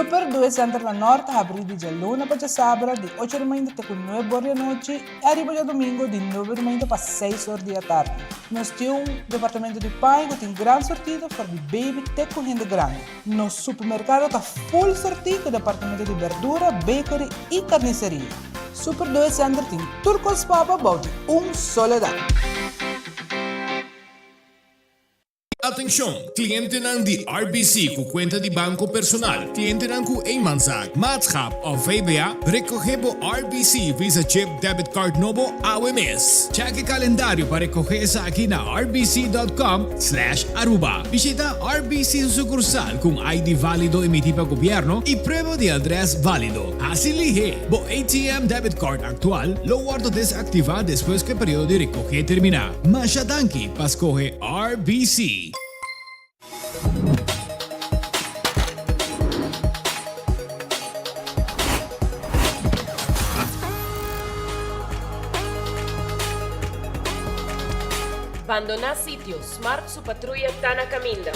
Super Due Center na Nort ta habrí di djaluna pa djasabra di ocho di mainta te ku nuebe or di anochi i ariba djadumingu di nuebe di mainta pa seis or di atardi. Nos tin un departamento di paña ku tin gran sortido for di baby te ku hende grandi. Nos supermerkado ta full sortí ku departamento di berdura, bakery i karniseria. Super Due Center tin tur kos pa bo bou di un solo dak. Atencion! Clientenan di RBC cu cuenta di banco personal, clientenan cu eenmanszaak, maatschap of VBA, recoge bo RBC Visa Chip Debit Card nobo awe mes. Check e calendario pa recoge esaki na rbc.com slash aruba. Bishita RBC su sucursal cu un ID valido emiti pa gobierno y prueba di adres valido. Haci lihe! Bo ATM debit card actual lo wordo desactiva despues cu e periodo di recoge termina. Masha danki pa scoge RBC. Bandoná sitio, Smart su patruya ta na kaminda.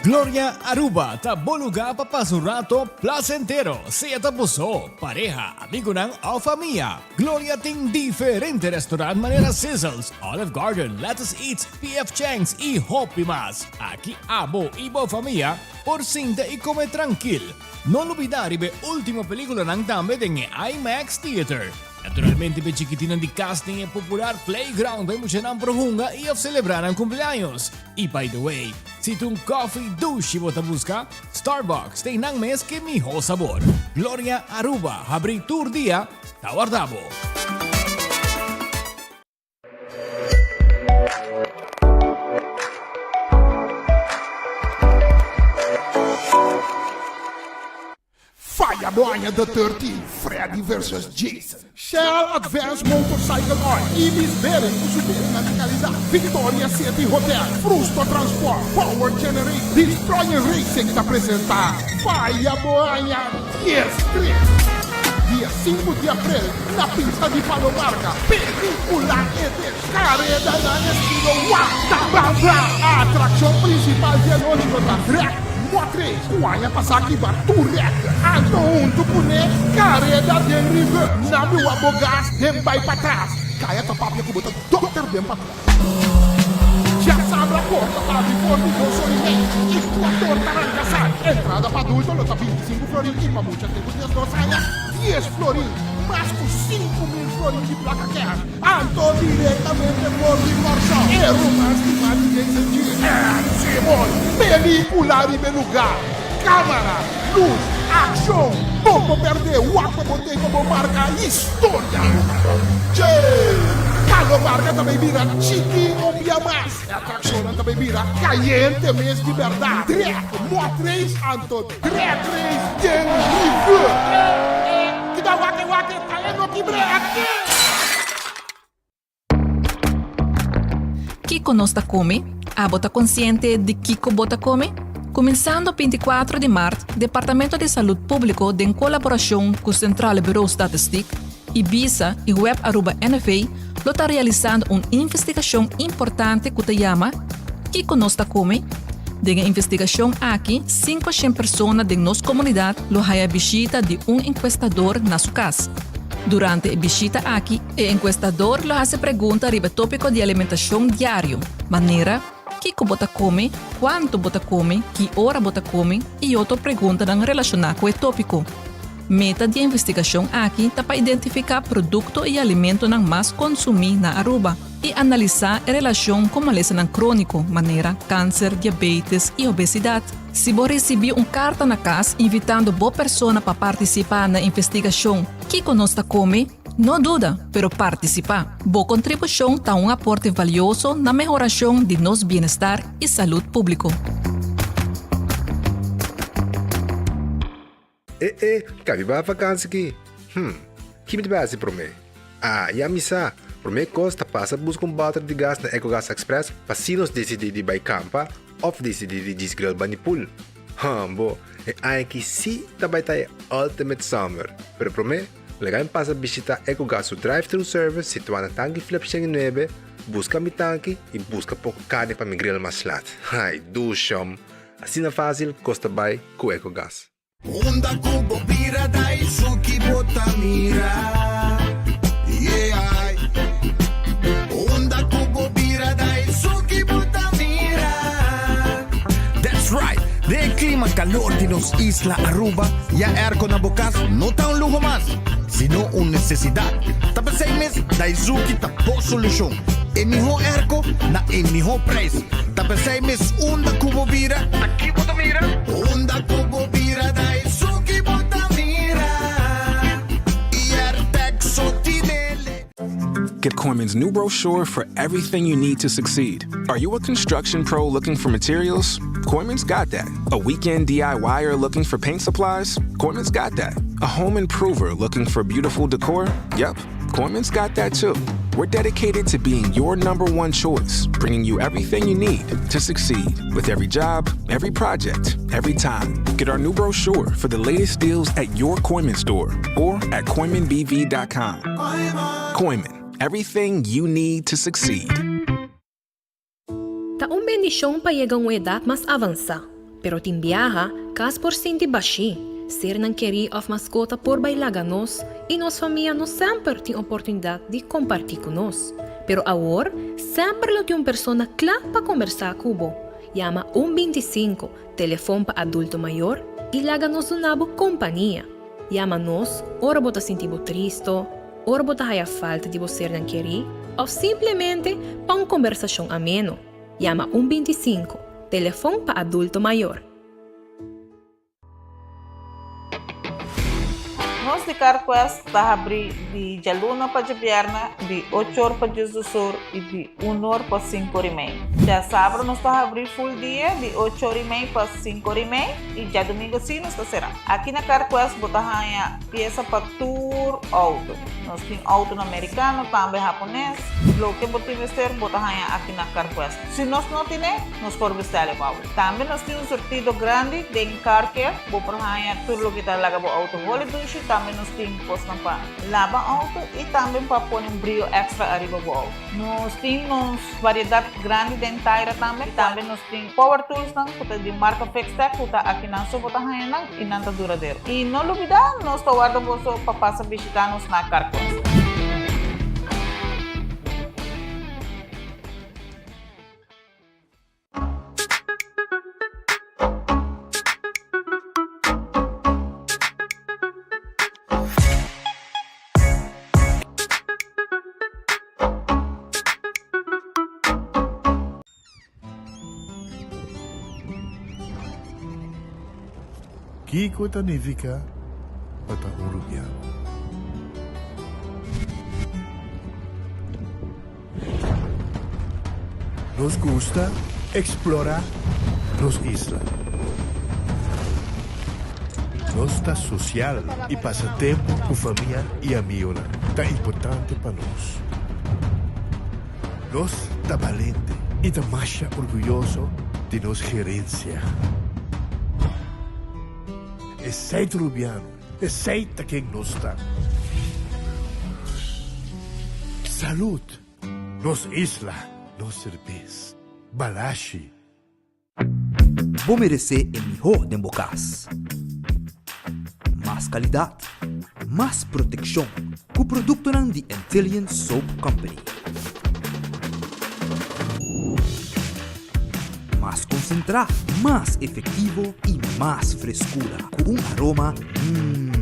Gloria Aruba ta bo lugar pa pasa un rato placentero, sea ta bo so, pareha, amigonan of famia. Gloria tin diferente restaurant manera Sizzles, Olive Garden, Lettuce Eats, PF Chang's y hopi mas. Aki abo y bo famia por sinta y come trankil. No lubida riba e ultimo peliculanan tambe den e IMAX Theater. Naturalmente p'e chikitinnan di cas den e popular playground pa e muchanan por hunga y of celebra nan cumpleaños. Y by the way, si ta un coffee dushi bo ta busca, Starbucks ta einan mes ke miho sabor. Gloria Aruba habri tur dia ta warda bo. Faya bo aña The 13, Freddy vs. Jason, Shell Advance Motorcycle Oil, Ibis Bearing ku su beringnan di kalidat, Victoria City Hotel, Frusto Transport, Power Generator, Destroyer Racing ta presenta Faya bo aña 10 tres. Dia sinku di aprel na pista di Palomarca, pelicula e descareda na estilo Wata-Baba. Atraccion principal di anochi lo ta Drag Mot Race, cu aña pasa kiba tur record. Anto hunto cune careda den reverse, na biwa bo gas den bay patras. Caya ta papia cu bo ta dokter den patras. Djasabra porta ta abri for di dos ora i mei i kuator ta ranka sali. Entrada pa adulto lo ta 25 florin i pa mucha te ku 12 aña 10 florin. Mas ku 5000 florin di plaka kèsh anto direktamente for di Kòrsou. E ruman stimá di Jason G. Ed Simon. Pelíkula riba e lugá, kámara, lus, akshon, bo por pèrdè, wak pa bo tei pa bo marka historia. Dje! Palo Varga ta bay bira chiki un bia mas. E atraccionnan ta bay bira cayente mes di berdad. Drek mot race anto drag race den rivier. Kita wak e wak e ta e no kibre aki. Kiko nos ta kome? Abo ta konsiente di kiko bo ta kome? Kuminsando 24 di mart, Departamento di Salud Públiko den kolaborashon ku Centrale Bureau Statistiek, Ibisa i Web Aruba NV lo ta realisando un investigashon importante ku ta yama Kiko nos ta kome? Den e investigashon aki 500 persona den nos komunidat lo haya bishita di un enkuestador na su kas. Durante e bishita aki e enkuestador lo hasi pregunta riba e tópiko di alimentashon diario, manera, Kiko bo ta kome, kuantu bo ta kome, ki ora bo ta kome i otro preguntanan relashoná ku e tópiko. Meta di e investigashon aki ta pa identifiká produkto i alimentonan mas konsumí na Aruba i analisá e relashon ku malesanan króniko manera kanser, diabetes i obesidat. Si bo risibí un karta na kas invitando bo persona pa partisipá na investigashon Kiko nos ta kome? No duda, pero partisipá! Bo kontribushon ta un aporte valioso na mehorashon di nos bienestar i salud públiko. E e, ka mi bai vakansi ki? Hm, ki mi ta bai hasi promé? Ah, ya mi sa! Promé kos ta pasa buska un bòter di gas na Ecogas Express pa si nos disidí di bai kampa òf disidí di djis grill bani pool. Hum bo, e aña aki sí ta bai ta e ultimate summer! Pero promé. Laga mi pasa bishita Ecogas su drive-thru service situá na Tanki Flip 109, buska mi tanki i buska poko karni pa mi grill mas lat. Ai, dushom! Asina fásil kos ta bai ku Ecogas. Unda ku bo bira ta esun ki bo ta mira, yeah. Unda ku bo bira ta esun ki bo ta mira. That's right! Den e clima calor di nos isla Aruba, ya airco na bo cas no ta un luho mas, sino un necesidad. Ta p'esey mes Daizuki ta bo solucion. E miho airco na e miho prijs. Ta p'esey mes unda cu bo bira, ta ki bo ta mira? Unda cu bo bira ta esun ki bo ta mira. Airtec so tinele. Get Kooyman's new brochure for everything you need to succeed. Are you a construction pro looking for materials? Kooyman's got that. A weekend DIYer looking for paint supplies? Kooyman's got that. A home improver looking for beautiful decor? Yep, Kooyman's got that too. We're dedicated to being your number one choice, bringing you everything you need to succeed with every job, every project, every time. Get our new brochure for the latest deals at your Kooyman store or at KooymanBV.com. Kooyman, everything you need to succeed. Ta un bendishon pa yega un edat mas avansá, pero tin biaha, kas por sinti bashí, sernan kerí òf maskota por bai laga nos i nos famia no semper tin oportunidat di kompartí ku nos. Pero awor, semper lo tin un persona kla pa kombersá ku bo. Yama un 25, telefon pa adulto mayor, i laga nos duna bo kompania. Yama nos ora bo ta sinti bo tristo, ora bo ta haya falta di bo sernan kerí òf simplemente pa un kombersashon ameno. Yama un 25, telefon pa adulto mayor. Nos di CarQuest ta habrí di djaluna pa djabièrnè di ocho or pa diesdos or i di un or pa sinku or i mei. Djasabra nos ta habrí ful dia di ocho or i mei pa sinku or i mei i djadumingu sí nos ta será. Aki na CarQuest bo ta haña Piesa pa tur auto. Nos tin autonan mericano, tambe hapones. Loke bo tin mester, bo ta haña aki na CarQuest. Si nos no tine, nos por bestele pa bo. Tambe nos tin un surtido grandi den Car Care. Bo por haña tur loke ta laga bo auto holi dushi. Tambe nos tin cosnan pa laba auto y tambe pa pone un brio extra ariba bo auto. Nos tin nos variedad grandi den taira tambe. Tambe nos tin power toolsnan cu ta di marca Fixtech cu ta akinan so bo ta haña nan. I nan ta duradero. I no lubidá, nos ta warda boso pa pasa bishitá nos na Carquest. Kiko ta nifiká pa ta un rubiano? Nos gusta eksplorá nos isla. Nos ta sosial i pasa tempu ku famia i amigonan ta importante pa nos. Nos ta balente i ta masha orguyoso di nos gerensia. Esei ta Rubiano, esei ta ken nos ta. Salud! Nos isla, nos serbes. Balashi! Bo meresé e mihó den bo kas. Mas kalidat, mas protekshon ku produktonan di Antillian Soap Company. Mas konsentrá, mas efektivo i mas freskura ku un aroma mmm.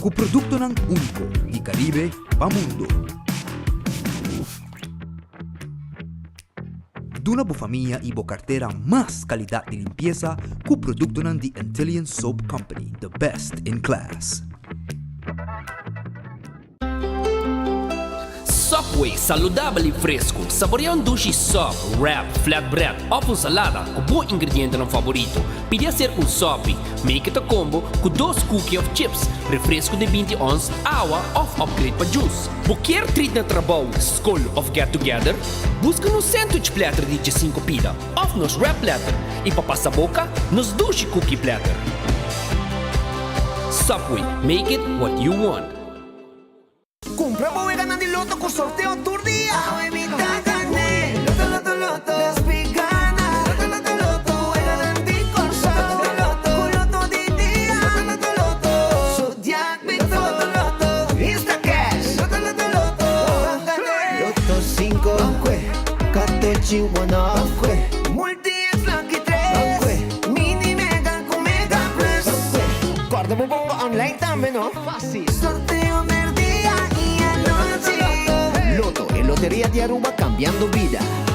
Ku produktonan úniko di Karibe pa mundo. Duna bo famia y bo cartera mas calidad di limpieza cu productonan di Antillian Soap Company, the best in class. Subway, saludabel y fresco. Saborea un dushi sub, wrap, flatbread of un salada cu bo ingredientenan favorito. Pidi hacer un sopi. Make it a combo cu dos cookie of chips, refresco di 20 ons, awa of upgrade pa juice. Bo kier treat na trabou, skol of get together? Buska nos sandwich platter di diesinco pida of nos wrap platter i pa pasa boka, nos dushi cookie platter. Subway, make it what you want. Lotto 5, Catochi one off, Multi X Lucky 3, Mini Mega cu Mega Plus. Corda bo bomba online tambe, no? Facil. Sorteo merdia y anochi. Lotto, e loteria di Aruba cambiando bida.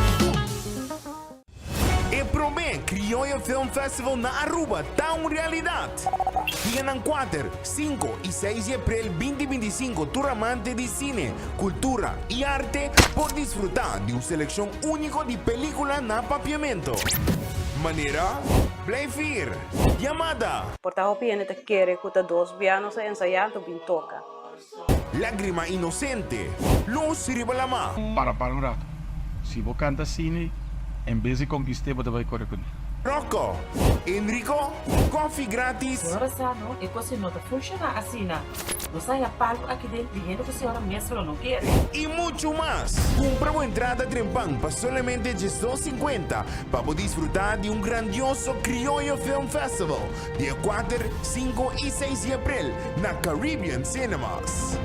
E prome Crioyo Film Festival na Aruba ta un realidad! Dianan kuater, sinku i seis di april binti 25 tur amante di cine, cultura i arte por disfruta di un seleccion unico di pelicula na Papiamento. Manera, Blijf Hier, Yamada. Por ta hopi hende ta kere ku ta dos bia nos a ensayá anto bin toka. Lágrima inocente, Luz riba lamá. Para para un rato. Si bo canta asina, en bes di conquist'é bo ta bay core cuné. Rocco, Enrico, Koffie gratis. Señora sa no, e cos no ta funciona asina. Nos a haya palu aki den di hende cu señora mes lo no kere. Y mucho mas! Cumpra bo entrada trempan pa solamente 12.50 pa bo disfruta di un grandioso Crioyo Film Festival Dia kuater, sinku i seis di aprel na Caribbean Cinemas.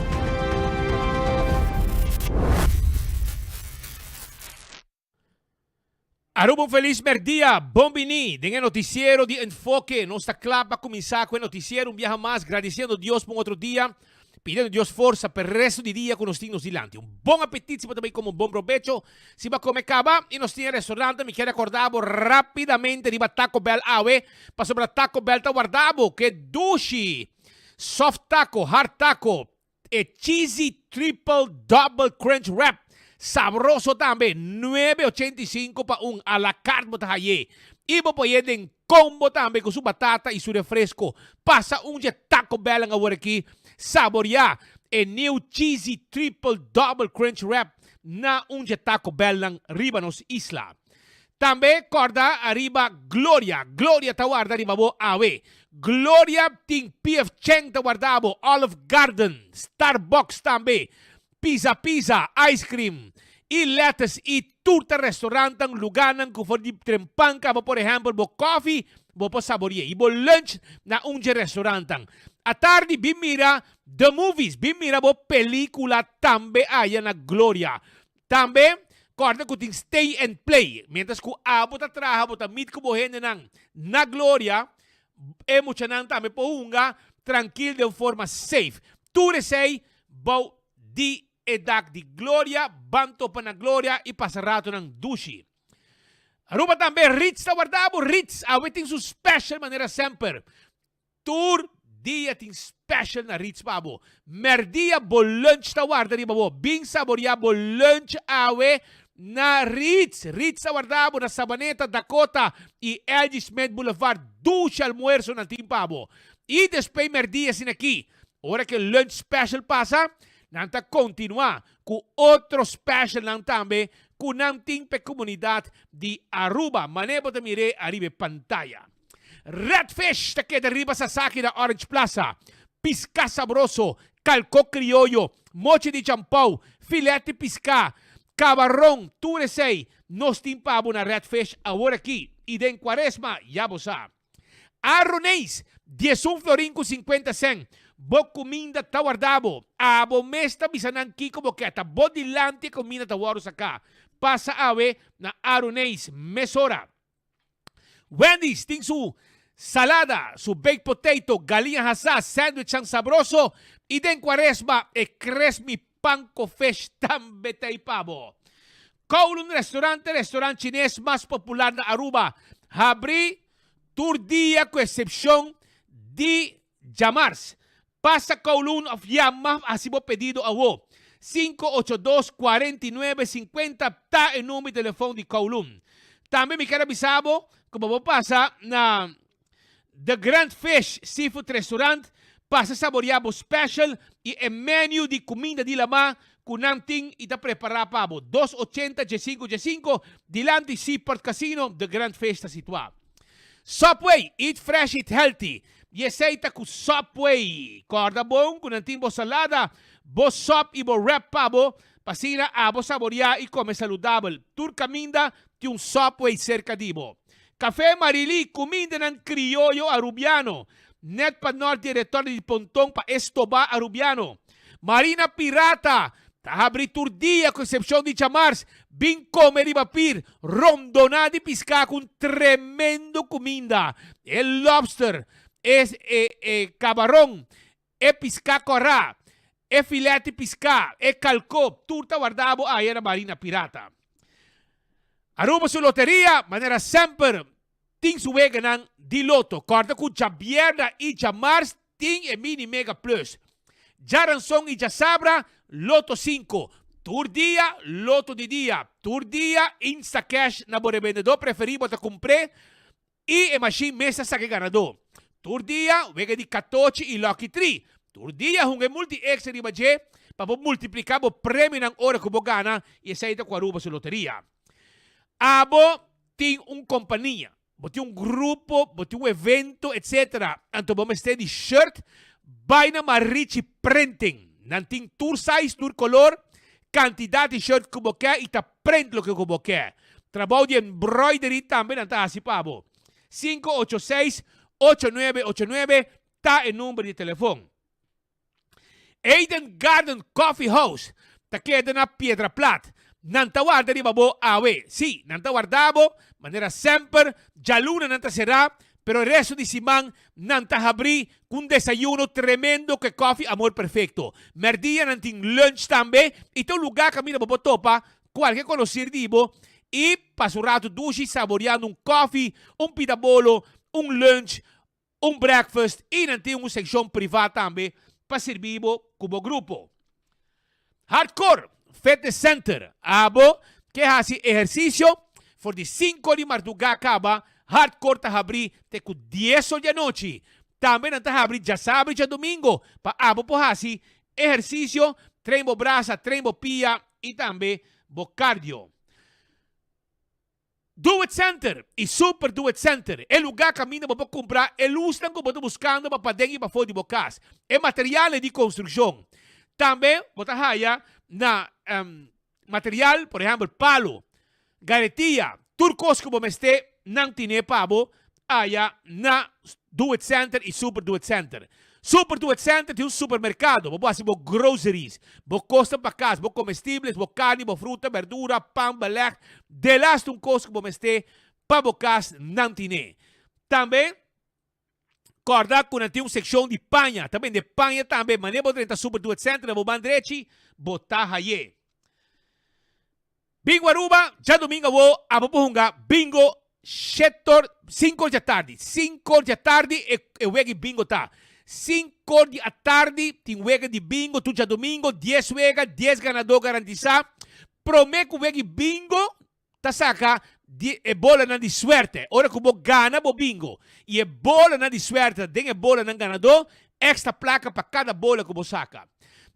Aruba un felis merdia, bon bini den e noticiero di Enfoke. Nos ta kla pa kuminsá ku e noticiero un biaha mas, gradisiendo Dios pa un otro dia. Pidiendo Dios forsa p'e resto di dia ku nos tin nos dilanti. Un bon apetit si bo ta bai kome un bon probecho. Si bo a kome kaba i nos tin e restaurante mi kier rekorda bo rapidamente riba Taco Bell awe pasobra Taco Bell ta warda bo ku e dushi soft taco, hard taco, e cheesy triple double crunch wrap sabroso tambe 9.85 pa un a la carte bo ta haye i bo por haye den Combo tambe cu su batata y su refresco. Pasa un dje Taco Bell'an awor aki saborea e new cheesy triple double crunch wrap na un dje Taco Bell'nan riba nos isla. Tambe corda ariba Gloria. Gloria ta warda riba bo awe. Gloria tin PF Chang ta warda bo, Olive Garden, Starbucks tambe. Pizza Pizza, ice cream y lettuce y tur ta restaurantan, lugarnan cu for di trempan caba por ehempel bo koffie bo por saboria y bo lunch na un dje restaurantan. Atardi bin mira the movies, bin mira bo pelicula tambe aya na Gloria. Tambe corda cu tin stay and play, mientras cu abo ta traha bo ta meet cu bo hendenan na Gloria, e muchanan tambe por hunga trankil den forma safe. Tur esey Bou di e dak di Gloria, ban topa na Gloria y pasa ratonan dushi. Aruba tambe Ritz ta warda bo, Ritz awe tin su special manera semper. Tur dia tin special na Ritz pa bo. Merdia bo lunch ta warda riba bo. Bin saboria bo lunch awe na Ritz. Ritz ta warda bo na Sabaneta, Dakota y LG Smith Boulevard. Dushi almuerzo nan tin pa bo. Y despues merdia asina aki. Ora ku e lunch special pasa, nan ta kontinuá ku otro specialnan tambe ku nan tin pa e komunidat di Aruba. Manera bo ta mir'é ariba e pantaya. Red Fish ta keda riba Sasaki na Orange Plaza. Piská sabroso, kalkó krioyo, mochi di champou, filet di piská, kabaron, tur esei nos tin pa bo na Red Fish awor aki i den kuaresma ya bo sa. Aroneis, 11 florin ku 50 sèn. Bo kuminda ta warda bo. Abo mes ta bisa nan kiko bo ke. Ta bo dilanti e kuminda ta wòrdu saká. Pasa awe na Aroneis mesora. Wendy's tin su salada, su baked potato, galiña hasá, sandwichnan sabroso i den kuaresma e kresmi pan ku fish tambe ta ei pa bo. Kowloon Restaurant ta e restaurant chines mas popular na Aruba. Habri tur dia ku eksepshon di djamars. Pasa Kowloon òf yama hasi bo pedido awo. 582 49 50 ta e number di telefon di Kowloon. Tambe mi kier a bisa bo ku bo por pasa na The Grand Fish Seafood Restaurant, pasa saboreá bo special i e menu di kuminda di lamá ku nan tin i ta prepará pa bo. 280 15 15, dilanti Seaport Casino, The Grand Fish ta situá. Subway, eat fresh, eat healthy. I esei ta ku Subway. Kòrda bon ku nan tin bo salada, bo sòp i bo wrap pa bo, pa asina abo saboreá i kome saludabel. Tur kaminda tin un Subway serka di bo. Café Marilí, Cumindanan crioyo Arubiano, net pa nort di e retorno di Ponton pa Estoba Arubiano. Marina Pirata, Ta habri tur dia ku eksepshon di djamars. Bin kome riba pir, rondoná di piská ku un tremendo kuminda. E lobster, e e kabaron, e piská kòrá, e filèt di piská, e kalkó, tur ta wardá bo aya na Marina Pirata. Aruba su loteria, manera semper, tin su weganan di loto. Kòrda ku djabièrnè i djamars tin e Mini Mega Plus. Djaranson i djasabra, Loto sinku. Tur dia, Loto di dia. Tur dia, Instacash na bo rebendedó preferí bo ta kumpr'é i e mashin mes ta saka e ganadó. Tur dia, wega di katochi i Lucky Tree. Tur dia, hunga e Multi Extra riba dje pa bo multipliká bo premionan ora ku bo gana i esei ta ku Aruba su loteria. Abo tin un kompania, bo tin un grupo, bo tin un evento, etc. Anto bo mester di shirt, bai na Marichi Printing. Nan tin tur size, tur color, cantidad di shirt cu bo ke y ta print loke cu bo ke. Trabou di embroidery tambe nan ta haci pa bo. 586 8989 ta e number di telefon. Eden Garden Coffee House ta keda na Piedra Plat. Nan ta warda riba bo awe. Sí, nan ta warda bo, manera semper. Djaluna nan ta será, pero e resto di siman nan ta habrí ku un desayuno tremendo ku e kòfi Amor Perfecto. Mèrdia nan tin lunch tambe i ta un lugá kaminda bo por topa kualke konosir di bo i pasa un ratu dushi saboriando un kòfi, un pita bolo, un lunch Un breakfast y nan tin un seccion priva tambe pa sirbi bo cu bo grupo. Hardcore Fitness Center, Abo ke haci ehercicio for di cinco di marduga caba, Hardcore ta habri te cu dies or di anochi. Tambe nan ta habri djasabra y djadomingo pa abo por haci ehercicio, train bo brasa, train bo pia y tambe bo cardio. Do It Center y Super Do It Center, e lugar caminda bo por cumpra e luznan cu bo ta buscando pa paden y pafo di bo cas, e materialnan di construccion. Tambe bo ta haya na material, por ehempel palo, garetia, tur cos cu bo mester nan tine pa bo aya na Do It Center y Super Do It Center. Super Do It Center tin un supermercado, bo por haci bo groceries, bo cosnan pa cas, bo comestibles, bo carni, bo fruta, berdura, pan, beleg, delaste un cos cu bo mester pa bo cas nan tine. Tambe corda cu nan tin un seccion di paña, ta bende paña tambe, manera bo drenta Super Do It Center na bo man drechi, bo ta haye. Bingo Aruba, djadomingo awo abo por hunga bingo shetor cinco or di atardi. Cinco or di atardi e e wega di bingo ta. Cinco or di atardi tin wega di bingo tur djadomingo, dies wega, dies ganador garantisa. Prome ku wega di bingo ta saka di e bolanan di suerte. Ora ku bo gana bo bingo i e bolanan di suerte ta den e bolanan ganador, extra plaka pa kada bola ku bo saka.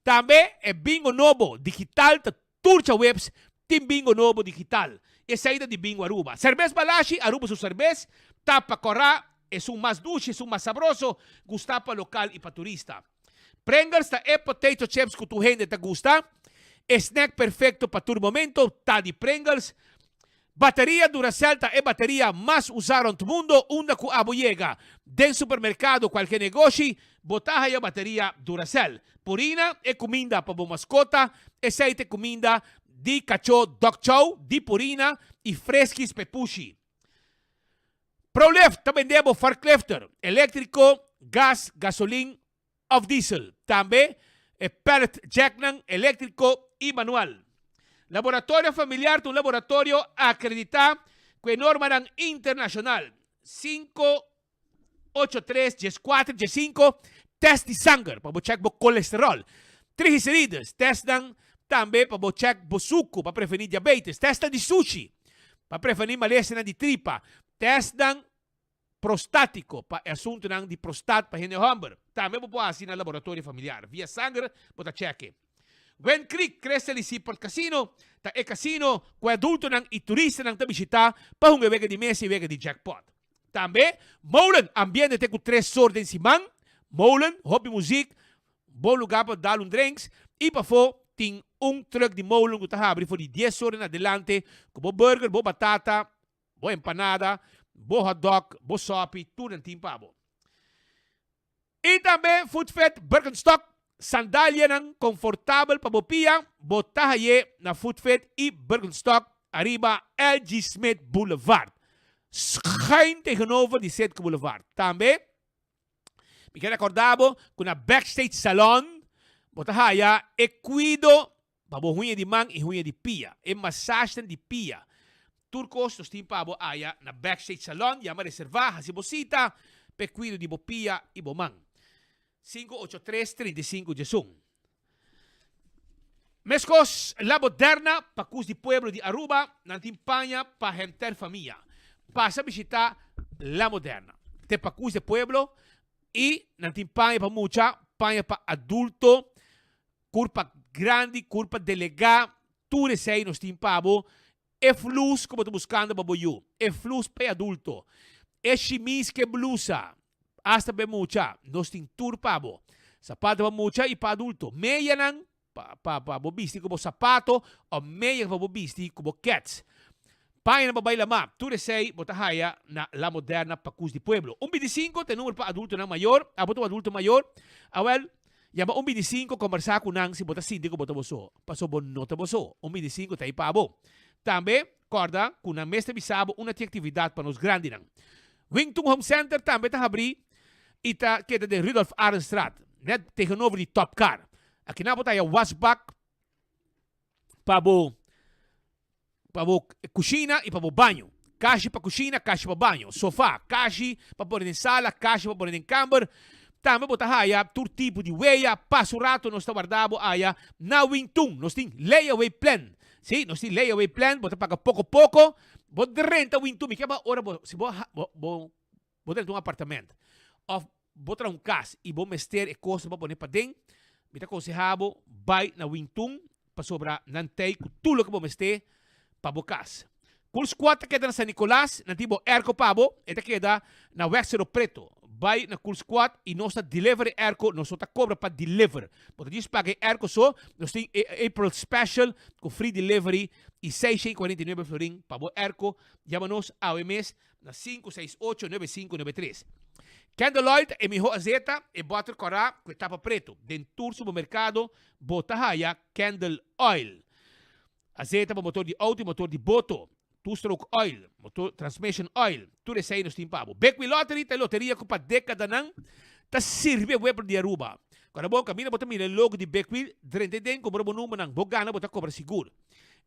Tambe e bingo nobo digital ta Tur djaweps tin bingo nobo digital. Esei ta di Bingo Aruba. Serbes Balashi, Aruba su serbes, ta pa kòrá, esun mas dushi, esun mas sabroso, gustá pa lokal i pa turista. Pringles ta e potato chips ku tur hende ta gusta. E snack perfekto pa tur momento ta di Pringles. Bateria Duracell ta e bateria mas usá rònt mundo unda ku abo yega. Den supermerkado kualke negoshi bo ta haya bateria Duracell. Purina e kuminda pa bo maskota, esei ta e kuminda di kachó Dog Chow di Purina i Friskies pa e pushi. Prolift ta bende bo forklifter, eléktriko, gas, gasolin of diesel. Tambe e pallet jacknan eléktriko i manual. Laboratorio Familiar ta un laboratorio akreditá ku e normanan internashonal 583 14 15, tèst di sanger pa bo chèk bo kolesteròl, triglicerides, tèstnan tambe pa bo chèk bo suku pa prevení diabetes, tèstnan di sushi pa prevení malesanan di tripa, tèstnan Prostátiko, pa e asuntunan di prostat pa hende hòmber. Tambe bo por hasi na laboratorio familiar. Via sanger bo ta chèke. Wind Creek Crystal y Seaport Casino ta e kasino ku e adultonan i turistanan ta bishitá pa hunga e wega di mesa i wega di jackpot. Tambe, Molen, ambiente te ku tres sor den siman. Molen, hopi muzik, bon lugá pa dal un drinks i pafó tin un trùk di molen ku ta habri for di dies sor en adelante ku bo burger, bo batata, Bo empanada, bo hotdog, bo sopi, tur nan tin pa bo. I tambe Food Fit Birkenstock, Sandalianan konfortabel pa bo pia, bo ta haye na Footfit i Birkenstock ariba LG. Smith Boulevard, schuin tegenover di Citgo Boulevard. Tambe mi ke rekorda bo ku na Backstage Salon bo ta haya e kuido pa bo huña di man i huña di pia, e masagenan di pia. Tur kos nos tin pa bo aya na Backstage Salon, yama reserva, hasi bo sita pa e kuido di bo pia i bo man. 583 35 diesun. Meskos La Moderna pa kus di pueblo di Aruba, nan tin paña pa henter famia. Pasa bishita La Moderna. Te pa kus di pueblo y nan tin paña pa mucha, paña pa adulto, kurpa grandi, kurpa delega, tur esei nos tin pa bo. E flus ku bo ta buskando pa bo yu, e flus pa e adulto, e shimis ku e blusa, asta pa e mucha, nos tin tur pa bo. Sapato pa mucha i pa adulto, meyanan pa pa pa bo bisti ku bo sapato o meya pa bo bisti ku bo kèts. Pañanan pa bai lamá, tur esei bo ta haya na La Moderna Pakus di Pueblo. Un bintisinko ta e numero pa adultonan mayor, abo ta un adulto mayor? Awèl, Yama un bintisinko kombersá ku nan si bo ta sinti ku bo ta bo so, paso bo no ta bo so. Un bintisinko ta ei pa bo. Tambe, kòrda ku nan mes ta bisa bo unda tin aktividat pa nos grandinan. Wingtung Home Center tambe ta habrí i ta keda den Rudolf Arendstraat, nèt tegenover di Top Car. Akinan bo ta haya wasbak pa bo pa bo kushina i pa bo baño. Kashi pa kushina, kashi pa baño. Sofá, kashi pa pone den sala, kashi pa pone den kamber. Tambe bo ta haya tur tipo di weya. Pasa un rato nos ta warda bo aya na Wingtun. Nos tin layaway plan. Sí, nos tin layaway plan. Bo ta paga poko poko. Bo drenta Wingtun. Mi ke ba ora bo, si bo, bo, bo drenta un apartament of bo traha un kas i bo mester e kosnan pa pone paden, mi ta konsehá bo bai na Wingtun pasobra nan tei ku tur loke bo mester pa bo kas. Cool Squad ta keda na San Nicolas, nan tin bo airco pa bo, e ta keda na Weg Cerro Preto. Bai na Cool Squad i nos ta deliver e airco, nos no ta kobra pa deliver. Bo ta djis paga e airco so, nos tin e April special ku free delivery i 649 florin pa bo airco. Yama nos awe mes Na 568 9593. Candle Oil ta e miho azeta, e bòter kòrá ku e tapa pretu. Den tur supermerkado bo ta haya Candle Oil. Azeta pa motor di outo i motor di boto, two stroke oil, motor transmission oil, tur esei nos tin pa bo. Big Wheel Lottery ta e loteria ku pa dekadanan ta sirbi e pueblo di Aruba. Kòrda bon, kaminda bo ta mira e logo di Big Wheel, drenta e den, kumpra bo numbernan, bo gana bo ta kobra sigur.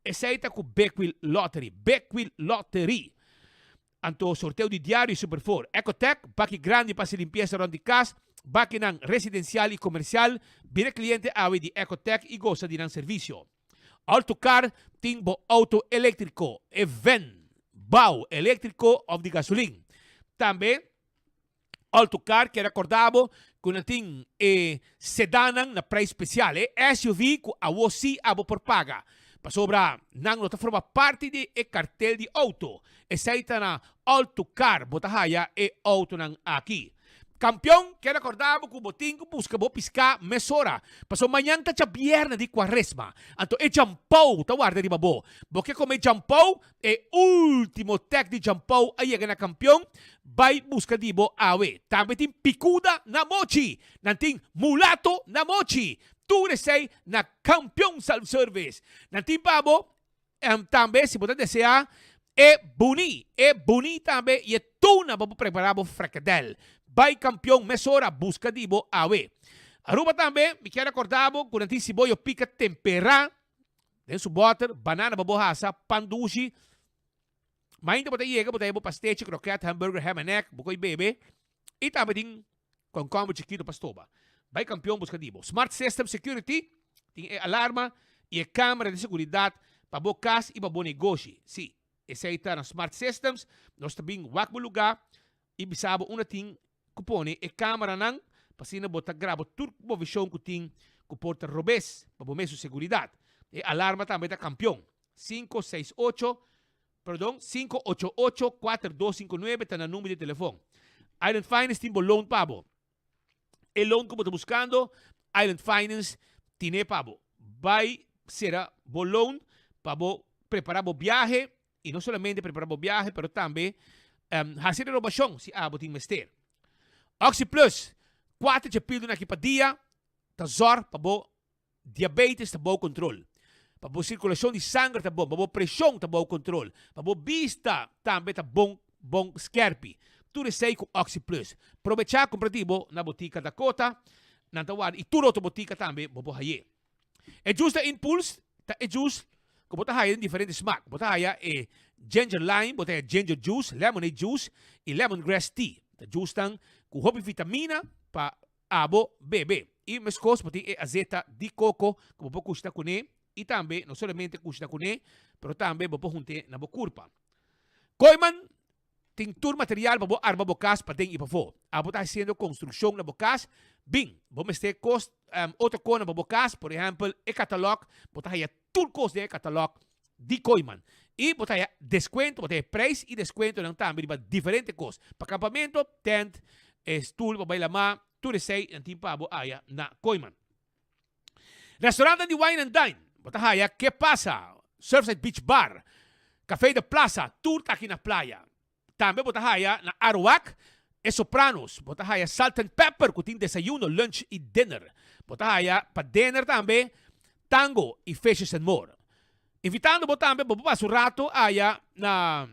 Esei ta ku Big Wheel Lottery. Big Wheel Lottery. Anto sorteo di diario y Super Four. Ecotec, baki grandi pa haci limpieza rond di cas, bakinan residencial y comercial, bira cliente awe di Ecotec y goza di nan servicio. Autocar tin bo auto electrico, e van, bao, electrico of di gasolin. Tambe Autocar kier acorda bo cu nan tin e sedannan na prijs special, e SUV cu awo si abo por paga, pasobra nan no ta forma parti di e cartel di auto. Esey ta na Autocar bo ta haya e autonan aki. Campeon kier acorda bo cu bo tin cu busca bo pisca mesora, pasobra mañan ta djabierne di cuaresma, anto e djampou ta warda riba bo. Bo ke come djampou? E ultimo tag di Jampou a yega na kampion, bai buska di bo awe. Tambe tin pikuda na mochi. Nan tin mulato na mochi. Tur esei na Kampion Self Service. Nan tin pa bo tambe si bo ta desea e buni. E buni tambe i e tuna pa bo prepara bo frekadel. Bai Kampion mesora buska di bo awe. Aruba tambe mi kier akorda bo ku nan tin siboyo pika tempera. Den su bòter, banana pa bo hasa, pan dushi. Mainta bo ta yega, bo ta heba bo pastechi, kroket, hamburger, ham and egg, bo ko'i bebe. I tambe tin kònkòmber chikitu pa stoba. Bai Kampion buska di bo. Smart System Security tin e alarma i e kamera di seguridat pa bo kas i pa bo negoshi. Sí, esei ta na Smart Systems. Nos ta bin wak bo lugá i bisa bo unda tin ku pone e kameranan pa asina bo ta graba tur movishon ku tin ku por ta robes pa bo mesun seguridat. E alarma tambe ta kampion. Sinku seis ocho, perdon, sinku ocho ocho kuater dos sinku nuebe ta nan number di telefon. Island Finance tin bo loan pa bo. E loan ku bo ta buskando, Island Finance tine pa bo. Bai sera bo loan pa bo prepara bo biahe I no solamente prepara bo biahe, pero tambe hasi renobashon si abo tin mester. Oxi Plus, kuater dje pilduna aki pa dia. ta zòrg pa bo diabetes ta bou kontrol, pa bo sirkulashon di sanger ta bon, pa bo preshon ta bou kontrol, pa bo bista tambe ta bon bon skèrpi. Tur esei ku Oxi Plus. Probechá kumpra di bo na botika Dakota, nan ta warda i tur otro botika tambe bo por haye. E juice ta Impulse ta e juice ku bo ta haya den diferente smak. Bo ta haya e ginger lime, bo ta haya ginger juice, lemonade juice i lemongrass tea. Ta juicenan ku hopi vitamina pa abo bebe. I meskos bo tin e azeta di koko ku bo por kushna kuné i tambe no solamente kushna kuné pero tambe bo por hunt'é na bo kurpa. Kooiman tin tur material pa bo arma bo kas paden i pafó. Abo ta hasiendo konstrukshon na bo kas? Bin, bo mester kos otro kosnan pa bo kas, por ehèmpel e katalòg, bo ta haya tur kos den e katalòg di Kooiman. I bo ta haya deskuento, bo ta haya preis i deskuentonan tambe riba diferente kos. Pa kampamento, tènt, e stul pa bai lamá, tur esei nan tin pa bo haya na Kooiman. Restaurantnan di Wine and Dine, bo ta haya Ke Pasa, Surfside Beach Bar, Café de Plaza, tur ta aki na playa. Tambe bo ta haya na Aruac, e Sopranos, bo ta haya Salt and Pepper cu tin desayuno, lunch y dinner. Bo ta haya pa dinner tambe Tango y Fishes and More. Invitando bo tambe bo por pasa un rato aya na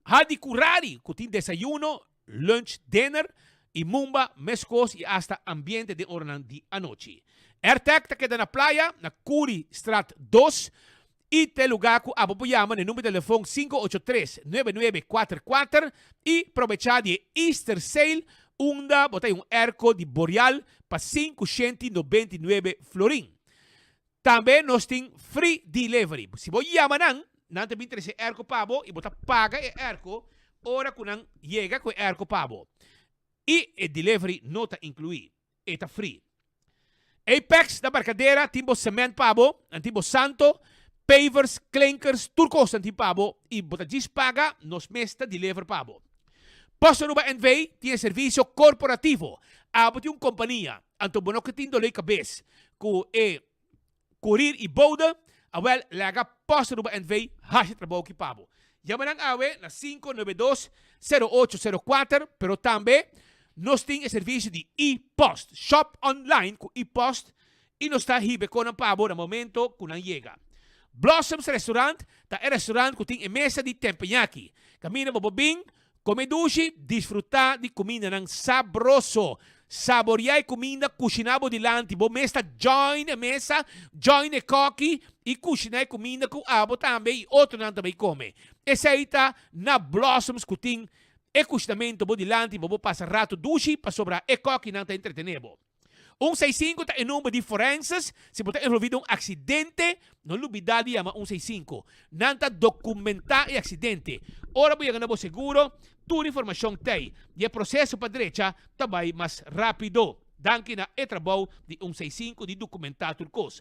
Hadi Curari cu tin desayuno, lunch, dinner y mumba mescos y hasta ambiente den oranan di anochi. Airtec ta keda na playa na Curi Straat dos y ta e lugar cu abo por yama na e number di telefon 583 9944 y probecha di e Easter Sale unda bo ta hay un airco di Boreal pa 599 florin. Tambe nos tin free delivery. Si bo yama nan, nan ta bin trece airco pa bo y bo ta paga e airco ora cu nan yega cu e airco pa bo. Y e delivery no ta inclui. E ta free. Apex na Barcadera tin bo cement pa bo, nan tin bo santo, pavers, klinkers, tur cos nan tin pa bo y bo ta djis paga, nos mes ta deliver pa bo. Post Aruba NV tin e servicio corporativo. Abo tin un compania, anto bo no ke tin dolor cabes cu e Kurir i boude, awel laga Post Aruba NV haci trabou aki pa bo. Yama nan awe na 592 0804, pero tambe nos tin e servicio di e-post. Shop online cu e-post y nos ta hiba e conan pa bo na momento cu nan yega. Blossoms Restaurant ta e restaurant cu tin e mesa di tempeñaki. Caminda bo por bin Come dushi, disfruta di cumindanan sabroso. Saboria e cuminda cushina bo dilanti. Bo mes ta join e mesa, join e koki y cushina e cuminda cu abo tambe y otronan ta bay come. Esey ta na Blossoms cu tin e cushinamento bo dilanti bo por pasa rato dushi pasobra e kokinan ta entretene bo. Un seis sinku ta e number di forenses, si bo ta envolvi den un aksidente, no lubida di yama un seis sinku. Nan ta dokumentá e aksidente. Ora bo yega na bo seguro, tur informashon t'ei i e proseso pa drecha ta bai mas rápido. Danki na e trabou di un seis sinku di dokumentá tur kos.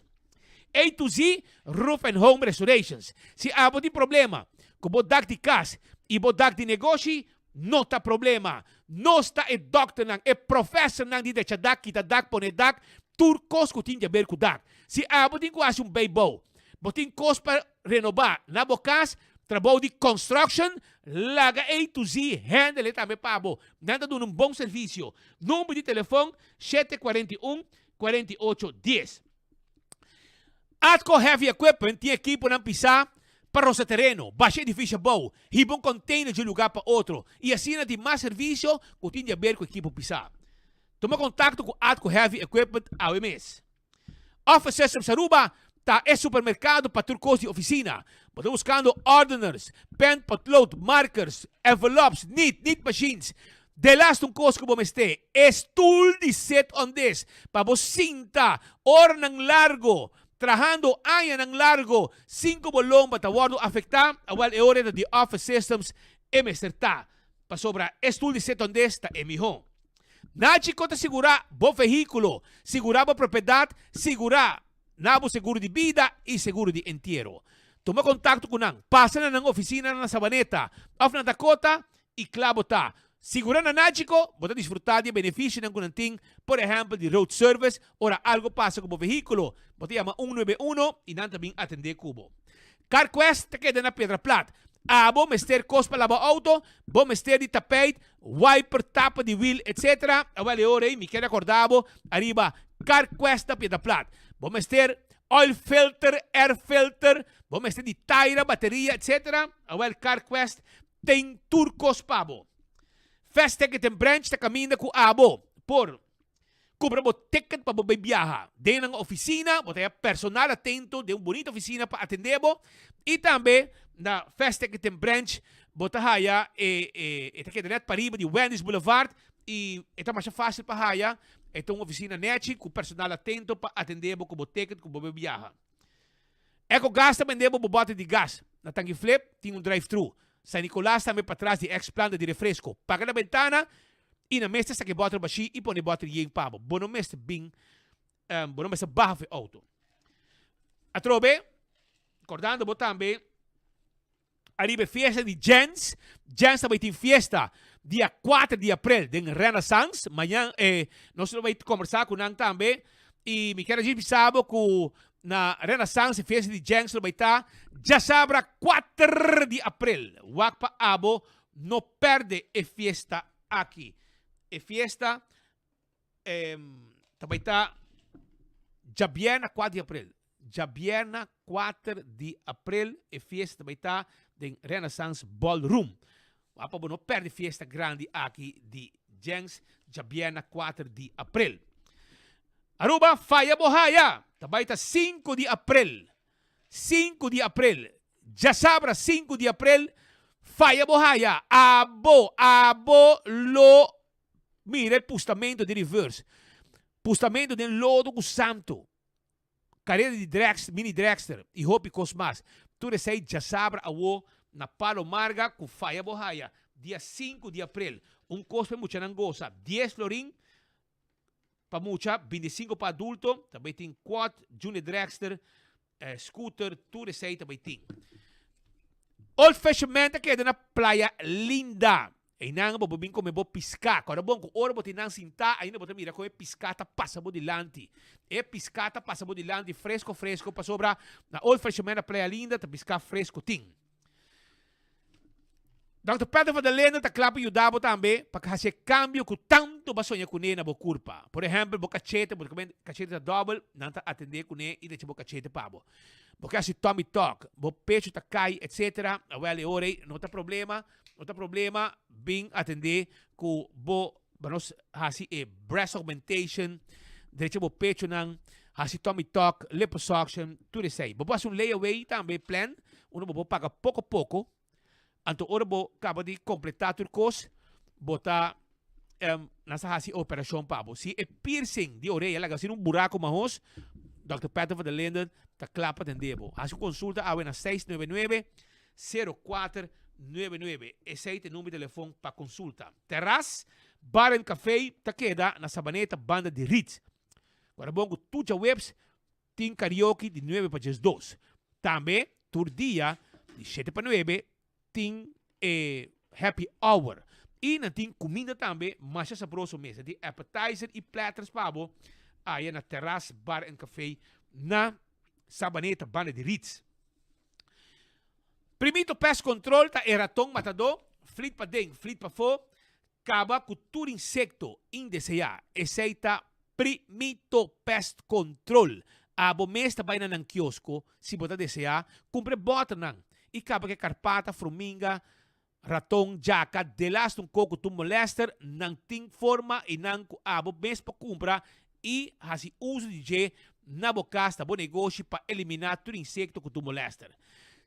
A to Z Roof and Home Restorations. Si abo tin problema ku bo dak di kas i bo dak di negoshi, No ta problema. Nos ta e dokternan, e profesornan di drecha dak, kita dak, pone dak, tur kos ku tin di aber ku dak. Si abo tin ku hasi un beibou, bo tin kos pa renobá na bo kas, trabou di construction, laga A to Z handle e tambe pa bo. Nan ta duna un bon servisio. Number di telefon, 741 48 10. Atco Heavy Equipment tin ekiponan pisá pa rosa tereno, basha edifisio abou, hiba un container dje lugá pa otro i asina tin mas servisio ku tin di aber ku ekipo pisá. Tuma kontakto ku Atco Heavy Equipment awe mes. Office Systems Aruba ta e supermerkado pa tur kos di ofisina. Bo ta buskando ordeners, pen, potlood, markers, envelops, nit, nit machines, Delaste un kos ku bo mester, e stul di sit on this, pa bo sinta oranan largo, trahando añanan largo, sin ku bo lomba ta wòrdu afektá, awèl e ora e ta di Office Systems e mester ta, pasobra e stul di sit on this ta e mihó. Nachi ko ta sigurá bo vehíkulo, sigurá bo propiedat, sigurá na bo seguro di bida i seguro di entiero. Tuma kontakto ku nan, pasa na nan ofisina na Sabaneta òf na Dakota I kla bo ta. Sigurá na Nagico, bo ta disfrutá di e benefisionan ku nan tin, por ehèmpel di road service, ora algu pasa ku bo vehíkulo, bo ta yama un nuebe uno i nan ta bin atendé ku bo. CarQuest ta keda na Piedra Plat. Abo mester kos pa laba outo, bo mester di tapijt, wiper, tapa di wiel, etc. Awel e ora ei mi kier rekordá bo ariba. CarQuest na Piedra Plat. Bo mester oil filter, air filter, bo mester di taira, bateria, etc. Awel CarQuest tin tur kos pa bo. Fast Ticket and Branch ta kaminda ku abo por kumpra bo ticket pa bo bai biaha. Den nan oficina bo ta haya personal atento den un bonita oficina pa atende bo y tambe na Fast Ticket and Branch bo ta haya e e ta keda net pariba di Wendy's Boulevard y e ta masha facil pa haya. E ta un oficina nechi cu personal atento pa atende bo cu bo ticket cu bo bai biaha. Ecogas ta bende bo bo bote di gas. Na Tangi Flip tin un drive-thru. San Nicolas tambe patras di ex planta di refresco. Paga na bentana y na mester saca e boter bashi y pone e boter yen pa bo. Bo no mester bin, bo no mester baha for e auto. Atrobe, cordando bo tambe ariba e fiesta di Jens. Jens ta bay tin fiesta dia 4 di april den Renaissance. Mañan eh, nos lo bay conversa cu nan tambe. Y mi kier a djis bisa bo cu na Renaissance e fiesta di Jens lo bay ta djasabra 4 di april. Wak pa abo no perde e fiesta aki. E fiesta eh, ta bay ta djabierna 4 di april. Djabièrna kuater di aprel e fiesta ta bai ta den Renaissance Ballroom. Wak pa bo no pèrdè fiesta grandi aki di Jens djabièrna kuater di aprel. Aruba faya bo haya! Ta bai ta sinku di aprel. Sinku di aprel. Djasabra sinku di aprel faya bo haya! Abo, abo lo mira e pustamento di reverse. Pustamento den lodo ku santu. Karera di dragster, mini dragster y hopi cos mas. Tur esey djasabra awo na Palo Marga cu faya bo haya dia sinku di april. Un cos pa e muchanan gosa, dies florin pa mucha, bintisinco pa adulto. Ta bay tin quad, junior dragster, scooter, tur esey ta bay tin. Old Fisherman ta keda na Playa Linda. Einan bo por bin come bo pisca. Corda bon cu ora bo tin nan sinta, ainda bo ta mira con e pisca ta pasa bo dilanti. E pisca ta pasa bo dilanti fresco fresco pasobra na Old Fisherman na Playa Linda ta pisca fresco tin. Dòkter Patrick van der Linden ta kla pa yuda bo tambe pa haci e cambio cu tanto bo a soña cune na bo curpa. Por ehempel bo cachete, bo ta come cachete ta dobel, nan ta atende cune y ta echa bo cachete pa bo. Bo ke haci tummy tuck, bo pecho ta cay etc. Awel e ora ey no ta problema. No ta problema, bin atendé ku bo pa nos hasi e breast augmentation, drecha bo pechonan, hasi tummy tuck, liposuction, tur esei. Bo por hasi un layaway tambe plan, unda bo por paga poko poko, anto ora bo kaba di kompletá tur kos, bo ta nan sa hasi e operashon pa bo. Si e piercing di orea laga asina un buraku mahos, Dòkter Patrick van der Linden ta kla pa atendé bo. Hasi un konsulta awe na 699 0499. Esei ta e number di telefon pa konsulta. Terras Bar and Café ta keda na Sabaneta banda di Ritz. Guarda bon ku tur djaweps tin karaoke di nuebe pa diesdos. Tambe tur dia di shete pa nuebe tin e happy hour. I nan tin kuminda tambe masha sabroso mes. Nan tin appetizer i platters pa bo aya na Terras Bar and Café na Sabaneta banda di Ritz. Primito Pest Control ta e raton matadó, flit paden, flit pafó, kaba ku tur insekto indeseá. Esei ta Primito Pest Control. Abo mes ta bai na nan kiosko, si bo ta deseá, kumpra e bòternan i kaba ku e karpata, fruminga, Raton, djaka, delast un koko tur molester, nan tin forma i nan ku abo mes por kumpra i hasi uso di dje na bo kas, na bo negoshi pa eliminá tur insekto ku tur molester.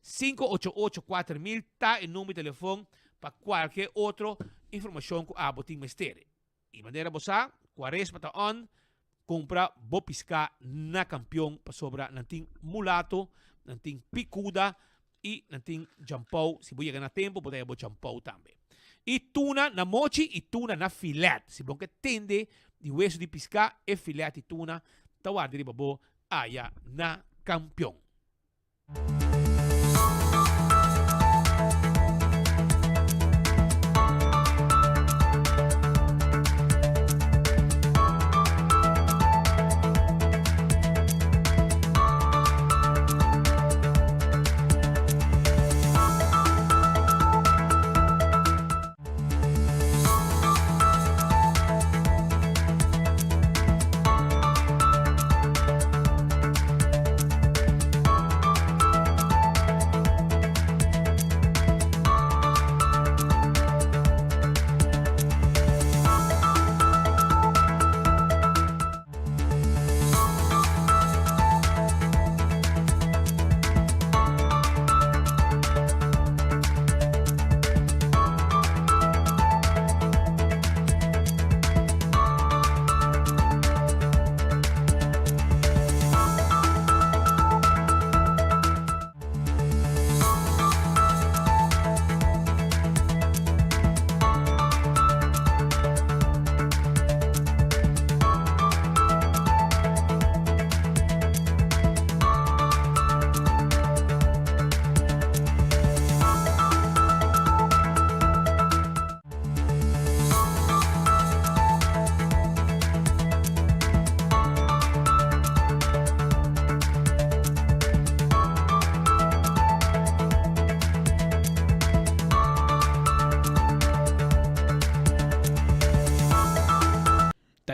588 4000 ta e number di telefon pa kualke otro informashon ku abo tin mester. I manera bo sa, kuaresma ta on, kumpra bo piská na Kampion pasobra nan tin mulato, nan tin pikuda i nan tin djampou. Si bo yega na tempu bo ta haya bo djampou tambe. I tuna na mochi i tuna na filet. Si bo ke tende di wesu di piská, e filet di tuna ta warda riba bo aya na Kampion.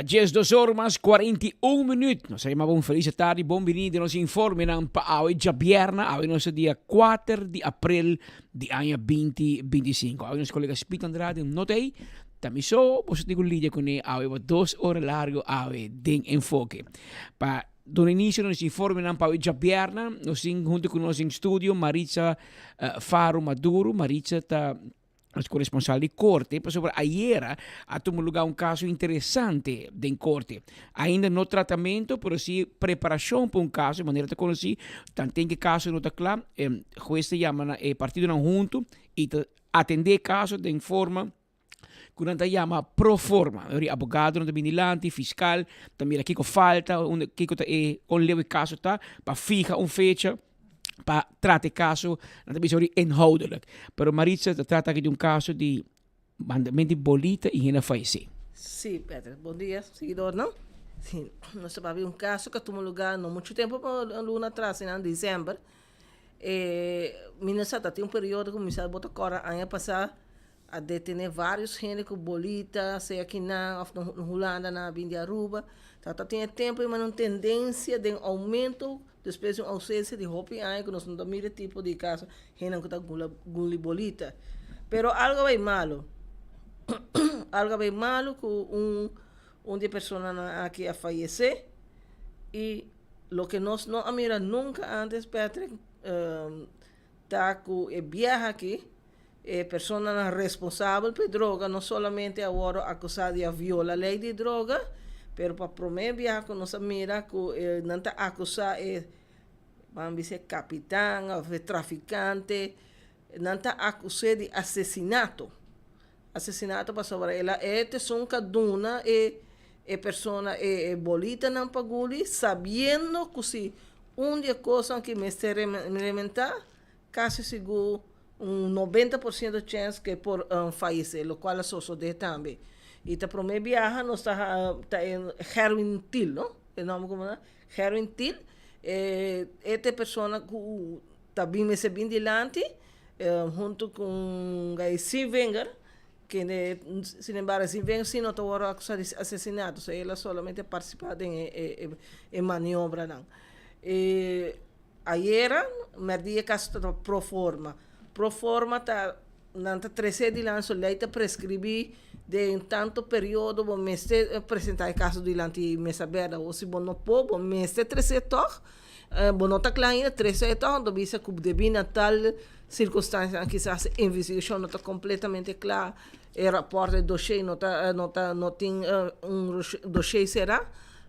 12 or mas 41 minuut. Nos a yama bo un feliz tardi, bon bini den nos informenan pa awe djabièrnè, awe nos ta dia 4 di april di aña 2025. Awe nos kolega Speed Andrade no ta ei, ta mi so, boso tin ku lidia kuné awe pa dos ora largo awe den Enfoke. Pa duna inicio na nos informenan pa awe djabièrnè, nos tin hunto ku nos den studio Maritza Faro Maduro. Maritza ta Nos coresponsal di corte, pasobra ayera a tuma lugar un caso interesante den corte. Ainda no tratamento, pero si preparacion pa un caso, manera ta conoci, tanten cu e caso no ta cla, e huez ta yama na e partidonan hunto y ta atende e caso den forma cu nan ta yama pro forma. Ora e abogadonan ta bini dilanti, fiscal ta mira kico falta, unda kico ta e, con leu e caso ta, pa fiha un fecha. pa trata e caso, nan ta bisa ori inhoudelijk. Pero Maritza ta trata aki di un caso di mandamento di bolita y hende a fayece. Sí, Patrick. Bon dia, seguidornan. Sí, nos ta papia di un caso cu a tuma lugar no mucho tempo, un luna atras, na december. E, mi no sa, ta tin un periodo cu mi sa bo ta corda aña pasa a detene varios hende cu bolita, sea kinan of na Hulanda nan a bin di Aruba. Ta ta tin e tempo y manda un tendencia den aumento despues di un ausencia di hopi aña cu nos no ta mira e tipo di caso hendenan cu ta gula guli bolita. Pero algo a bay malo, algo a bay malo cu un un di e personanan aki a fayece y loke nos no a mira nunca antes Patrick ta cu e biaha aki E personanan responsabel pa e droga no solamente a wòrdu akusá di a viola lei di droga, pero pa promé biaha ku nos a mira ku nan ta akusá e, ban bisa e kapitan òf e trafikante, nan ta akus'é di asesinato. Asesinato pasobra el a e ta esun ku a duna e e persona e bolitanan pa guli sabiendo ku si un di e kosnan ki mester rementá kasi sigur un 90% chèns ku e por fayesé, lokual a sosodé tambe. I ta promé biaha nos ta ta e Gerwin Thiel, no? E nòmber komo ta? Gerwin Thiel, e e ta e persona ku ta bin mester bin dilanti huntu ku Guy Sievinger, kende sinembargo Sievinger si no ta wòrdu akusá di asesinato, so el a solamente partisipá den e e maniobranan. E Ayera merdia e caso ta pro forma. Pro forma ta nan ta trece dilanti so ley ta prescribi den tanto periodo bo mester presenta e caso dilanti mesa berda o si bo no por bo mester trece tog bo no ta cla ainda trece tog anto bisa cu debi na tal circunstancianan kisas e investigacion no ta completamente cla e rapport e dossier no ta no ta no tin un dossier cera.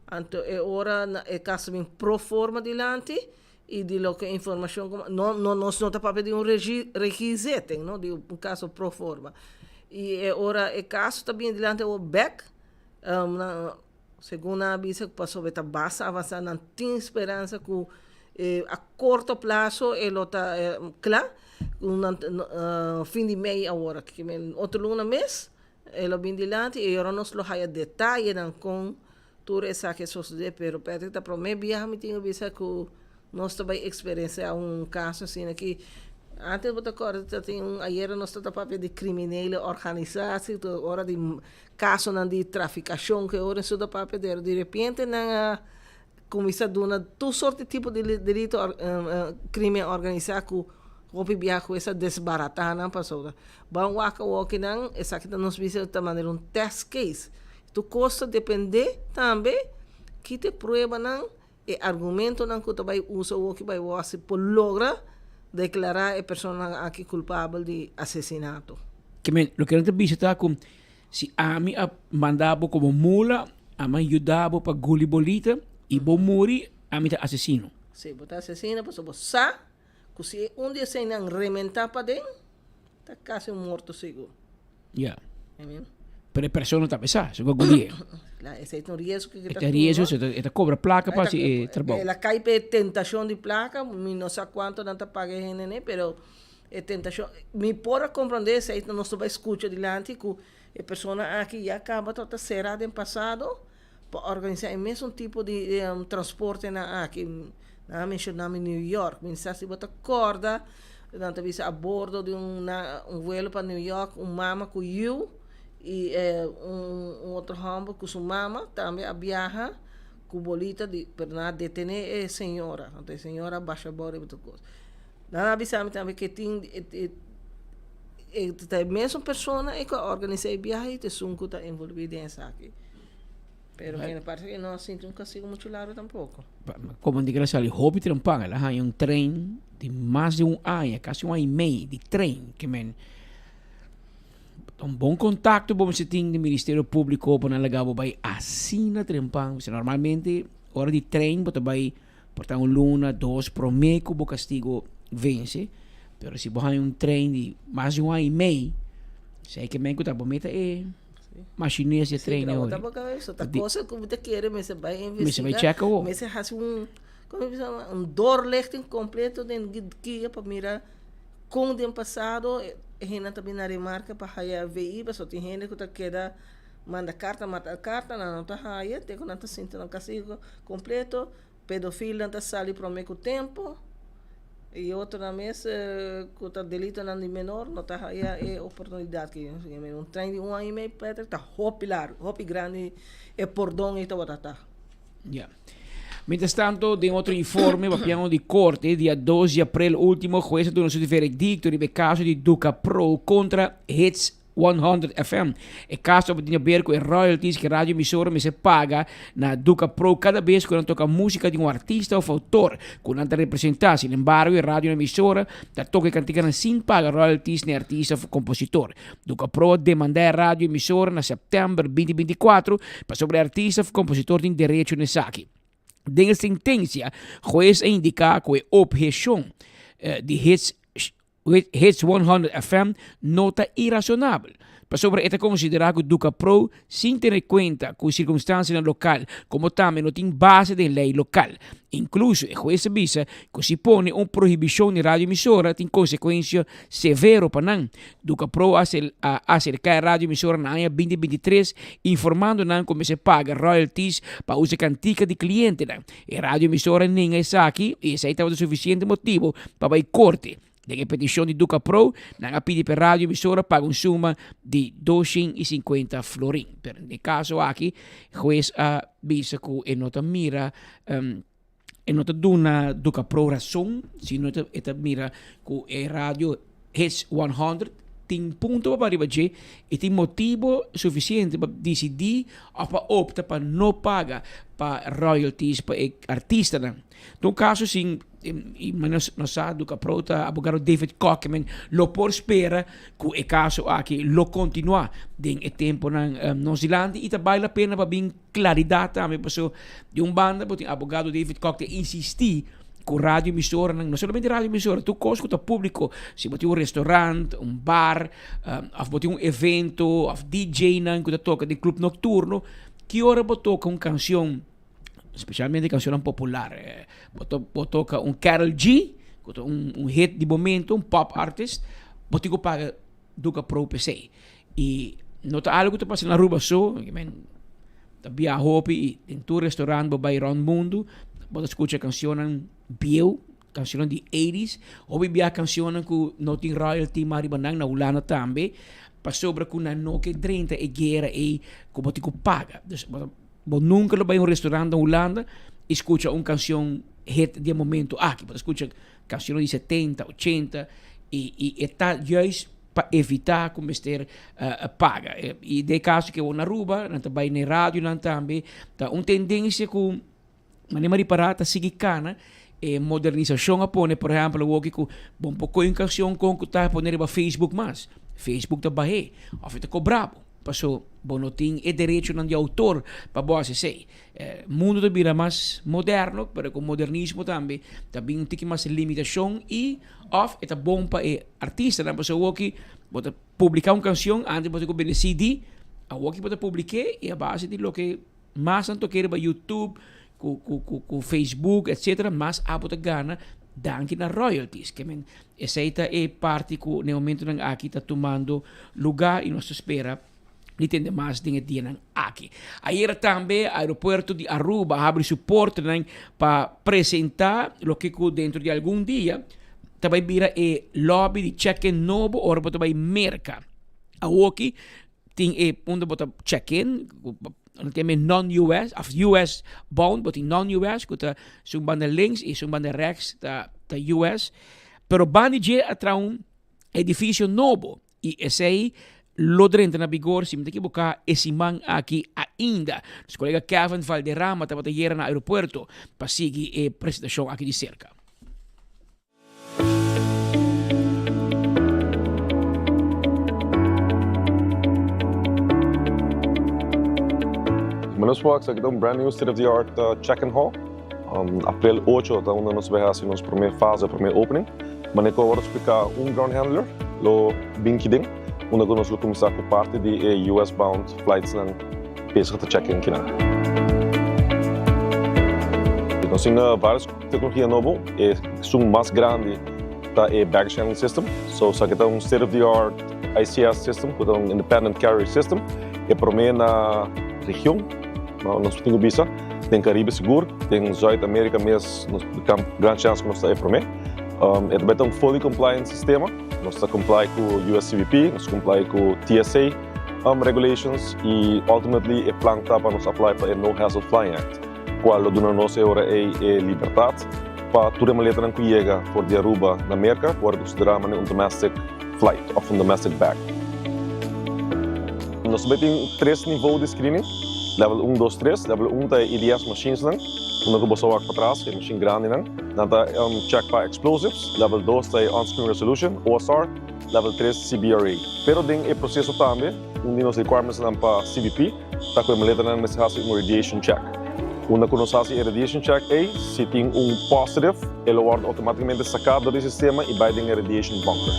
Anto e ora na e caso bin pro forma dilanti y di loke informacion cu no no nos no ta papia di un regi regizetting no di un caso pro forma y e ora e caso ta bin dilanti awor bek nan segun nan a bisa pasobra e ta basta avansa nan tin speransa cu a corto plazo e lo ta cla cu nan fin di mei awor otro luna mes E lo bin dilanti y ora nos lo haya detayenan con tur esaki a sosode, pero Patrick ta prome biaha mi tin cu bisa cu nos ta bay experiencia un caso asina aki. Antes bo ta corda ta tin un ayera nos ta papia di criminele organisatie, tur ora di casonan di traficacion cu e ora su ta papia, pero di repente nan a Cuminsa duna tur sort di tipo di delito crimen organisa cu hopi biaha cu esa desbarata nan pasobra ban wak awoki nan esaki ta nos bisa ta manera un test case tur cos ta depende tambe ki ta e pruebanan e argumentonan cu ta bay usa awoki bay wak si por logra declara e personanan aki culpabel di asesinato. Kimen, loke nan ta bisa ta cu Si ami a manda bo komo mula, ami a yuda bo pa guli bolita i bo muri, ami ta asesino. Si, bo ta asesino pasobra bo sa ku si e un di eseinan rementá paden, ta kasi un morto sigur. Ya. Amen. Pero e persona tambe sa, su ku a gulié. Kla, esei ta un riesgo ku e ta tuma. E ta riesgo, e ta kobra plaka pa hasi e trabou. El a kai pa e tentashon di plaka, mi no sa kuantu nan ta paga e hende ne, pero E tentashon, mi por a komprondé esei, nos ta bai skucha dilanti ku e persona aki ya kaba tabata será den pasado pa organisá e mesun tipo di transportenan aki. Nan a menshoná mi New York, mi sa si bo ta kòrda, nan ta bisa a bordo di un un vuelo pa New York un mama ku yu. I un un otro hòmber ku su mama tambe a biaha ku bolita di pero nan a detené e señora. Anto e señora a basha abou riba tur kos. Nan a bisa mi tambe ke tin e ta e mesun persona e ku a organisá e biahe i ta esun ku ta envolví den esaki. Pero mi no parse ke no a sinti un kastigo muchu largu tampoko. Komo di kila sali hopi trempan el a haña un trein di mas di un aña, kasi un aña i mei di trein ke men Ta un bon contacto bo mester tin di Ministerio Publico pa nan laga bo bai asina trempan. Pasobra normalmente ora di train bo ta bai por ta un luna, dos prome cu bo castigo vence. Pero si bo haña un train di mas di un aña y mei, esey ke men cu ta bo meta e machines di e train Sí, ey pero ori. ta bo cabeza. Ta Di- cosa cu bo ta kere mester bai Mester bai investiga. check awo. Mester haci un, como bisa, un doorlichting completo den guia pa mira Kon den pasado e hendenan ta bini na remarka pa haya VI pasobra tin hende ku ta keda manda karta manda karta nan no ta haya te ku nan ta sinti nan kastigo kompleto pedofilnan ta sali prome ku tempu i otronan mes ku ta delitonan di menor no ta haya e oportunidat ki un trein di un aña i mei Patrick ta hopi largu hopi grandi e pordon ei tabata ta. Ya. Mientras tanto, den otro informe papiando di corte, dia 2 di april ultimo, hues a duna su veredicto riba e caso di Duca Pro contra Hits 100 FM. E caso tabata tin haber cu e royalties cu e radio emisora mester paga na Duca Pro cada bes cu nan toca musica di un artista of autor cu nan ta representa. Sin embargo, e radio emisora ta toca e canticanan sin paga royalties na e artista of compositor. Duca Pro a demanda e radio emisora na september 2024 pasobra e artista of compositor tin derecho na esaki. Den e sentencia, hues a indica cu e obhecion di Hits Hits 100 FM no ta irasonabel, pasobra e ta considera cu Duca Pro sin tene cuenta cu circunstancianan local como tambe no tin base den ley local. Incluso e hues a bisa cu si pone un prohibicion di radio emisora tin consecuencia severo pa nan. Duca Pro a acerca e radio emisora na aña 2023 informando nan cu mester paga royalties pa usa cantica di clientenan. E radio emisora nenga esaki y esey tabata suficiente motibo pa bay corte. Den e peticion di Duca Pro, nan a pidi pa e radio emisora paga un suma di 250 florin. Pero den e caso aki, hues a bisa cu e no ta mira e no ta duna Duca Pro rason, sino e ta mira cu e radio Hits 100 tin punto pa riba dje y tin motibo suficiente pa dicidi of pa opta pa no paga pa royalties pa e artistanan. Den un caso sin y nos sa Duca Pro ta abogado David Kokeman lo por spera cu e caso aki lo continua den e temponan nos dilanti y ta bale la pena pa bin claridad tambe paso di un banda bo tin abogado David Kok ta insisti cu radio emisoranan, no solamente radio emisora, tur cos cu ta publico, si bo tin un restaurant, un bar, of bo tin un evento, of DJ nan cu ta toca den club nocturno, ki ora bo toca un cancion, specialmente cancionnan popular, bo to bo toca un Karol G, cu ta un un hit di momento, un pop artist, bo tin cu paga Duca Pro p'esey. Y no ta algo cu ta pasa na Aruba so, ta biaha hopi y den tur restaurant bo bay rond mundo, bo ta scucha cancionnan bieu, cancionnan di eighties, hopi biaha cancionnan cu no tin royalty mas riba nan, na Hulanda tambe, pasobra cu nan no ke drenta e guera ey cu bo tin cu paga. Dus bo nunca lo bay un restaurant na Hulanda y scucha un cancion hit di e momento aki, bo ta scucha Cancionnan di setenta, ochenta y y e ta juist pa evita cu mester paga. Y den e caso cu awor na Aruba nan ta bay na e radionan tambe ta un tendencia cu manera mi a ripara ta sigui cana e modernisacion a pone por ehempel awoki cu bo no por coge un cancion con cu ta pone riba Facebook mas, Facebook ta bahe of e ta cobra bo paso bo no tin e derechonan di autor pa bo haci esey. Mundo ta bira mas moderno, pero ku modernismo tambe ta bin un tiki mas limitashon i òf e ta bon pa e artistanan pasobra awoki bo ta publiká un kanshon antes bo ta ku bende CD, awoki bo ta publik'é i a base di loke mas nan tok'é riba YouTube ku ku ku ku Facebook etcetera mas abo ta gana danki na royalties. Ke men esei ta e parti ku na e momentonan aki ta tumando lugá i nos ta spera. Di tende mas den e dianan aki. Ayera tambe aeropuerto di Aruba a habri su portanan pa presenta loke cu dentro di algun dia ta bay bira e lobby di check-in nobo ora bo ta bay Merca. Awoki. Tin e unda bo ta check in, nan ta yama non-US of US bound, bo tin non-US ku ta esun banda links i esun banda rechts ta ta US. Pero banda di dje a traha un edifisio nobo i esei lo drenta na bigor, si mi ta ekiboká, e siman aki ainda. Nos kolega Kevin Valderrama tabata yera na aeropuerto pa sigui e presentashon aki di serka. Nos por aki ta un brand new state of the art check-in hall. April 8 ta unda nos bai hasi nos prome fase, prome opening. Manera ku a wòrdu spliká un ground handler lo bin kiden unda ku nos lo kuminsá ku parti di e US bound flightsnan bezig ta check-in kinan. Nos tin varios Tecnologia nobo, e esun mas grandi ta e baggage handling system. So esaki ta un state of the art ICS system cu ta un independent carrier system. E prome na region, nos tin cu bisa, den Caribe sigur, den Zuid America mes nos tin gran chance cu nos ta e prome. E ta bay ta un fully compliant sistema, nos ta comply cu USCBP, nos ta comply cu TSA regulations y ultimately e plan ta pa nos apply pa e No Hassle Flying Act. Cual lo duna nos e ora ey e libertad pa tur e maletanan cu yega for di Aruba na Merca worde considera manera un domestic flight of un domestic bag. Nos ta bay tin tres nivo di screening, level un, dos, tres. Level un ta e EDS machinesnan, unda cu bo sa wak patras, e machine grandinan. Nan ta check pa explosives. Level dos ta e on-screen resolution, OSR. Level tres, CBRA. Pero den e proceso tambe, un di nos requirementsnan pa CBP, Ta ku e maletanan mester hasi un radiation check. Unda ku nos hasi e radiation check ei, si tin un positive, e lo wòrdu outomátikamente saká dor di sistema i bai den e radiation bunker.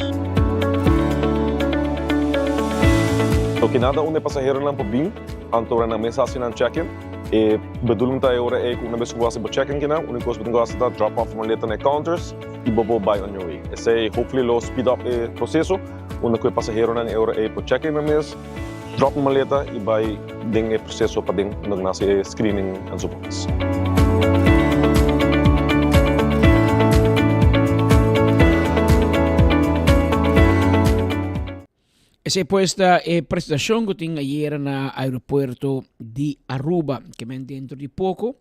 Loke nan ta unda e pasaheronan por bin, anto ora nan mes hasi nan check-in. E bedoeling ta e ora ei ku una bes ku bo hasi bo check-in kinan, úniko kos bo tin ku hasi ta drop off bo maleta na e counters i bo por bai on your way. Esei hopefully lo speed up e proseso unda ku e pasaheronan e ora ei por check-in nan mes. Drop maleta y bay den e proceso paden unda nan haci e screening enzovoorts. Esey pues ta e presentacion cu tin ayera na aeropuerto di Aruba, ke men dentro di poco.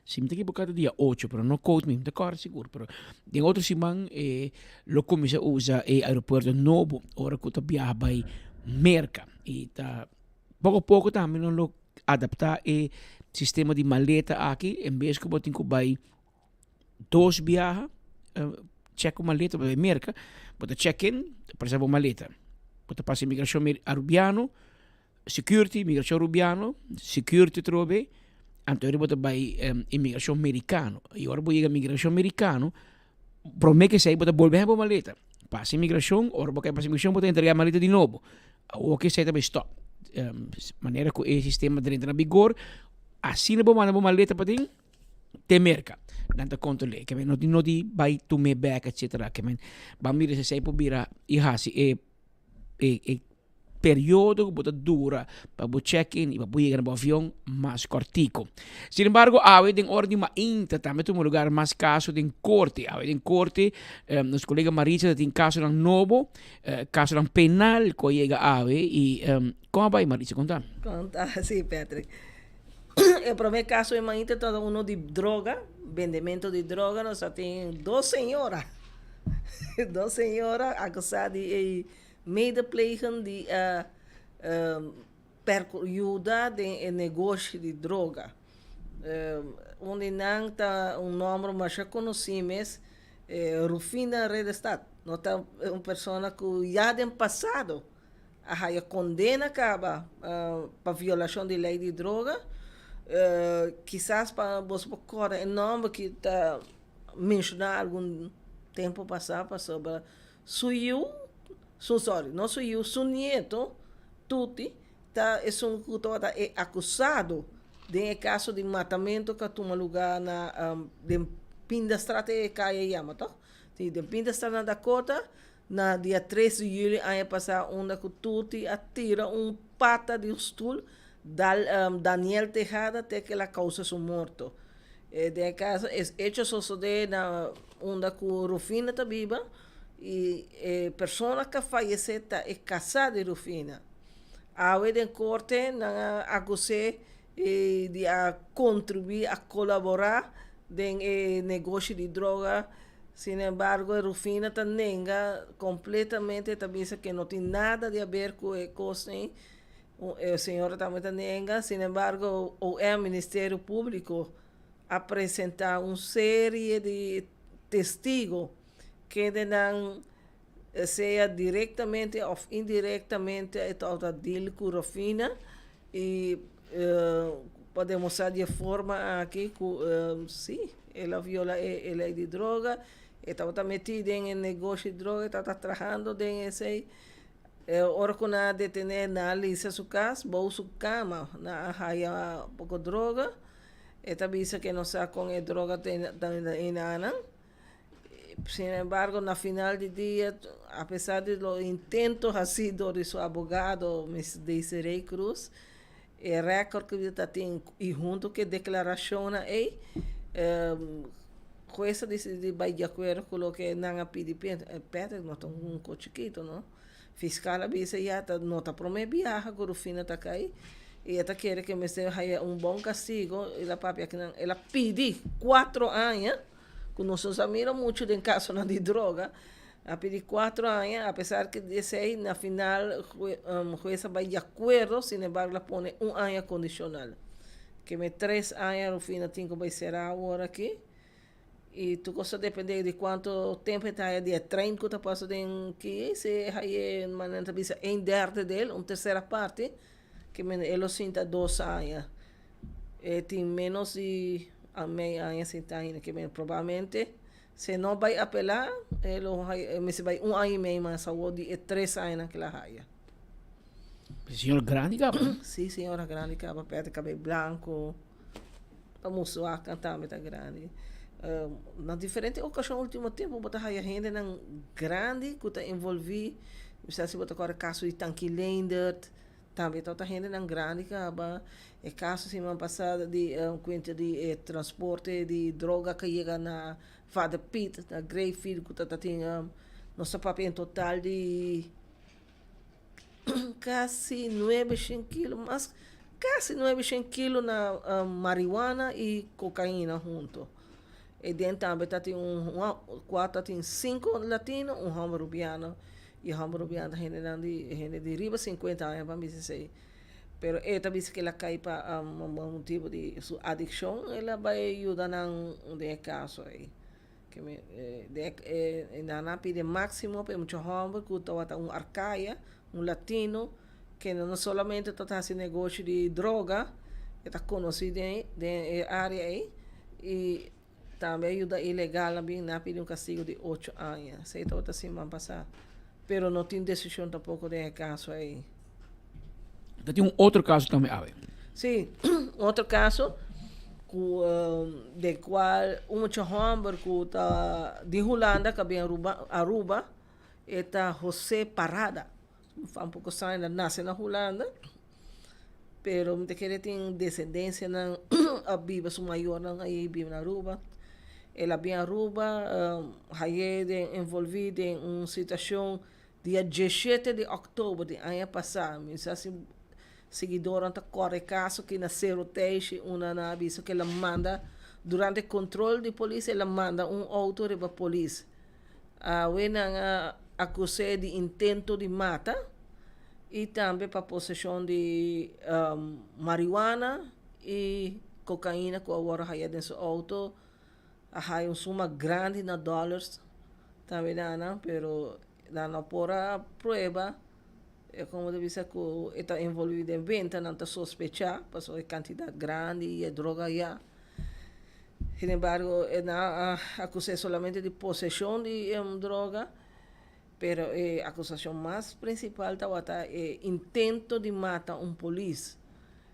Si mi ta ekiboká ta dia ocho, pero no quote me, mi ta kòrda sigur, pero den otro siman e lo kuminsá usa e aeropuerto nobo ora ku ta biaha bai Merka. I ta poko poko tambe nan lo adaptá e sistema di maleta aki, en bes ku bo tin ku bai dos biaha chèk bo maleta pa bai Merka, bo ta chèk in, ta presa bo maleta, bo ta pasa imigrashon arubiano. Security, migracion Rubiano, security atrobe, anto ora bo ta bai inmigracion Mericano. Y ora bo yega migracion Mericano, prome ke esei bo ta bolbe haña bo maleta. Pasa inmigracion, ora bo kai pasa inmigracion bo ta entrega e maleta di nobo. Awor ke esei ta bai stop. Manera ku e sistema drenta na bigor, asina bo manda bo maleta paden, te Merca. Nan ta kontrole. Ke men no tin no di bai tum'é bek etcetera. Ke men ban mira si esei por bira i hasi e e periodo ku bo ta dura pa bo check in i pa bo yega na bo avion mas kòrtiku. Sin embargo, awe den ora di mainta tambe tuma lugar mas kaso den korte. Awe den korte nos kolega Maritza ta tin kasonan nobo, kasonan penal ku a yega awe i kon a bai Maritza? Konta. Konta, si Patrick. E prome kaso e mainta tabata uno di droga, bendemento di droga, nos a tin dos señora, dos señora akusá di e Medeplegen di a yuda den e negoshi di droga. Un di nan ta un nòmber masha konosí mes, Rufina Redestad. No ta un persona ku ya den pasado a haya kondena kaba pa violashon di lei di droga. Kisas pa boso por kòrda e nòmber ki ta menshoná algun tempu pasá pasobra Su yiu, su sorry, no su yiu, su nieto, Tuti, ta esun ku tabata e akusado den e kaso di matamento ku a tuma lugá na den Pindastraat e kaya yama tòg? Si, den Pindastraat na Dakota, na dia tres di yüli aña pasá unda ku Tuti a tira un pata di un stul dal Daniel Tejada te ku el a kousa su morto. Den e kaso e hecho a sosodé na unda ku Rufina ta biba i e persona ku a fayesé ta e kasá di Rufina. Awe den korte nan a akus'é di a kontribuí, a kolaborá den e negoshi di droga. Sin embargo e Rufina ta nenga kompletamente, e ta bisa ke no tin nada di aber ku e kosnan. E señora tambe ta nenga. Sin embargo OM, Ministerio Públiko, a presentá un serie di testigo kendenan sea directamente of indirectamente e tabata deal cu Rofina y pa demostra di e forma aki cu si el a viola e ley di droga, e tabata meti den e negoshi di droga, e tabata trahando den esey. Ora cu nan a detene nan a lisa su cas, bou su cama nan a haya poco droga, e ta bisa cu e no sa con e droga ta enanan. Sin embargo, na final di dia, apesar di lo intento haci dor di su abogado, Miss Desiree Cruz, e record cu ta tin y hunto cu e declaracionnan ey, huez a dicidi di bay di acuerdo cu loke nan a pidi. Patrick no ta un co chikito, no. Fiscal a bisa ya ta no ta prome biaha cu Rufina ta cay y e ta kere cu e mester haya un bon castigo. El a papia cu nan, el a pidi cuatro aña. ku nos no sa mira muchu den kasonan di droga, a pidi kuatro aña, apesar ku di esei na final hues a bai di akuerdo, sin embargo a pone un aña kondishonal. Keme tres aña Rufina tin ku bai será awor aki i tur kos ta depende di kuantu tempu e ta haya di e trein ku ta pasa den ki, si e haye manera nan ta bisa een derde del, un tersera parti, keme e lo sinta dos aña. E tin menos di mei aña sinta ainda ke men probablemente si e no bai apelá e lo haya e mester bai un aña i mei mas awor di e tres añanan ke el a haya. Señora grandi kaba? Si señora grandi kaba pèt kabei blanko ta musua tambe ta grandi. Na diferente okashon ultimo tempu bo ta haya hendenan grandi ku ta envolví mi sa si bo ta kòrda kaso di Tanki Leendert. Tambe ta ota hendenan grandi kaba. E kaso siman pasa di kuenta di e transporte di droga ku a yega na Vader Piet, na Greyfield ku ta tin nos ta papia en total di kasi nuebe shen kilo mas kasi nuebe shen kilo na marihuana i kokaina hunto. E den tambe ta tin un kua ta tin sinku latino un hòmber rubiano. I hòmber rubian ta hendenan di hende di riba sinkuenta aña pa bisa esei. Pero e ta bisa ku el a kai pa motibu di su adikshon el a bai yuda nan den e kaso ei. Ke mi den e nan a pidi e máksimo pa e mucha hòmber ku tabata un arkaya, un latino, kende no solamente tabata hasi negoshi di droga, e ta konosí den den e área ei i Tambe a yuda ilegalnan bin na pidi un castigo di ocho aña. Esey tabata siman pasa. Pero no tin decision tampoco den e caso ey. Ta tin un otro caso tambe awe. Si, un otro caso cu den cual un mucha homber cu ta di Hulanda cu a bin Aruba, Aruba, e ta Jose Parada. Fa un poco saña el a nace na Hulanda. Pero mi ta kere tin desendensianan a biba su mayornan a biba na Aruba. El a bin Aruba haye den envolvi den un situacion dia dieshete di october di aña pasa. Mi sa si siguidornan ta corda e caso aki na Cerro Teishi unda nan a bisa cu el a manda durante control di polis el a manda un auto riba polis. Awe nan a acus'e di intento di mata. y tambe pa posesion di marihuana y cocaina cu a worde haya den su auto, a haya un suma grandi na dollars tambe nan, pero nan no por a prueba, e como ta bisa cu e ta envolvi den venta, nan ta sospecha pasobra e cantidad grandi y e droga aya. Sin embargo, nan a acuse solamente di posesion di droga. Pero e akusashon mas prinsipal tabata e intento di mata un polis.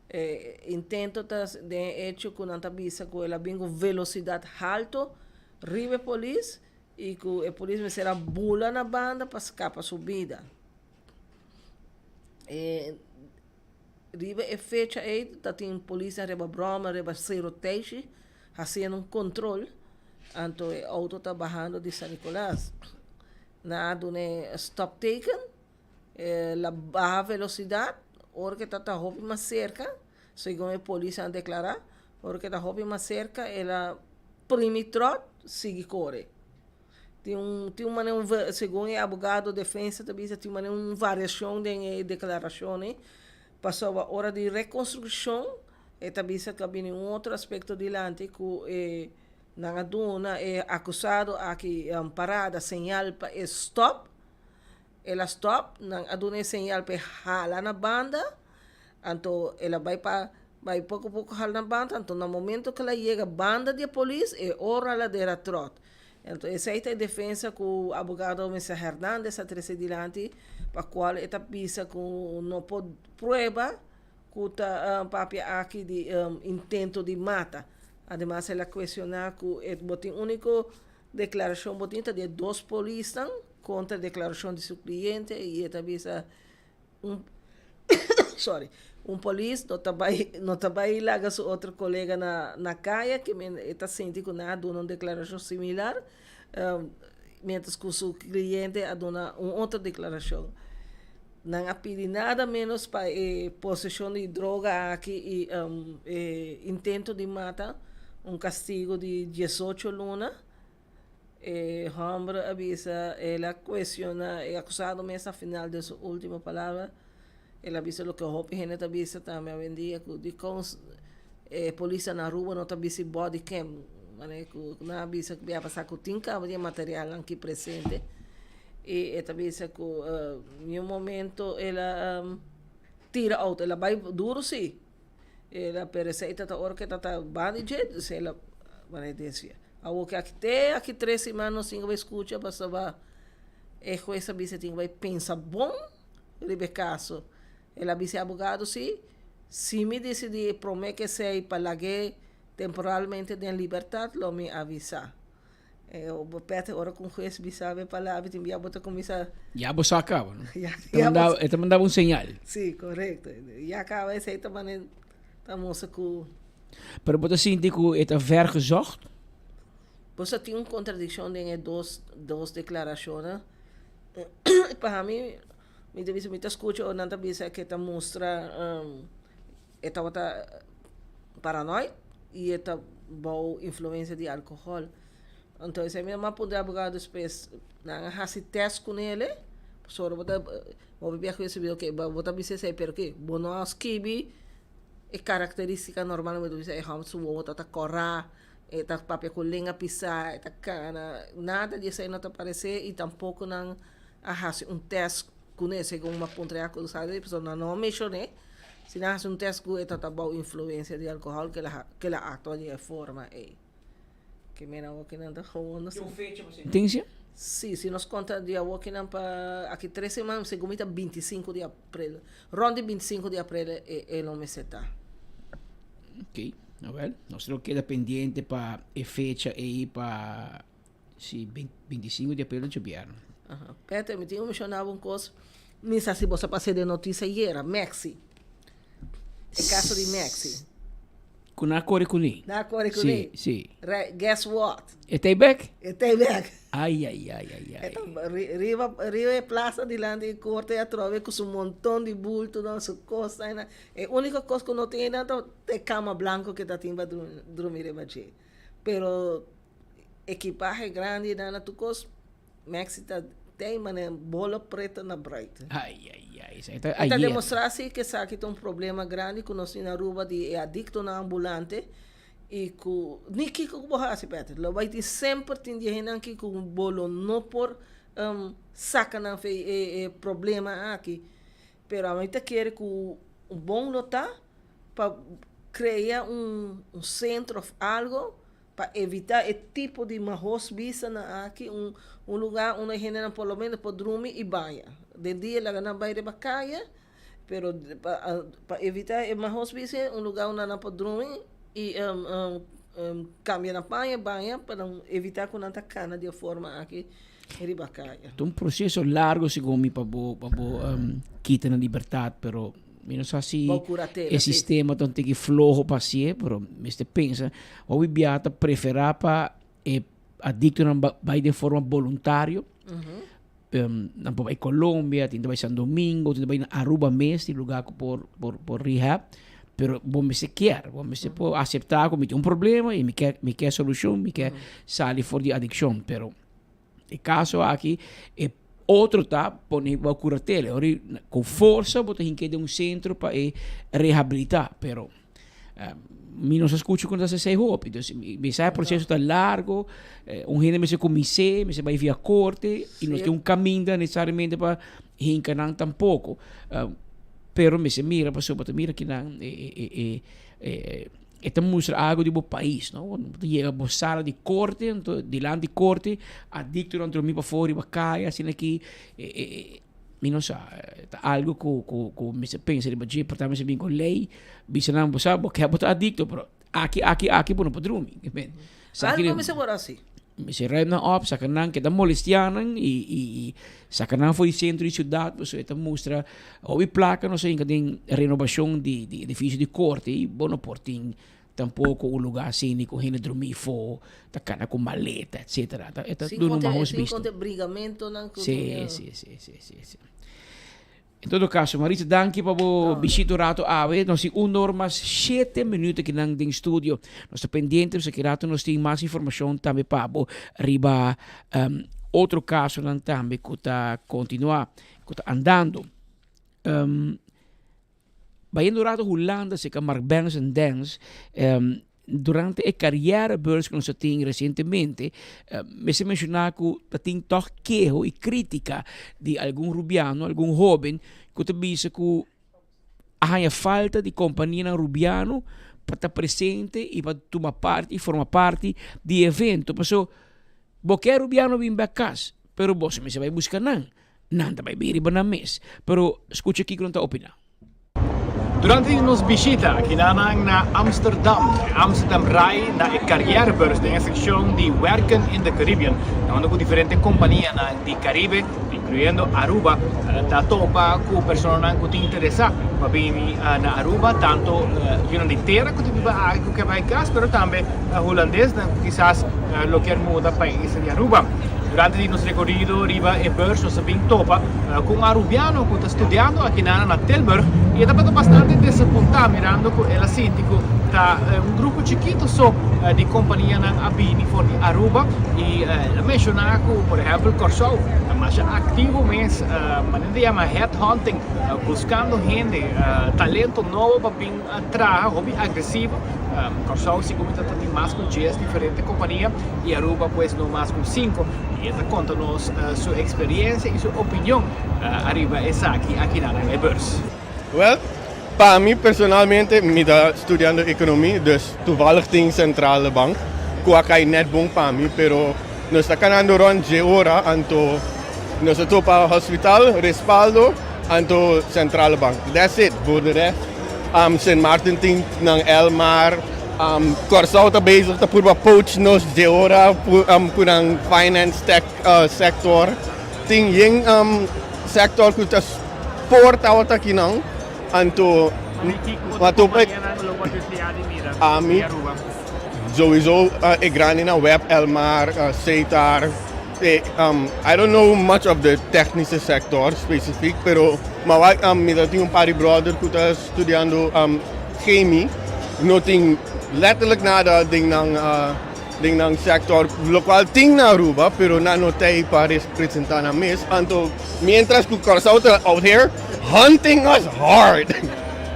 E intento ta den e echo ku nan ta bisa ku el a bin ku velosidat halto riba e polis i ku e polis mester a bula na banda pa skapa su bida. E riba e fecha ei ta tin polisnan riba bròmer riba Sero Teishi hasiendo un control, anto e auto ta bahando di San Nicolas. Nan a duna e stopteken, el a baha velocidad. Ora ku ta hopi mas serka, segun e polis a deklará, ora ku ta hopi mas serka el a primi tròt sigui kore. Tin un tin un manera un segun e abogado defensa ta bisa tin manera un variashon den e deklarashon ei, pasobra ora di rekonstrukshon e ta bisa ku a bini un otro aspekto dilanti ku e nan a duna e akusado aki parada señal pa e stòp. El a stòp, nan a duna e señal pa e hala na banda, anto el a bai pa bai poko poko hala na banda, anto na momento ku el a yega banda di e polis e ora el a dera tròt. Anto esei ta e defensa ku abogado Mister Hernandez a trese dilanti pa kual e ta bisa ku no por prueba ku ta papia aki di intento di mata. Ademas el a kuestioná ku e bo tin úniko Deklarashon bo tin ta di e dos polisnan kontra deklarashon di su kliente i e ta bisa un sorry un polis no ta bai no ta bai laga su otro kolega na na kaya ke men e ta sinti ku nan a duna un deklarashon similar mientras ku su kliente a duna un otro deklarashon. Nan a pidi nada menos pa e poseshon di droga aki i e intento di mata un kastigo di diesocho luna. E hòmber a bisa el a kuestioná e akusado mes na final den su último palabra el a bisa loke hopi hende ta bisa tambe awendia ku dikon e polisnan na Aruba no ta bisti body cam manera ku nan a bisa ku bia pasá ku tin kaba di e materialnan aki presente. I e ta bisa ku niun momento el a tira outo, el a bai duru si, el a pero esei ta ta ora ku e ta ta banda di dje, dus el a bai desvia. Awor ku aki te aki tres siman nos tin ku bai skucha pasobra e hues a bisa e tin ku bai pensa bon riba e kaso. El a bisa e abogado si, si mi disidí promé ku esei pa lag'é temporalmente den libertat lo mi avisá. E bo pet ora ku un hues bisa bo e palabra tin bia bo ta kuminsá. Ya bo sa kaba no. Ya ya bo E ta mandaba un señal. Sí, korekto. Ya kaba esei ta manda ta mustra ku. Pero bo ta sinti ku e ta vergezocht? Bo sa tin un kontradikshon den e dos dos deklarashonnan. Pa mi, mi ta bisa mi ta skucha ora nan ta bisa ke ta mustra E tabata paranoid y e ta bou influencia di alcohol. Anto esei mi a puntra e abogado despues, nan a haci test cu nele, pasobra bo ta, bo bia cu esei ok, bo ta bisa esei pero ke bo no a skibi e caracteristica normal, bo ta bisa e homber su wowo ta ta cora, e ta papia cu lenga pisa, e ta cana, nada di esei no ta parece y tampoco nan a haci un test cune segun mi a puntra e acusado pasobra nan no a mencione. Si nan hasi un test ku e ta ta bou influensia di alkohòl ke la ke la aktua di e forma ei. Ke mira awokinan ta gewoon nos. Tin un fecha pa sentensia? Si, si nos konta di awokinan pa aki tres siman segun mi ta bintisinku di aprel. Rònt di bintisinku di aprel e e lo mester ta. Oké, awèl nos lo keda pendiente pa e fecha ei pa Si, 25 di april ocho bierno. Aha. Peter, mi tin ku menshona bo un kos. Mi sa si bo sa pas'é den notisia ayera, Maxi. E kaso di Maxi. Ku nan a kore kuné. Nan a kore kuné. Si, si. Right, guess what? E ta ei bèk? E ta ei bèk. Ai, ai, ai, ai, ai. E ta riba, riba e plasa dilanti di korte atrobe ku su monton di bultonan, su kosnan. E úniko kos ku no tin einan ta e kama blanko ku e ta tin pa drumi riba dje. Pero Ekipahe grandi nan na tur kos, Maxi ta tei manera bolo preto na bruid. Ai ai ai, esaki ta E ta ayer. demostra si ku esaki ta un problema grandi ku nos tin na Aruba di e adiktonan ambulante i ku ni kiko ku bo hasi Patrick, lo bai tin semper tin di e hendenan aki ku bo lo no por saka nan for e problema aki. Pero ami ta kere ku un bon lo ta pa krea un sentro òf algo Pa evita e tipo di mahos bistanan aki, un un lugar unda e hendenan por lo menos por drumi y baña. Den dia laga nan bay riba caya, pero pa pa evita e mahos bista un lugar unda nan por drumi y cambia nan paña, baña pa nan evita cu nan ta cana di e forma aki riba caya. Ta un proceso largo segun mi pa bo pa bo kita nan libertad, pero Mi no sa si Bou curatela, e si. sistema ta un tiki floho pa hacié, pero mester pensa, hopi bia ta prefera pa e adictonan ba- bay den forma boluntario, Nan por bai Colombia, tin ta bai San Domingo, tin ta bai na Aruba mes, tin lugar ku por por por rehab. Pero bo mester kier, bo mester por acepta ku mi tin un problema y mi kier mi kier solucion, mi kier sali for di adiccion. Pero e caso aki e otro ta pone bo curatela. Ora cu forsa bo ta hinke den un centro pa e rehabilita, pero Mi no sa scucha cu ta sesey hopi. Dus mi sa e proceso ta largo, un hende mester cumins'é, mester bay via corte y no tin un caminda necesariamente pa hinca nan tampoco. Pero mester mira pasobra bo ta mira kinan e e ta mustra algo di bo pais, no? Bo ta yega bo sala di corte, anto dilanti corte adictonan drumi pafó riba caya asina aki e. Mi no sa, ta algo ku ku ku mester pensa riba dje, por ta mester bin ku lei, bisa nan bo sa bo ke bo ta adikto, pero aki aki aki bo no por drumi. Algo mester wòrdu hasi. Mester ruim nan op, saka nan ke ta molestia nan i i i saka nan for di sentro di siudat, pasobra e ta mustra hopi plaka nos a hinka den renobashon di di edifisio di korte i bo no por tin Tampoco un lugar asina cu hende drumi fo, ta cana cu maleta, etcetera. Ta, e ta Sin duna un conta, mahos sin bisto. conta brigamentonan cu Sí, tin. sí, sí, sí, sí, sí. En todo caso, Maritza, danki pa bo bishita un rato awe. Nos tin un or mas shete minuut akinan den studio. Nos ta pendiente, pasobra ki rato nos tin mas informacion tambe pa bo riba otro casonan tambe cu ta continua, cu ta andando. Bayendo un rato Hulanda cerca Mark Benz en Dens, durante e carrièrebeurs cu nos a tin recientemente, mester menciona cu ta tin toch keho y critica di algun Rubiano, algun hoben cu ta bisa cu a haya falta di companianan Rubiano pa ta presente y pa tuma parti y forma parti di e evento. Paso bo ke Rubiano bin bek cas, pero bo si mester bay busca nan. Nan ta bai bin riba nan mes. Pero scucha kico nan ta opina. Durante di nos bishita kinanan na Amsterdam, e Amsterdam Rai na e Carrièrebeurs den e seccion di Werken in the Caribbean, na unda cu diferente companianan di Caribe, incluyendo Aruba, ta topa cu personanan cu tin interesa pa bini na Aruba, tanto yunan di tera cu ta biba aki cu kier bai cas, pero tambe Hulandesnan cu kisas lo kier muda pa e isla di Aruba. Durante di nos rekorido riba e beurs nos a bin topa ku un arubiano ku ta studiando akinana na Tilburg i e tabata bastante desapuntá mirando ku el a sinti ku ta un grupo chikito so di kompanianan a bini for di Aruba i el a menshoná ku por ehèmpel Kòrsou ta masha aktivo mes manera ta yama headhunting buskando hende talento nobo pa bin traha hopi agresivo. Kòrsou sigur mi ta tin mas ku dies diferente kompania i Aruba pues no mas ku sinku i e ta konta nos su eksperiencia i su opinion ariba esaki aki na e beurs. Wel, pa mi personalmente mi ta studiando economie, dus toevallig tin centrale bank cu a cay net bon pa mi, pero nos ta canando rond dje ora anto nos a topa hospital, respaldo, anto centrale bank. That's it, voor de rest Sint Maarten tin nan Elmar, Kòrsou ta bezig ta purba poach nos dje ora ku nan finance tech sector. Tin yen sector ku ta por tabata akinan anto ami souiso e grandinan web Elmar, Setar. I don't know much of the technische sector specifiek, pero ma wak mi ta tin un par di brother ku ta studiando chemie, no tin letterlijk nada den nan den nan sector, locual tin na Aruba, pero nan no ta ei pa representa nan mes. Anto mientras ku Kòrsou ta out here hunting us hard.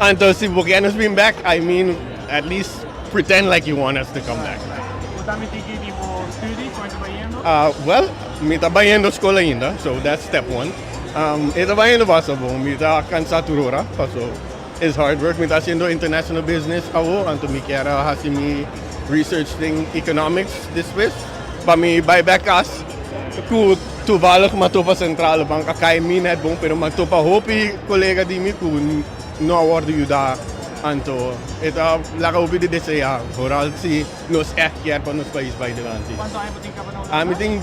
Anto si bo kier nos bin back, I mean at least pretend like you want us to come back. Bo ta miti ki tipo studie cu ta bayendo? Well, mi ta bayendo school ainda, so that's step one. E ta bayendo basta bon, mi ta cansa tur ora, paso it's hard work. Mi ta haciendo international business awo, anto mi kier a haci mi research den economics despues, pa mi bay back cas cu toevallig mi a topa Centrale Bank, a cay mi net bon, pero mi a topa hopi colega di mi cu no a wordo yuda. Anto e ta laga hopi di desea, vooral si nos echt kier pa nos pais bai dilanti. Cuanto aña bo tin caba na Hulanda? Ami tin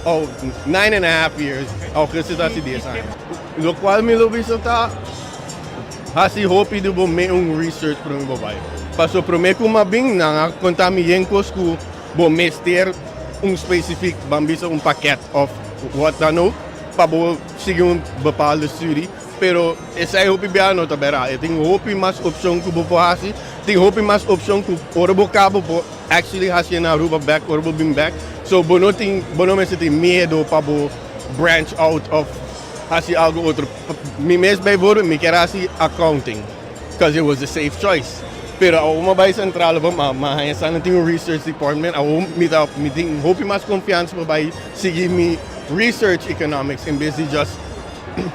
oh nine and a half years, augustus ta hasi dies aña. Locual mi lo bisa ta hasi hopi di bo me un research prome bo bai. Paso prome cu mi a bin nan a conta mi yen cos cu bo mester un specific, ban bisa un paket of what dan ook. pa bo sigui un bepaalde studie, pero esei hopi biaha no ta bera. E tin hopi mas opcion cu bo por haci, tin hopi mas opcion cu ora bo caba bo por actually haci na Aruba bek ora bo bin bek. So bo no tin, bo no mester tin miedo pa bo branch out of haci algo otro. Mi mes bijvoorbeeld mi kier haci accounting cause it was the safe choice. Pero awor mi a bay Centrale bo ma ma haña sa nan tin un research department awor mi ta mi tin hopi mas confiansa pa bay sigui mi research economics en bes di just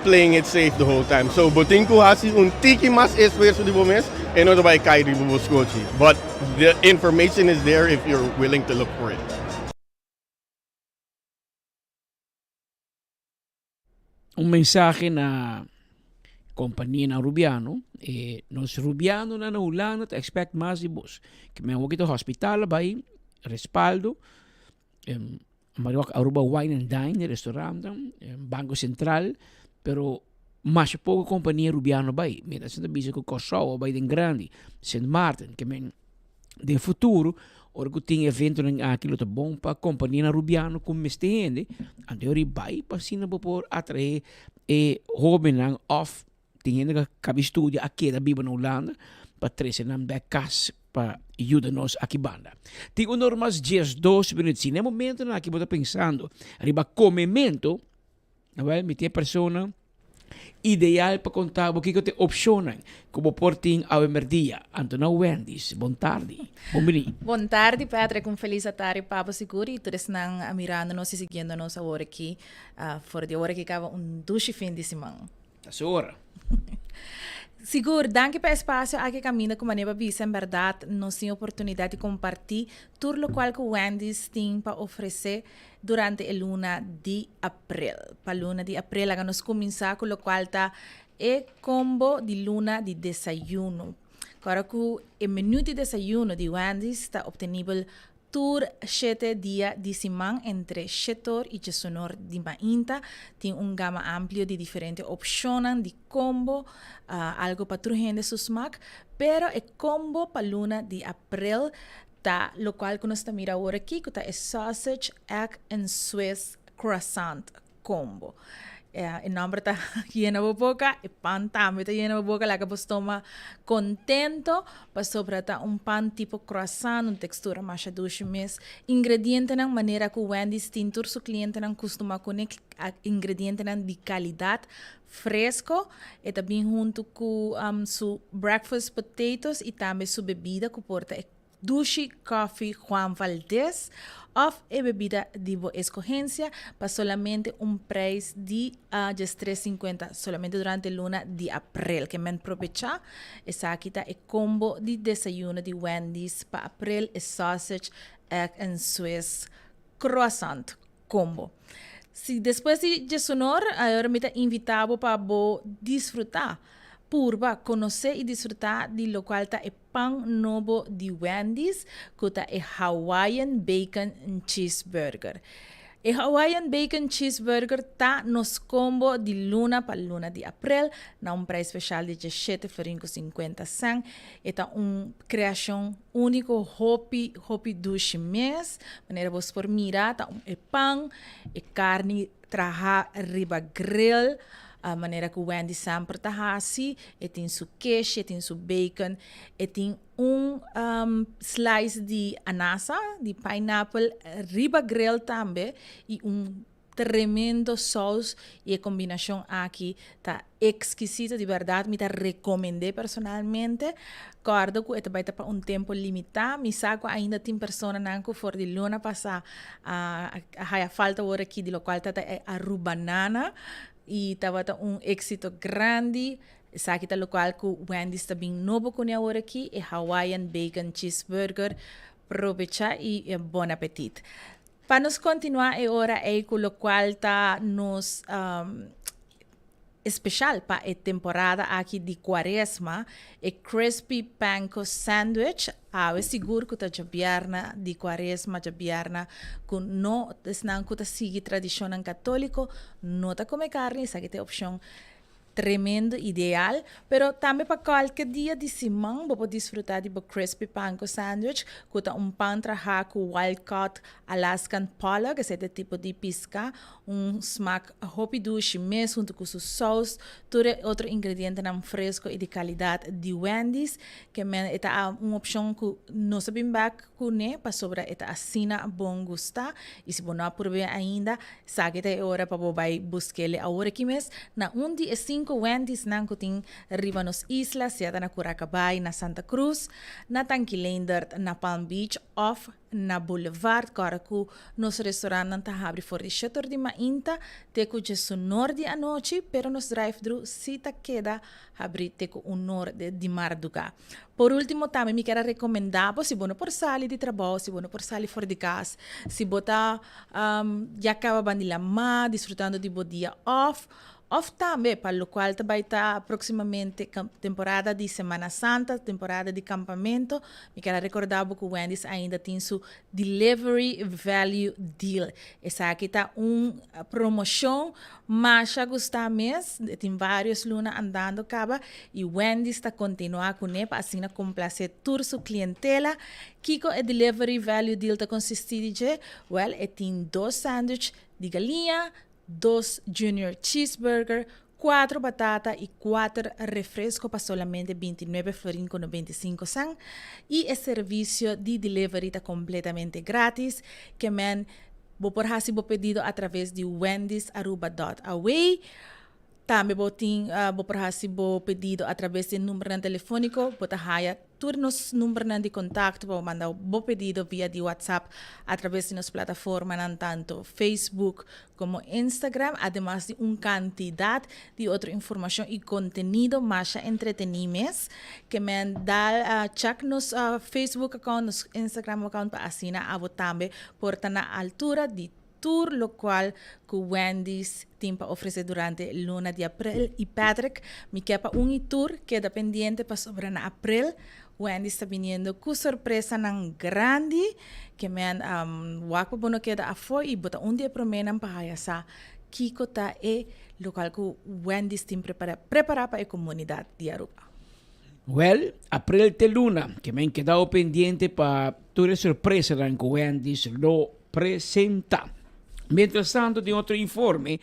playing it safe the whole time. So bo tin cu haci un tiki mas esfuerzo di bo mes e no ta bay cay riba bo scochi. But the information is there if you're willing to look for it. Un mensahe na kompanianan Rubiano, e nos Rubianonan na Hulanda ta expect mas di bos. Ke men awor ta hospital a bai, respaldo, Aruba Wine and Dine, restaurantnan, Banco Central, pero masha poko kompania Rubiano bai. Mientras nan ta bisa ku Kòrsou a bai den grandi, Sint Maarten, ke men Den futuro, ora ku tin eventonan aki lo ta bon pa kompanianan rubiano ku mester hende, anto e bai pa asina bo por atraé e hóbennan òf tin hende ku a kaba studia a keda biba na Hulanda pa trese nan bèk kas pa yuda nos aki banda. Tin un or mas 12 minüt. Si na e momentonan aki bo ta pensando riba komementu, Awel, mi tin e persona ideal pa konta bo kiko ta e opshonnan ku bo por tin awe merdia. Anto na Wendy's. Bon tardi. Bon bini. Bon tardi Patrick, un felis atardi pa bo sigur y tur esnan mirando nos y siguiendo nos awor aki. For di awor aki caba un dushi fin di siman. Ta su ora. Sigur, danki pa e espacio aki caminda cu manera bo bisa en berdad nos tin oportunidad di comparti tur locual cu Wendy's tin pa ofrece durante e luna di april. Pa luna di april laga nos cuminsa cu locual ta e combo di luna di desayuno. Ora cu e menu di desayuno di Wendy's ta obtenibel Tur shete dia di siman entre shetor i djesonor di mainta tin un gama amplio di diferente opshonnan di kombo, algo pa tur hende su smak, pero e kombo pa luna di aprel ta lokual ku nos ta mira awor aki ku ta e sausage, egg and Swiss croissant combo. E nomber ta yena bo boca, e pan tambe ta yena bo boca, laga bo stoma contento, pasobra ta un pan tipo croissant, un textura masha dushi mes. Ingredientenan manera cu Wendy's tin tur su clientenan custuma cune, ingredientenan di calidad, fresco. E ta bin hunto cu su breakfast potatoes y tambe su bebida cu por ta e Dushi Coffee Juan Valdez of e bebida di bo escogencia pa solamente un prijs di djes tres cincuenta solamente durante luna di april. Ke men probecha esaki ta e combo di desayuno di Wendy's pa april e sausage, egg and Swiss croissant combo. Si despues di djesunor ahora mi ta invita bo pa bo disfruta, purba, conoce y disfruta di locual ta e pan nobo di Wendy's cu ta e Hawaiian Bacon Cheeseburger. E Hawaiian Bacon Cheeseburger ta nos combo di luna pa luna di april na un prijs special di djeshete florin cu cincuenta cent. E ta un creacion unico hopi hopi dushi mes. Manera bos por mira ta e pan, e carni traha riba grill. Manera ku Wendy semper ta hasi, e tin su keshi, e tin su bacon, e tin un slice di anasa, di pineapple riba grill tambe i un tremendo saus i e kombinashon aki ta ekskisito, di bèrdat mi ta rekomend'é personalmente. Kòrda ku e ta bai ta pa un tempu limitá, mi sa ku ainda tin personanan ku for di luna pasá a haya falta awor aki di lokual ta ta e Arubanana i tabata un éksito grandi. Esaki ta lokual ku Wendy's ta bin nobo kuné awor aki, e Hawaiian Bacon Cheeseburger. Probechá i bon apetit. Pa nos kontinuá e ora ei ku lokual ta nos Especial pa e temporada aki di cuaresma, e Crispy Panko Sandwich, awe sigur cu ta djabièrna di cuaresma, djabièrna cu no esnan cu ta sigui tradicionnan catolico no ta come carni, esaki ta e opcion. tremendo ideal, pero tambe pa cualke dia di siman bo por disfruta di bo crispy panko sandwich cu ta un pan traha cu wild caught Alaskan pollock, esey ta e tipo di pisca, un smaak hopi dushi mes hunto cu su saus, tur e otro ingredientenan fresco y di calidad di Wendy's, ke men e ta un opcion cu nos a bin bek cune pasobra e ta asina bon gusta y si bo no a purbe ainda, sa ke ta e ora pa bo bay buskele awor aki mes na un di e cinco Wendy's nan cu tin riba nos isla, sea ta na Curacabay, na Santa Cruz, na Tanki Leendert, na Palm Beach of Na Boulevard kòrda ku nos restorantnan ta habri for di shetor di mainta te ku djesunor di anochi, pero nos drive-thru si ta keda habri te ku unor di mardugá. Por último tambe mi kier a rekomendá bo si bo no por sali di trabou, si bo no por sali for di kas, si bo ta ya kaba ban di lamá disfrutando di bo dia òf, Of tambe pa locual ta bay ta proximamente temporada di Semana Santa, temporada di campamento, mi kier a recorda bo cu Wendy's ainda tin su Delivery Value Deal. Esaki ta un promocion masha gusta mes, e tin varios luna andando caba y Wendy's ta continua cune pa asina complace tur su clientela. Kico e Delivery Value Deal ta consisti di dje? Well, e tin dos sandwich di galiña, dos junior cheeseburger, cuatro batata y cuater refresco pa solamente 29 florin cu 95 cent. Y e servicio di delivery ta completamente gratis. Ke men bo por haci bo pedido a traves di wendysaruba.aw. Tambe bo tin bo por haci bo pedido a traves di numbernan telefonico. Bo ta haya Tur nos numbernan di contacto pa bo manda bo pedido via di WhatsApp a traves di nos plataformanan tanto Facebook como Instagram, ademas di un cantidad di otro informacion y contenido masha entreteni mes. Ke men dal check nos Facebook account, nos Instagram account pa asina abo tambe por ta na altura di tur locual cu Wendy's tin pa ofrece durante luna di april y Patrick mi ke pa un y tur keda pendiente pasobra na april Wendy's ta biniendo cu sorpresanan grandi ke men wak pa bo no keda afo y bo ta un di e promenan pa haya sa kico ta e locual cu Wendy's tin prepara pa e comunidad di Aruba. Wel, april t'e luna ke men kedao pendiente pa tur e sorpresanan cu Wendy's lo presenta. Mientras tanto den otro informe,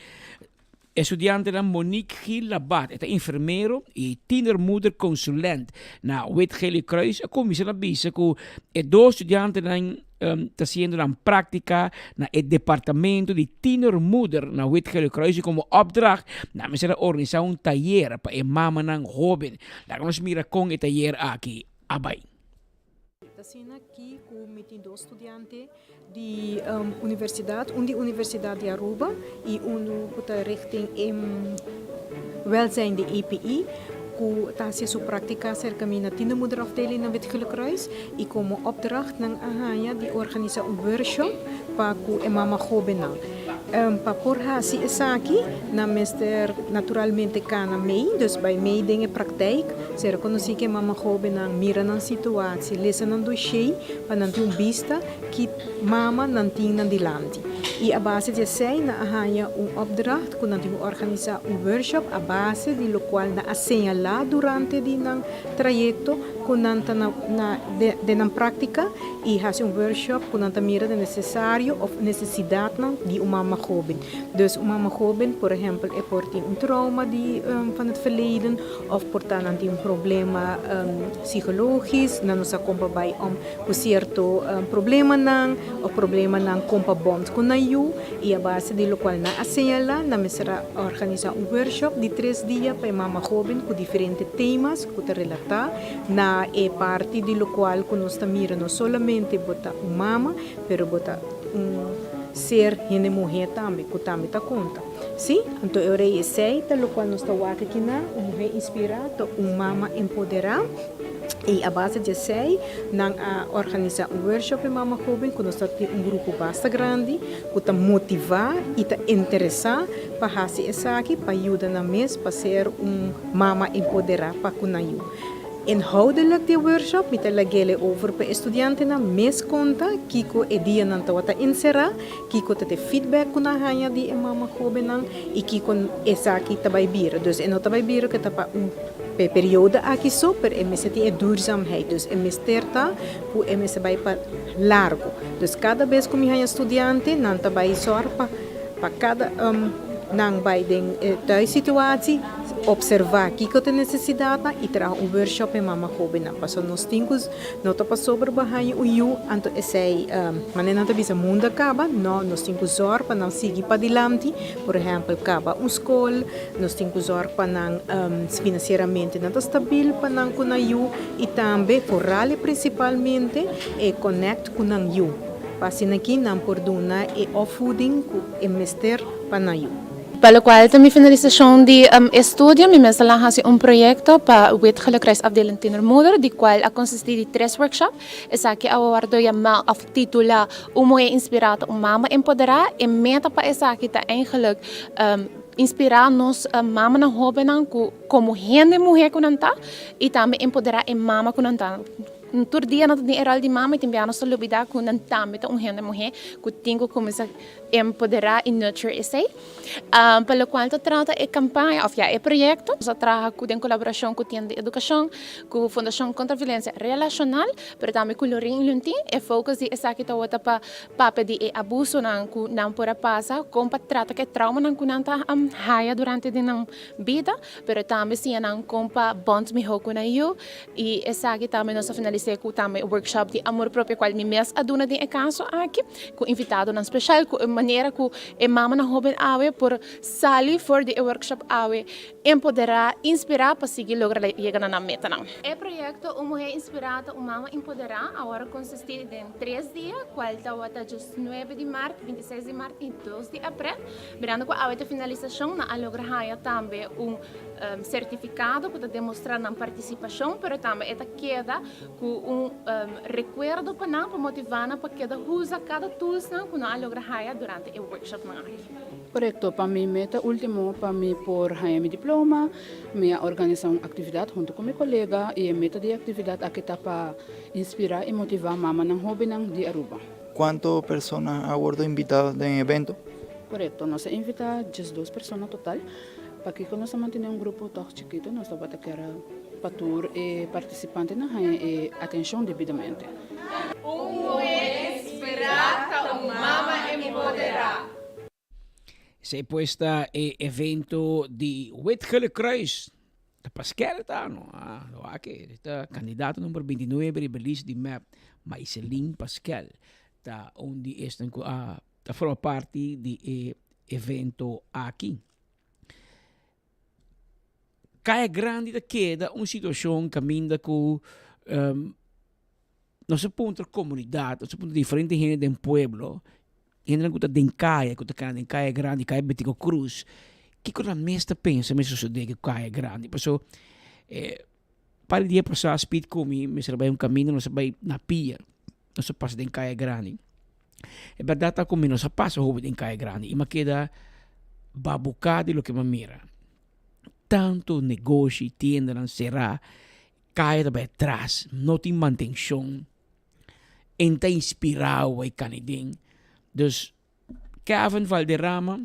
estudiantenan Monique Gil Labat, e ta enfermero y tienermoeder consulent na Wit Gele Kruis, a cuminsa na bisa cu e dos studiantenan ta haciendo nan practica na e departamento di tienermoeder na Wit Gele Kruis y como opdracht nan mester a organisa un tayer pa e mamanan hoben. Laga nos mira con e tayer aki a bay. Ta asina aki ku mi tin dos studiante di universidat, un di Universidat di Aruba i unu ku ta richting e welzijn di EPI, ku ta hasi su praktika serka mi na Tienermoederafdeling na Wit Gele Kruis i komo opdracht nan a haña di organisá un workshop pa ku e mama hóbennan. Pa por hasi esaki nan mester naturalmente kana mei, dus bai mei den e praktijk, ser konosí ku e mama hóbennan, mira nan situatie, lesa nan doshé pa nan tin un bista ki mama nan tin nan dilanti. I a base di esei nan a haña un opdracht ku nan tin ku organisá un workshop a base di lokual nan a señalá durante di nan trayekto ku nan ta na den nan práktika i hasi un workshop ku nan ta mira den nesesario òf nesesidatnan di un mama hóben. Dus un mama hóben por ehèmpel e por tin un trauma di van het verleden òf por ta nan tin un problema psikologis, nan no sa kon pa bai om ku sierto problemanan òf problemanan kon pa bònt ku nan yu i a base di lokual nan a señalá nan mester a organisá un workshop di tres dia pa e mama hóben ku diferente temas ku ta relatá na e parti di lokual ku nos ta mira no solamente bo ta un mama pero bo ta un ser hende muhé tambe ku tambe ta konta. Sí, anto e ora ei esei ta lokual nos ta wak akinan, un muhé inspirá ta un mama empoderá i a base di esei nan a organisá un workshop e mama hóben ku nos ta tin un grupo basta grandi ku ta motivá i ta interesá pa hasi esaki pa yuda nan mes pa ser un mama empoderá pa ku nan yu. Inhoudelijk di e workshop mi ta lag'ele over pa e studiantenan mes konta kiko e dianan tabata enserá, kiko ta e feedback ku nan haña di e mama hóbennan i kiko esaki ta bai bira. Dus e no ta bai bira ku ta pa un periodo aki so, pero e mester tin e duurzaamheid. Dus e mester ta ku e mester bai pa largu. Dus kada bes ku mi haña studiante nan ta bai sòrg pa pa kada nan bai den e thuissituatie, observá kiko ta e nesesidatnan i traha un workshop e mama hóbennan. Pasobra nos tin ku no ta pasobra bo haña un yu, anto esei manera nan ta bisa mundu a kaba, no, nos tin ku zòrg pa nan sigui padilanti, por ehèmpel kaba un skol, nos tin ku zòrg pa nan finansieramente nan ta stabil pa nan ku nan yu i tambe vooral i prinsipalmente e connect ku nan yu. Pa asina aki nan por duna e opvoeding ku e mester pa nan yu. Pa lokual ta mi finalisashon di estudio, mi mes a lan hasi un proyekto pa Wit Gele Kruis Afdeling Tienermoeder, di kual a konsistí di tres workshop. Esaki a wòrdu yamá òf titulá Un muhé inspirá ta un mama empoderá. E meta pa esaki ta eigenlik inspirá nos mamanan hóbennan ku komo hende muhé ku nan ta i tambe empoderá e mama ku nan ta. Tur dia nan ta den e ròl di mama i tin bia nos ta lubidá ku nan tambe ta un hende muhé ku tin ku kuminsá empoderá i nurture esei. Pa lokual ta trata e kampaña òf ya e proyekto, nos a traha ku den kolaborashon ku Tienda di Edukashon, ku Fundashon Kontra Violensia Relashonal, pero tambe ku Lorin Luntin. E focus di esaki tabata pa papia di e abusonan ku nan por a pasa, kon pa trata ku e traumanan ku nan ta haya durante di nan bida, pero tambe siña nan kon pa bond mihó ku nan yu. I esaki tambe nos a finalis'é ku tambe workshop di amor propio kual mi mes a duna den e kaso aki ku invitadonan speshal ku e manera ku e mamanan hoben awe por sali for di e workshop awe empoderá, inspirá pa sigui logra yega na nan metanan. E proyekto Un Muhé Inspirá ta un Mama Empoderá awor a konsistí den tres dia kual tabata djes nuebe di mart, bintiseis di mart i dos di aprel. Mirando ku awe ta finalisashon nan a logra haña tambe un Sertifikado ku ta demostrá nan partisipashon, pero tambe e ta keda ku un rekuerdo pa nan pa motivá nan pa keda usa kada toolsnan ku nan a logra haya durante e workshopnan aki. Korekto, pa mi meta último pa mi por haña mi diploma, mi a organisá un aktividat huntu ku mi kolega i e meta di e aktividat aki ta pa inspirá i motivá mamanan hóbennan di Aruba. Kuantu persona a wòrdu invitá den e evento? Korekto, nos a invitá diesdos persona total. Pakiko nos a mantené un grupo tòg chikitu? Nos tabata kier pa tur e partisipantenan haña e atenshon debidamente. Un muhé inspirá ta un mama empoderá. Esei pues ta e evento di Wit Gele Kruis. Ta Paskel ta no? Ah, lo aki. Ta kandidato number 29 riba lista di mep, Maiselin Paskel ta un di esnan ku a ta forma parti di e evento aki. Kaya Grandi ta keda un situashon kaminda ku nos a puntra komunidat, nos a puntra diferente hende den pueblo, hendenan ku ta den kaya, ku ta kana den Kaya Grandi, Kaya Betico Cruz, kiko nan mes ta pensa mester sosodé ku Kaya Grandi? Pasobra par di dia pasá Speed ku mi mester a bai un kaminda, nos a bai na pia. Nos a pasa den Kaya Grandi. E bèrdat ta ku mi nos a pasa hopi den Kaya Grandi i mi a keda babuká di loke mi a mira. Tantu negoshi, tiendanan será, kaya ta bai atras, no tin mantenshon, e no ta inspirá bo bai kani den. Dus Kevin Valderrama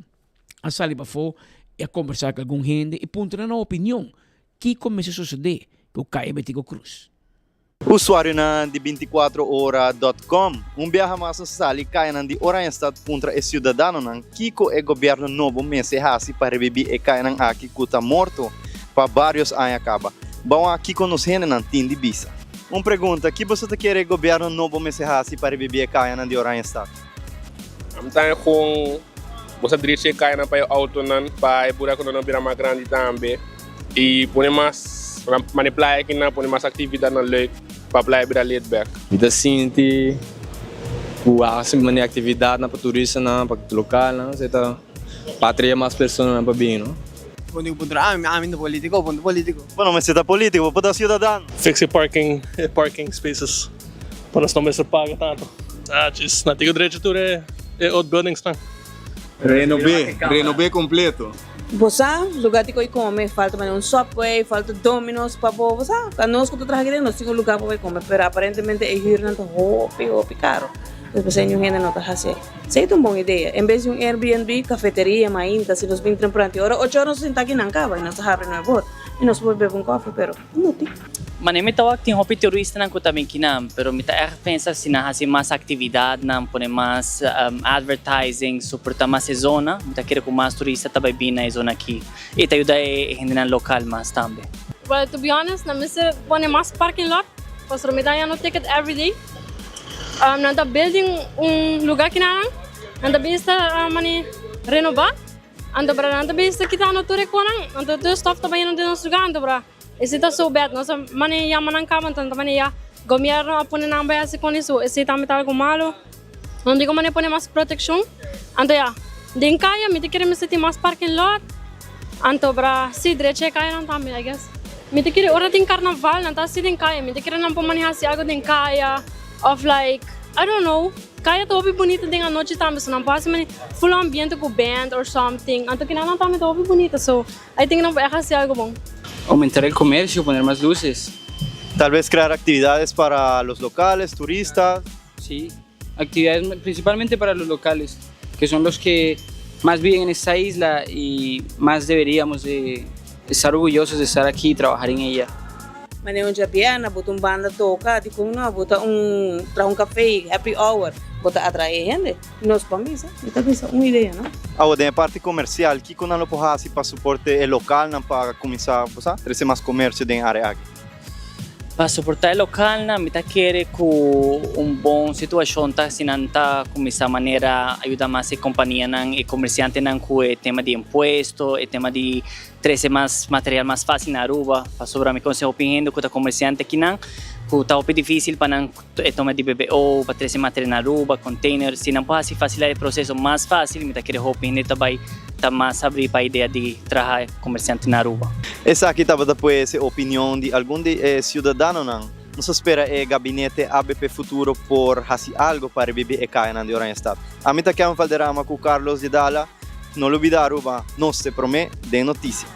a sali pafó i a kombersá ku algun hende i puntra nan opinion kiko mester sosodé ku Kaya Betico Cruz. Usuarionan di binticuatro ora dot com, un biaha mas nos a sali kayanan di Oranjestad puntra e siudadanonan kiko e gobierno nobo mester hasi pa rebibi e kayanan aki ku ta morto pa varios aña kaba. Ban wak kiko nos hendenan tin di bisa. Un pregunta, ki boso ta kere e gobierno nobo mester hasi pa rebibi e kayanan di Oranjestad? Am ta gewoon bo sa drecha e kayanan pa e autonan pa e burakunan no bira mas grandi tambe. I pone mas mane playa akinan, pone mas aktividatnan leuk pa playa bira laid back. Mi ta sinti ku hasi mane aktividatnan pa turistanan, pa lokalnan, esei ta pa atrae mas personanan pa bini, no? Bo tin ku puntra ami, ami no politico, bo no politico. Bo no mester ta politico, bo por ta ciudadano. Fix e parking, e parking spaces pa nos no mester paga tanto. Ah, djis, nan tin ku drecha tur e old buildingsnan. Renob'é, renob'é kompleto. Bo sa, lugar di koe come, falta manera un Subway, falta Domino's pa bo, bo sa, pa nos cu ta traha aki den nos tin un lugar pa bai come, pero aparentemente e huurnan ta hopi, hopi caro. Pues p'esei niun hende no ta hacié. Esei ta un bon idea. En bes di un Airbnb, cafeteria, mainta, si nos bin tempran, tin ora ocho ora nos ta sinta aki nan caba y nos ta habri nuebe or y nos por bebe un koffie, pero no tin. Manera mi ta wak tin hopi turistanan ku ta bin kinan, pero mi ta ègt pensa si nan hasi mas aktividatnan, pone mas advertising, soportá mas e zona, mi ta kere ku mas turista ta bai bin na e zona aki i ta yuda e hendenan lokal mas tambe. Well to be honest nan mester pone mas parking lot pasobra mi ta haña no ticket everyday. Nan ta building un lugar kinanan nan ta bin sta mane renoba anto bra nan ta bin sta kitando tur e konan anto tur e stof ta bayendo den nos lugar anto bra esei ta so bad nos a mane yama nan kaba anto nan ta mane ya gobierno a pone nan bai hasi kon eso esei tambe ta algo malo nan dico mane pone mas proteccion anto ya den kaya mi ta kere mester tin mas parking lot Anto bra si drecha e kayanan tambe I guess. Mi ta kere ora tin carnaval nan ta hasi den kaya mi ta kere nan por maneha hasi algo den kaya of like I don't know kaya ta hopi bunita den anochi tambe so nan por hasi mane full ambiente ku band or something anto kinanan tambe ta hopi bunita so I think nan por echt hasi algo bon. Aumentar el comercio, poner mas luces. Tal vez crear actividades para los locales, turistas. Sí, actividades principalmente para los locales, que son los que más viven en esta isla y más deberíamos de estar orgullosos de estar aquí y trabajar en ella. Manera un djabièrnè bo ta un banda toka, dikon no bo ta un traha un kafé, happy hour, bo ta atraé hende. Nos por misa, mi ta bisa un idea no. Awo den e parti komersial, kiko nan lo por hasi pa soporte e lokalnan pa kuminsá, bo sa, trese mas komersio den e área aki? Pa soportá e lokalnan mi ta kere ku un bon situashon ta si nan ta kuminsá manera ayuda mas e kompanianan, e komersiantenan ku e tema di impuesto, e tema di trese mas material mas fásil na Aruba. Pasobra mi konosé hopi hende ku ta komersiante akinan ku ta hopi difísil pa nan e toma di BBO, pa trese material na Aruba, container. Si nan por hasi fasilá e proseso mas fásil mi ta kere hopi hende ta bai ta mas habrí pa idea di traha komersiante na Aruba. Esaki tabata pues e opinion di algun di e siudadanonan. Nos ta spera e gabinete ABP Futuro por hasi algo pa rebibi e kayanan di Oranjestad. Ami ta Kevin Valderrama ku Carlos Jedala. No lubida Aruba, nos te prome den notisia.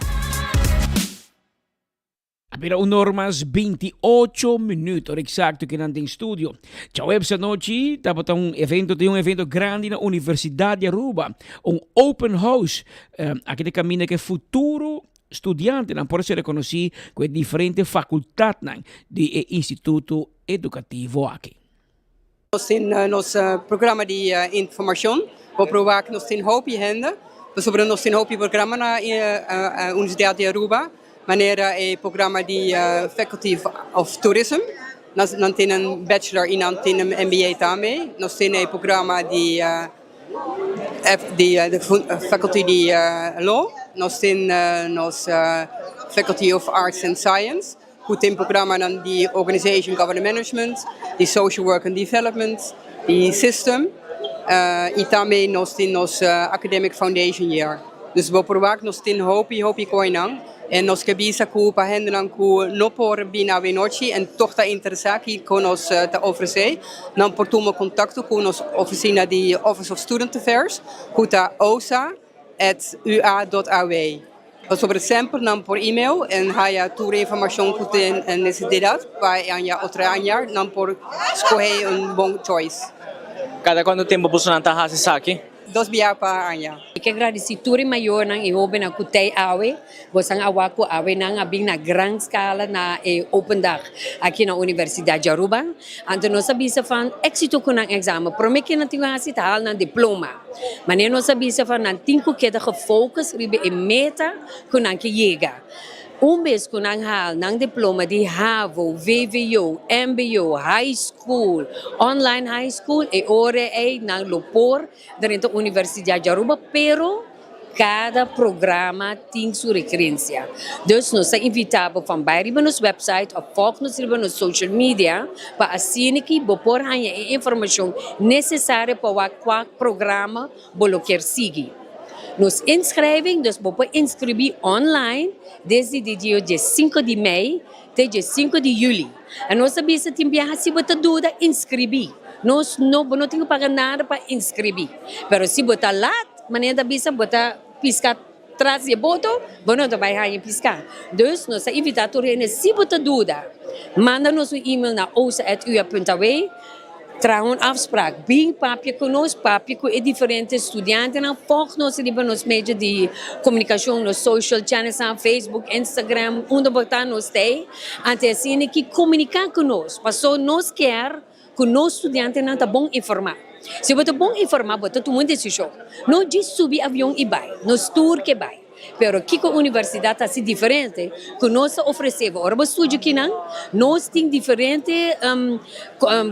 A bira un or mas 28 minuut, ora exacto que nan den studio. Djaweps anochi tabata un evento, tin un evento grandi na Universidad di Aruba, un open house. Eh, aki ta caminda ke futuro studiantenan por ser reconoci cu e diferente facultadnan di e instituto educativo aki. Nos tin nos programa di informacion por proba cu nos tin hopi hende, pasobra nos tin hopi programa na Universidad di Aruba, manera e programa di Faculty of Tourism, nan tin un bachelor y nan tin un MBA tambe. Nos tin e programa di Faculty di Law, nos tin nos Faculty of Arts and Science. Ku tin programanan di Organization Government Management, di Social Work and Development, di System i tambe nos tin nos Academic Foundation Year. Dus bo por wak nos tin hopi hopi koinan en nos ke bisa ku pa hendenan ku no por bini awe nochi en tog ta interesá kiko nos ta ofresé, nan por tuma kontakto ku nos ofisina di Office of Student Affairs ku ta osa at ua dot aw. Pasobra semper nan por email en haya tur e informacion cu tin necesidad pa e aña otro aña nan por scoge un bon choice. Cada cuanto tempo bosonan ta haci esaki? Dos bia pa aña. Mi ke gradisí tur e mayornan i hóbennan ku tei awe. Bosan a wak ku awe nan a bin na gran skala na e Open Dag aki na Universidat di Aruba. Anto nos a bisa van éksito ku nan èksamen. Promé ke nan tin ku hasi ta hal nan diploma. Manera nos a bisa van nan tin ku keda gefocus riba e meta ku nan ke yega. Un bes ku nan haal nan diploma di havo, vwo, mbo, high school, online high school, e ora ei nan lo por drenta Universidad di Aruba, pero kada programa tin su rekerencia. Dus nos ta invita bo van bai riba nos website of volg nos riba nos social media pa asina ki bo por haña e informacion necesario pa wak cua programa bo lo kier sigui. Nos inschrijving, dus bo por inscribi online desde di dia diescinco di mei te diescinco di juli. En nos ta bisa tin biaha si bo ta duda inscribi. Nos no, bo no tin cu paga nada pa inscribi. Pero si bo ta laat, manera ta bisa bo ta pisca. tras di e boto, bo no ta bai haña piská. Dus nos ta invitá tur hende, si bo ta duda, manda nos un email na osa@ua.aw, traha un afsprak, bin papia ku nos, papia ku e diferente studiantenan, fòg nos riba nos medio di komunikashon, nos social channelsnan, Facebook, Instagram, unda bo ta nos ta ei, antes asina ki komuniká ku nos, paso nos kier ku nos studiantenan ta bon informá. Si bo ta bon informá bo ta tuma un desishon. No djis subi avion i bai, nos tur ke bai. Pero kiko universidat ta hasi diferente ku nos ta ofresé bo? Ora bo studia kinan, nos tin diferente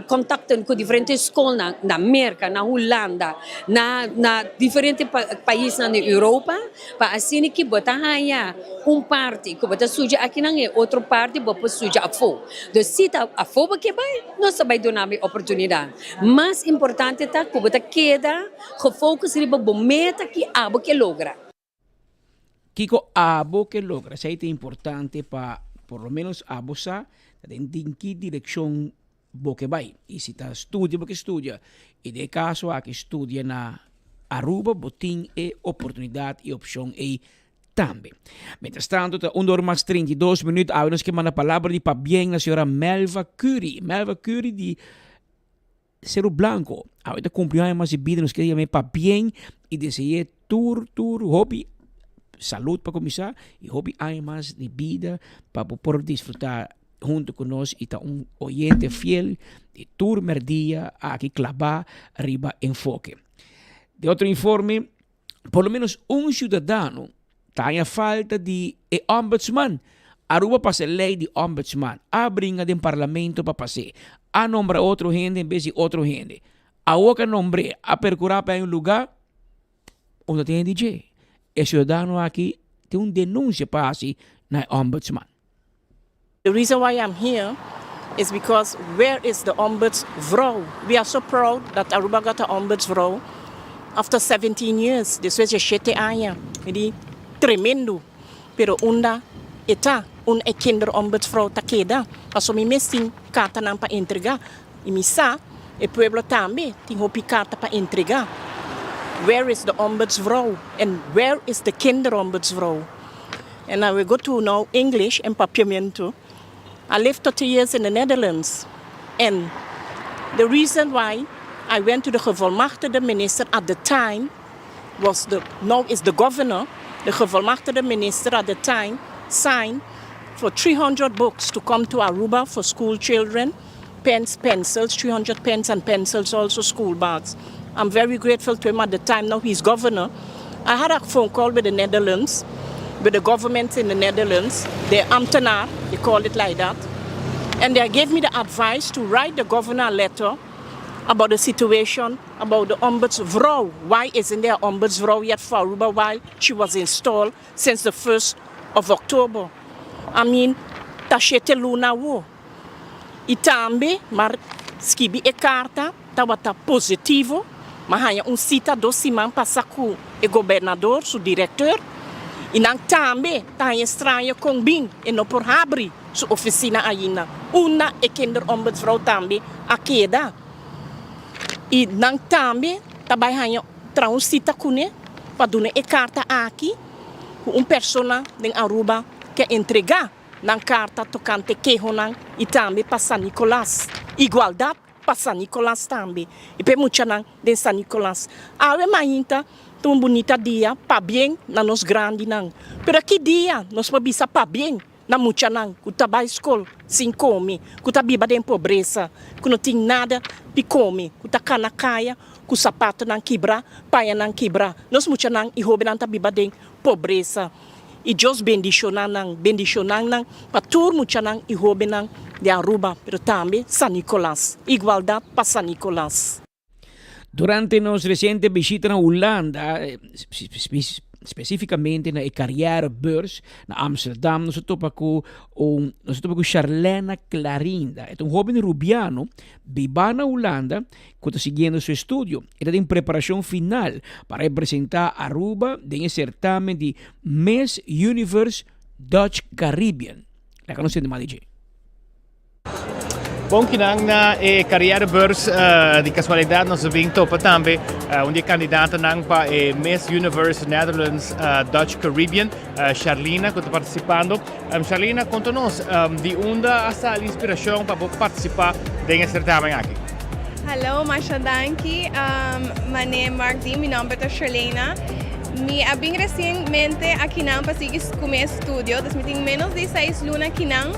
kontakten ku diferente skolnan na Merka, na Hulanda, na na diferente paisnan di Europa, pa asina ki bo ta haña un parti ku bo ta studia akinan e otro parti bo por studia afó. Dus si ta afó bo ke bai, nos ta bai duna bo e oportunidat. Mas importante ta ku bo ta keda Gefocus riba bo meta ki abo ke logra. Kiko abo ke logra? Esei ta importante pa por lo menos abo sa ta den den ki direkshon bo ke bai. I si ta studia bo ke studia i den e kaso aki studia na Aruba bo tin e oportunidat i opshon ei tambe. Mientras tanto ta un dor mas 32 minuut awe nos ke manda palabra di pabien na señora Melva Curie. Melva Curie di Seru Blanco, awe ta cumpli un aña mas di bida, nos quiere yam'é pabien y dese'é tur tur hopi salud pa cuminsa y hopi aña mas di bida pa bo por disfruta hunto cu nos y ta un oyente fiel di tur merdia aki claba riba Enfoke. Den otro informe, por lo menos un ciudadano ta haña falta di e ombudsman. Aruba pasa e ley di ombudsman, a bringa den parlamento pa pas'é, a nombra otro hende en bes di otro hende. Awor ku a nombr'é, a percura pa hay un lugar unda tin hende dje. E ciudadano aki tin un denuncia pa haci na e ombudsman. The reason why I'm here is because where is the ombudsvrouw? We are so proud that Aruba got a ombudsvrouw after 17 years, despues di shete aña. Mi di, tremendo! Pero unda e ta? Unda e kinderombudsvrouw ta keda? Pasobra mi mes tin kartanan pa entrega y mi sa e pueblo tambe tin hopi karta pa entrega. Where is the ombudsvrouw and where is the kinderombudsvrouw? And I will go to now English and Papiamento. I lived 30 years in the Netherlands and the reason why I went to the gevolmachtigde minister at the time was the now is the governor, the gevolmachtigde minister at the time signed for 300 books to come to Aruba for school children, pens, pencils, 300 pens and pencils also school bags. I'm very grateful to him at the time. Now he's governor. I had a phone call with the Netherlands, with the government in the Netherlands, the ambtenaar, they call it like that. And they gave me the advice to write the governor a letter about the situation, about the ombudsvrouw. Why isn't there ombudsvrouw yet for Aruba while she was installed since the 1st of October? I mean, ta shete luna awo. I tambe m'a skibi e karta tabata positivo, m'a haña un sita dos siman pasa ku e gobernador, su direkteur, i nan tambe ta haña straño kon bin e no por habri su ofisina ainda, unda e kinderombudsvrouw tambe a keda. I nan tambe ta bai haña traha un sita kuné pa duna e karta aki ku un persona den Aruba ke entregá. Nan karta tokante kehonan i tambe pa San Nicolas. Igualdat pa San Nicolas tambe i pa e muchanan den San Nicolas. Awe mainta ta un bunita dia pabien na nos grandinan. Pero ki dia nos por bisa pabien na muchanan ku ta bai skol sin kome, ku ta biba den pobresa, ku no tin nada di kome, ku ta kana kaya ku sapatonan kibra, pañanan kibra. Nos muchanan i hobennan ta biba den pobresa. Y Dios bendiciona nan, bendiciona nan pa tur muchanan y hobennan di Aruba, pero tambe San Nicolas. Igualdad pa San Nicolas. Durante nos reciente bishita na Hulanda, specificamente na e Carrièrebeurs na Amsterdam, nos a topa cu un, nos a topa cu Charlena Clarinda. E ta un hoben Rubiano biba na Hulanda cu ta siguiendo su estudio. E ta den preparacion final pa representa Aruba den e certamen di Miss Universe Dutch Caribbean. Laga nos tende mas di dje. Bon kinan na e carrièrebeurs di casualidad nos a bin topa tambe un di e candidatonan pa e Miss Universe Netherlands Dutch Caribbean, Sharlina cu ta participando. Sharlina, conta nos di unda a sali inspiracion pa bo participa den e certamen aki? Hallo, masha danki. Mane Mark di, mi nomber ta Sharlena. Mi a bin recientemente akinan pa sigui cu mi estudio, dus mi tin menos di seis luna akinan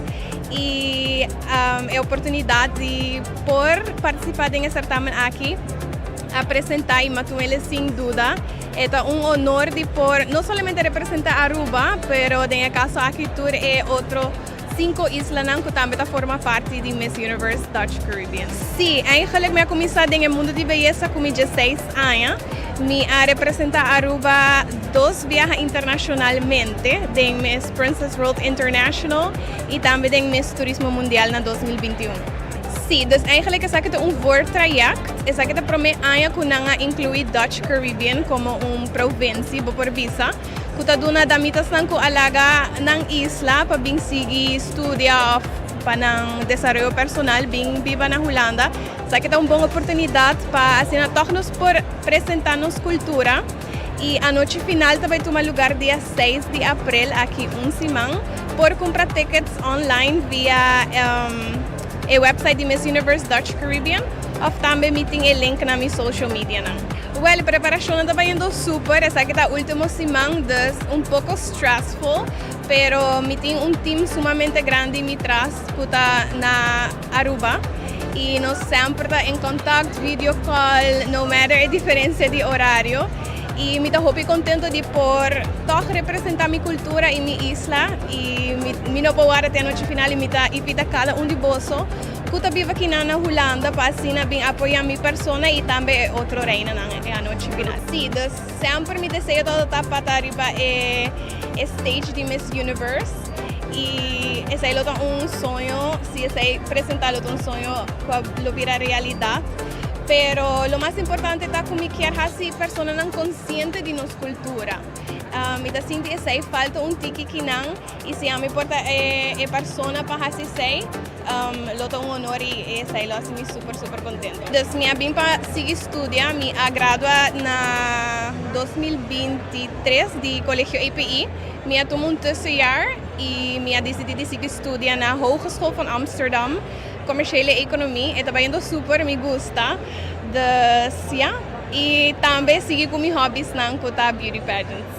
y e oportunidad di por participa den e certamen aki a presenta y matuele sin duda. E ta un honor di por no solamente representa Aruba, pero den e caso aki tur e otro cinco islanan cu tambe ta forma parti di Miss Universe Dutch Caribbean. Sí, eigenlijk mi a cuminsa den e mundo di beyesa cu mi dieseis aña. Mi a representa Aruba dos biaha internacionalmente, den Miss Princess World International y tambe den Miss Turismo Mundial na 2021. Sí, dus eigenlijk esaki ta un voortraject. Esaki ta prome aña cu nan a inclui Dutch Caribbean como un provincie, bo por bisa, cu ta duna damitasnan cu a laga nan isla pa bin sigui studia of pa nan desaroyo personal bin biba na Hulanda. Esaki ta un bon oportunidad pa asina toch nos por presenta nos cultura y anochi final ta bay tuma lugar dia seis di april aki un siman. Por cumpra tickets online via e website di Miss Universe Dutch Caribbean of tambe mi tin e link na mi social medianan. Well, e preparacionnan ta bayendo super, esaki ta ultimo siman dus un poco stressful, pero mi tin un team sumamente grandi mi tras cu ta na Aruba y nos semper ta en contact, video call, no matter e diferencia di horario y mi ta hopi contento di por toch representa mi cultura y mi isla y mi mi no por warda te anochi final y mi ta invita cada un di boso cu ta biba kinan na Hulanda pa asina bin apoya mi persona y tambe e otro reinanan e anochi final. Si, dus semper mi deseo tabata ta pa ta riba e e stage di Miss Universe y esey lo ta un soño, si esey presenta lo ta un soño cu a lo bira realidad. Pero lo mas importante ta cu mi kier haci personanan consciente di nos cultura. Mi ta sinti esey falta un tiki kinan y si ami por ta e persona pa haci esey lo ta un honor y esey lo haci mi super super contento. Dus mi a bin pa sigui studia, mi a gradua na 2023 di Colegio EPI, mi a tuma un tussenjaar y mi a dicidi di sigui studia na Hogeschool van Amsterdam Commerciële Economie, e ta bayendo super, mi gusta, dus ya. Y tambe sigui cu mi hobbiesnan cu ta beauty pageants.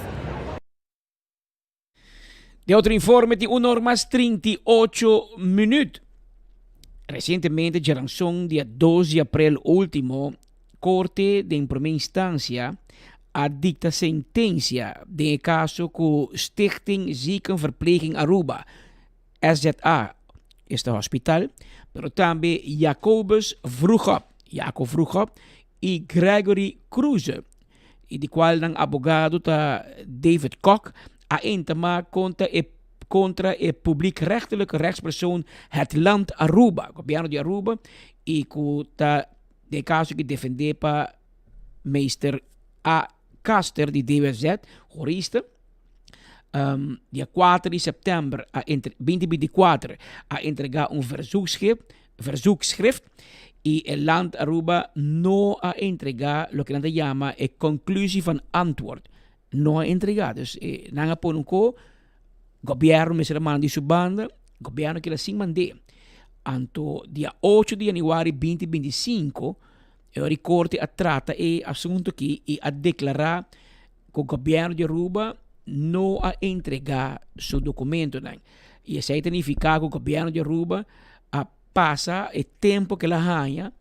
Den otro informe tin un or mas 38 minuut. Recientemente djaranson dia dos di aprel ultimo, Corte den Prome Instancia a dicta sentencia den e caso cu Stichting Ziekenverpleging Aruba, SZA, esta hospital, pero tambe Jacobus Vroegop, Jaco Vroegop, y Gregory Kroeze, y di cual nan abogado ta David Kok, a entama contra e contra e publiekrechtelijke rechtspersoon Het Land Aruba, gobierno di Aruba, y cu ta den e caso aki defende pa meester A. Kaster di DWZ, jurista. Um, dia 4 di september a entre, 2024 a entrega un verzoekschrift, verzoekschrift y e land Aruba no a entrega loke nan ta yama e conclusie van antwoord. No a entrega. Dus eh, nan a pone un ko, gobierno mester a manda di su banda, gobierno keda sin mand'é. Anto dia 8 di januari 2025 e ora di corte a trata e asunto aki y a declara cu gobierno di Aruba no a entrega su documentonan. Y esey ta nifica cu gobierno di Aruba a pasa e tempo cu el a haya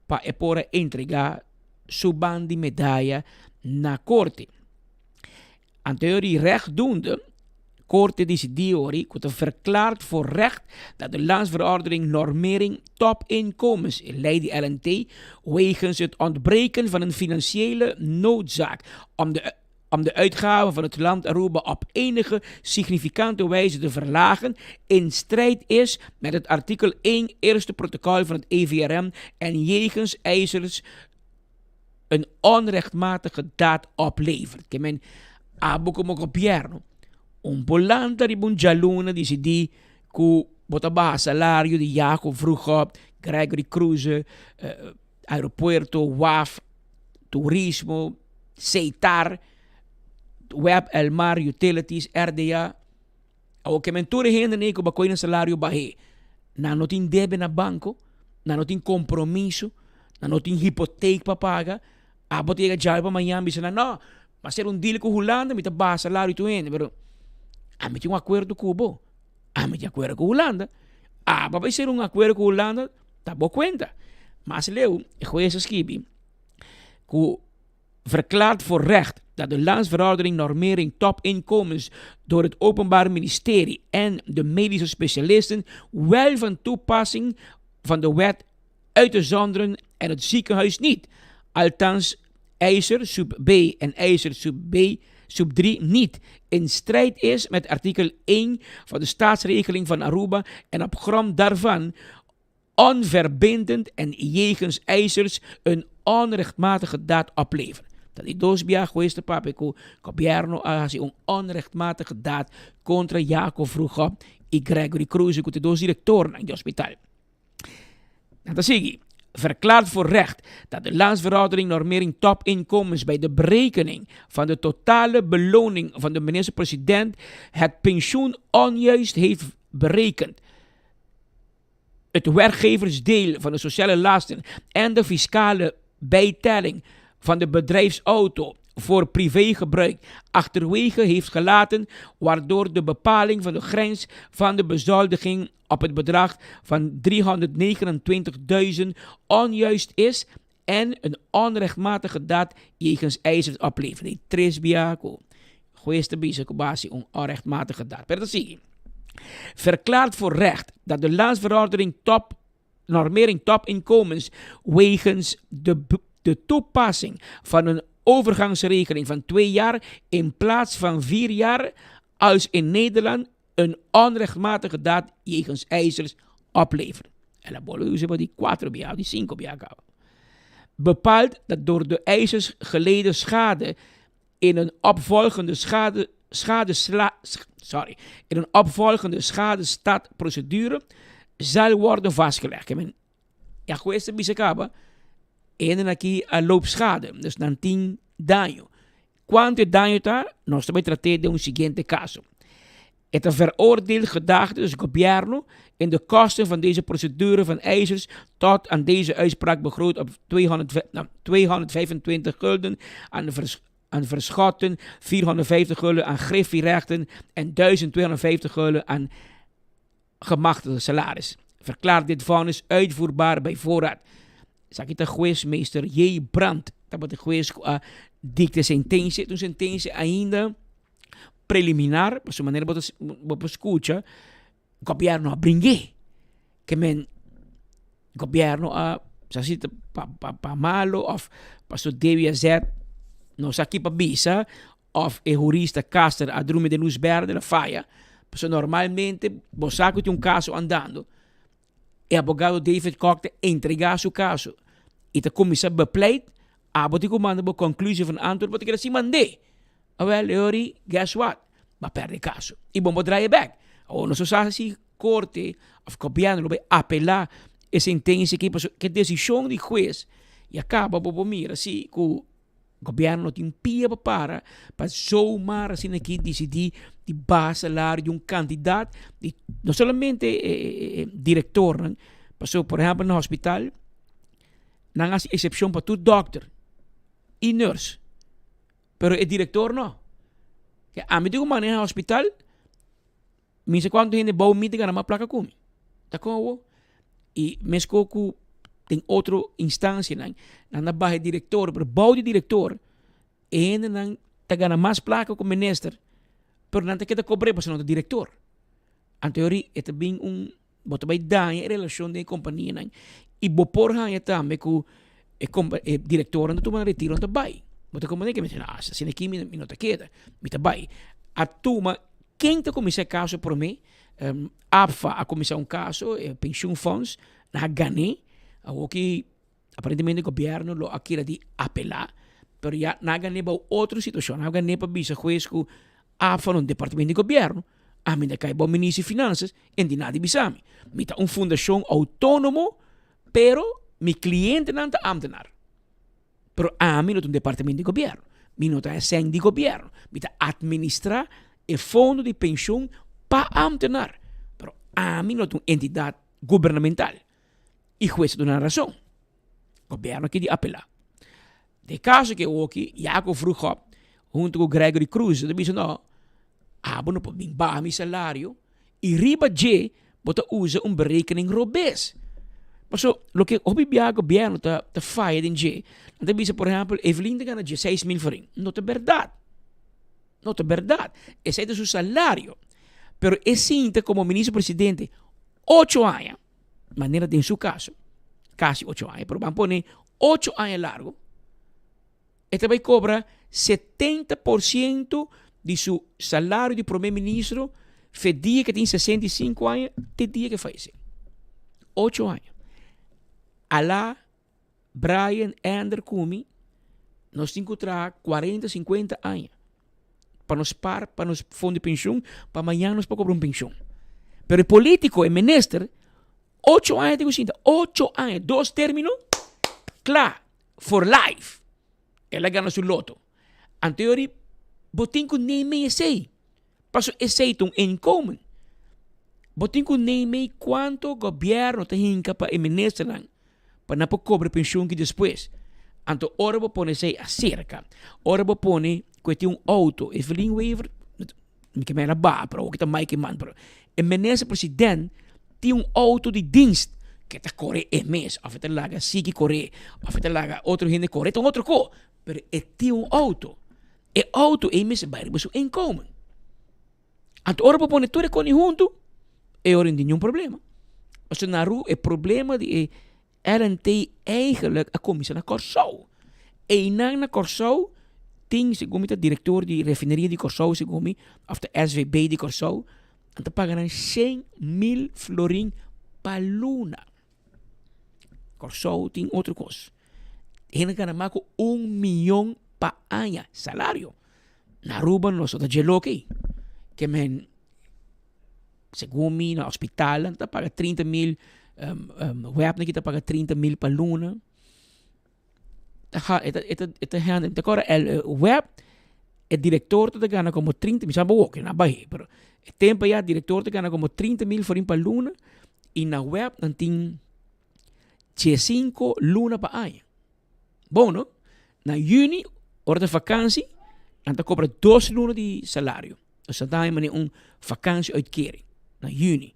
pa e por a entrega su ban di medaya na corte. Anto di rechtdoende, Corte dicidi ori cu ta verklaard voor recht dat de Landsverordening Normering Topinkomens, e ley di LNT, wegens het ontbreken van een financiële noodzaak om de om de uitgaven van het land Aruba op enige significante wijze te verlagen, in strijd is met het artikel 1 eerste protocol van het EVRM en jegens eisers een onrechtmatige daad oplevert. Ke men abo komo gobierno un por lanta riba un djaluna disidí ku bo ta baha salario di Jaco Vroegop. Gregory Croeze, aeropuerto, waf, turismo, Setar, Web, Elmar, Utilities, RDA. Awor ke men tur e hende nei ku bo a kohe nan salario bah'é, nan no tin debe na banko, nan no tin kompromiso, nan no tin hipotek pa paga, abo ta yega djawe pa mañan bisa nan, no, mi a sera un deal ku Hulanda, mi ta baha salario tur hende, pero ami tin un akuerdo ku bo, ami tin akuerdo ku Hulanda, abo a bai sera un akuerdo ku Hulanda, ta bo kuenta. Mas leu e hues a skibi ku. Verklaart voor recht dat de Landsverordening Normering Topinkomens door het Openbaar Ministerie en de medische specialisten wel van toepassing van de wet uit te zonderen en het ziekenhuis niet. Althans eiser sub B en eiser sub B sub 3 niet in strijd is met artikel 1 van de staatsregeling van Aruba en op grond daarvan onverbindend en jegens eisers een onrechtmatige daad opleveren. Ta di dos bia hues ta papia ku gobièrnu a hasi un onrechtmatige daad kontra Jaco Vroegop i Gregory Kroeze ku ta e dos direktornan di hospital. Nan ta sigui, Verklaart voor recht dat de Landsverordening Normering Topinkomens bij de berekening van de totale beloning van de minister-president het pensioen onjuist heeft berekend. Het werkgeversdeel van de sociale lasten en de fiscale bijtelling van de bedrijfsauto voor privégebruik achterwege heeft gelaten, waardoor de bepaling van de grens van de bezoldiging op het bedrag van 329.000 onjuist is en een onrechtmatige daad jegens eisers oplevert. Di tres bia ku hues ta bisa ku basi un onrechtmatige daad. Pero ta sigui. Verklaart voor recht dat de Landsverordening top Normering Topinkomens wegens de de toepassing van een overgangsregeling van twee jaar in plaats van vier jaar als in Nederland een onrechtmatige daad jegens eisers oplevert. El a bolbe usa pa di cuatro bia of di cinco bia caba. Bepaalt dat door de eisers geleden schade in een opvolgende schade, schadesla, sorry, in een opvolgende schadestadprocedure zal worden vastgelegd. Men, ja, hues ta bisa caba, enen aki a loop schade, dus nan tin daño. Cuanto e daño ta, nos ta bay trat'é den un siguiente caso. E ta veroordeeld gedaagde, dus gobierno, in de kosten van deze procedure van eisers tot aan deze uitspraak begroot op 225 gulden aan, vers, aan verschotten, 450 gulden aan griffierechten en 1250 gulden aan gemachtigde salaris. Verklaart dit vonnis uitvoerbaar bij voorraad. Esaki ta hues meester J. Brandt. Tabata e hues ku a dikta e sentensia. E ta un sentensia ainda preliminar, pasobra manera bo ta bo por skucha, gobièrnu a bring'é. Ke men gobièrnu a sa si ta pa pa pa malo òf pasobra DWZ no sa ki pa bisa òf e hurista Caster a drumi den lus bèrdè el a faya. Pasobra normalmente bo sa ku tin un kaso andando. E abogado David Kok ta entregá su kaso i ta kuminsá bepleit, abo tin ku manda bo konklusie van antwoord, bo ta keda sin mand'é. Awèl, e ora ei, guess what? Bo a pèrdè e kaso i bo no por draai e bèk. Awor nos no sa si korte òf gobièrnu lo bai apelá e sentensia aki pasobra ku e desishon di hues ya kaba bo por mira si ku Gobierno no tin pia pa para pa zomaar asina aki disidí di baha salario di un kantidat di no solamente e direktornan, pasobra por ehèmpel na hospital nan hasi eksepshon pa tur dòkter i nurse, pero e direktor no. Ke ami tin ku maneha hospital. Mi sa cuanto hende bou mi ta gana mas placa cu mi. Ta con awo? Y mesco cu den otro instancianan, nan ta baha e director, pero bou di director e hendenan ta gana mas placa cu minister, pero nan ta keda cobre pasobra nan ta director. Anto yori e ta bin un, bo ta bay daña e relacion den e companianan y bo por haña tambe cu e compa e directornan ta tuma nan retiro nan ta bay. Bo ta comprende ke mi ta diciendo, ah asina aki mi no ta keda, mi ta bay. A tuma Ken ta kuminsá e kaso promé? APFA a kuminsá un kaso, e pensioenfonds, nan a gan'é. Awoki aparentemente gobièrnu lo a kere di apelá, pero ya nan a gan'é bou otro situashon. Nan a gan'é pa bisa hues ku APFA no un departamento di gobièrnu, ami ta kai bou minister di Finansas, en di nada di bisa mi. Mi ta un fundashon outónomo. Pero mi clientenan ta ambtenaar. Pero ami no ta un departamento di gobierno. Mi no ta esèn di gobierno. Mi ta administra e fondo di pensioen pa ambtenaar. Pero ami no ta un entidad gubernamental. Y hues a duna nan razon. Gobierno a kidi apela. Den caso ke oki, Jaco Vroegop hunto cu Gregory Croes ta bisa no, abo no por bin baha mi salario y riba dje bo ta usa un berekening robes. Paso loke hopi biaha gobierno ta ta faya den dje, nan ta bisa por ehempel Evelyn ta gana dieseis mil florin. No ta berdad. No ta berdad. Esei ta su salario. Pero e sinta como minister presidente ocho aña. Manera den su caso, casi ocho aña, pero ban pone ocho aña largo, e ta bai cobra 70% di su salario di prome ministro fe dia que tin 65 aña te dia que fallece. Ocho aña. Ala Brian, Ender ku mi, nos tin ku traha 40, 50 aña pa nos par, pa nos fondo di penshun, pa mañan nos por kobra un penshun. Pero e politico, e minister, ocho aña tin ku sinta, ocho aña, dos termino, kla, for life. El a gana su loto. Anto yori, bo tin ku neem esei. Paso esei ta un inkomen. Bo tin ku neem kuanto gobièrnu ta hinka pa e ministernan pa nan por kobra penshun ki despues. Anto ora bo pone esei aserka, ora bo pone ku e tin un outo, Evelyn Wever, mi ke mera baha pero awor ki ta Mike Eman, pero e minister president tin un outo di dienst ke ta kore e mes of e ta laga sigui kore of e ta laga otro hende kore ta un otro ko, pero e tin un outo. E auto ei mester bai riba su inkomen. Anto ora bo pone tur e koni huntu, e ora no tin niun problema. Pasobra na Aruba e problema di e RNT eigenlijk a kuminsá na Kòrsou. Einan na Kòrsou tin segun mi ta direktor di refineria di Kòrsou segun mi òf ta SVB di Kòrsou, nan ta paga nan 100,000 florin pa luna. Kòrsou tin otro kos. Hende gana mas ku un miyon pa aña salario. Na Aruba nos no ta dje loke ei. Ke men segun mi na hospital nan ta paga 30 mil, web nan ki ta paga 30 mil pa luna. Ta e ta e ta e ta hende, mi ta kòrda el web e direktor ta gana komo 30 mi sa bo wok na bai pero e tempo ya direktor ta gana komo 30 mil florin pa luna i na web nan tin diesinko luna pa aña. Bon no? Na yüni ora ta vakansi nan ta kobra dos luna di salario. Nos ta daña manera un vakansi uitkering na yüni.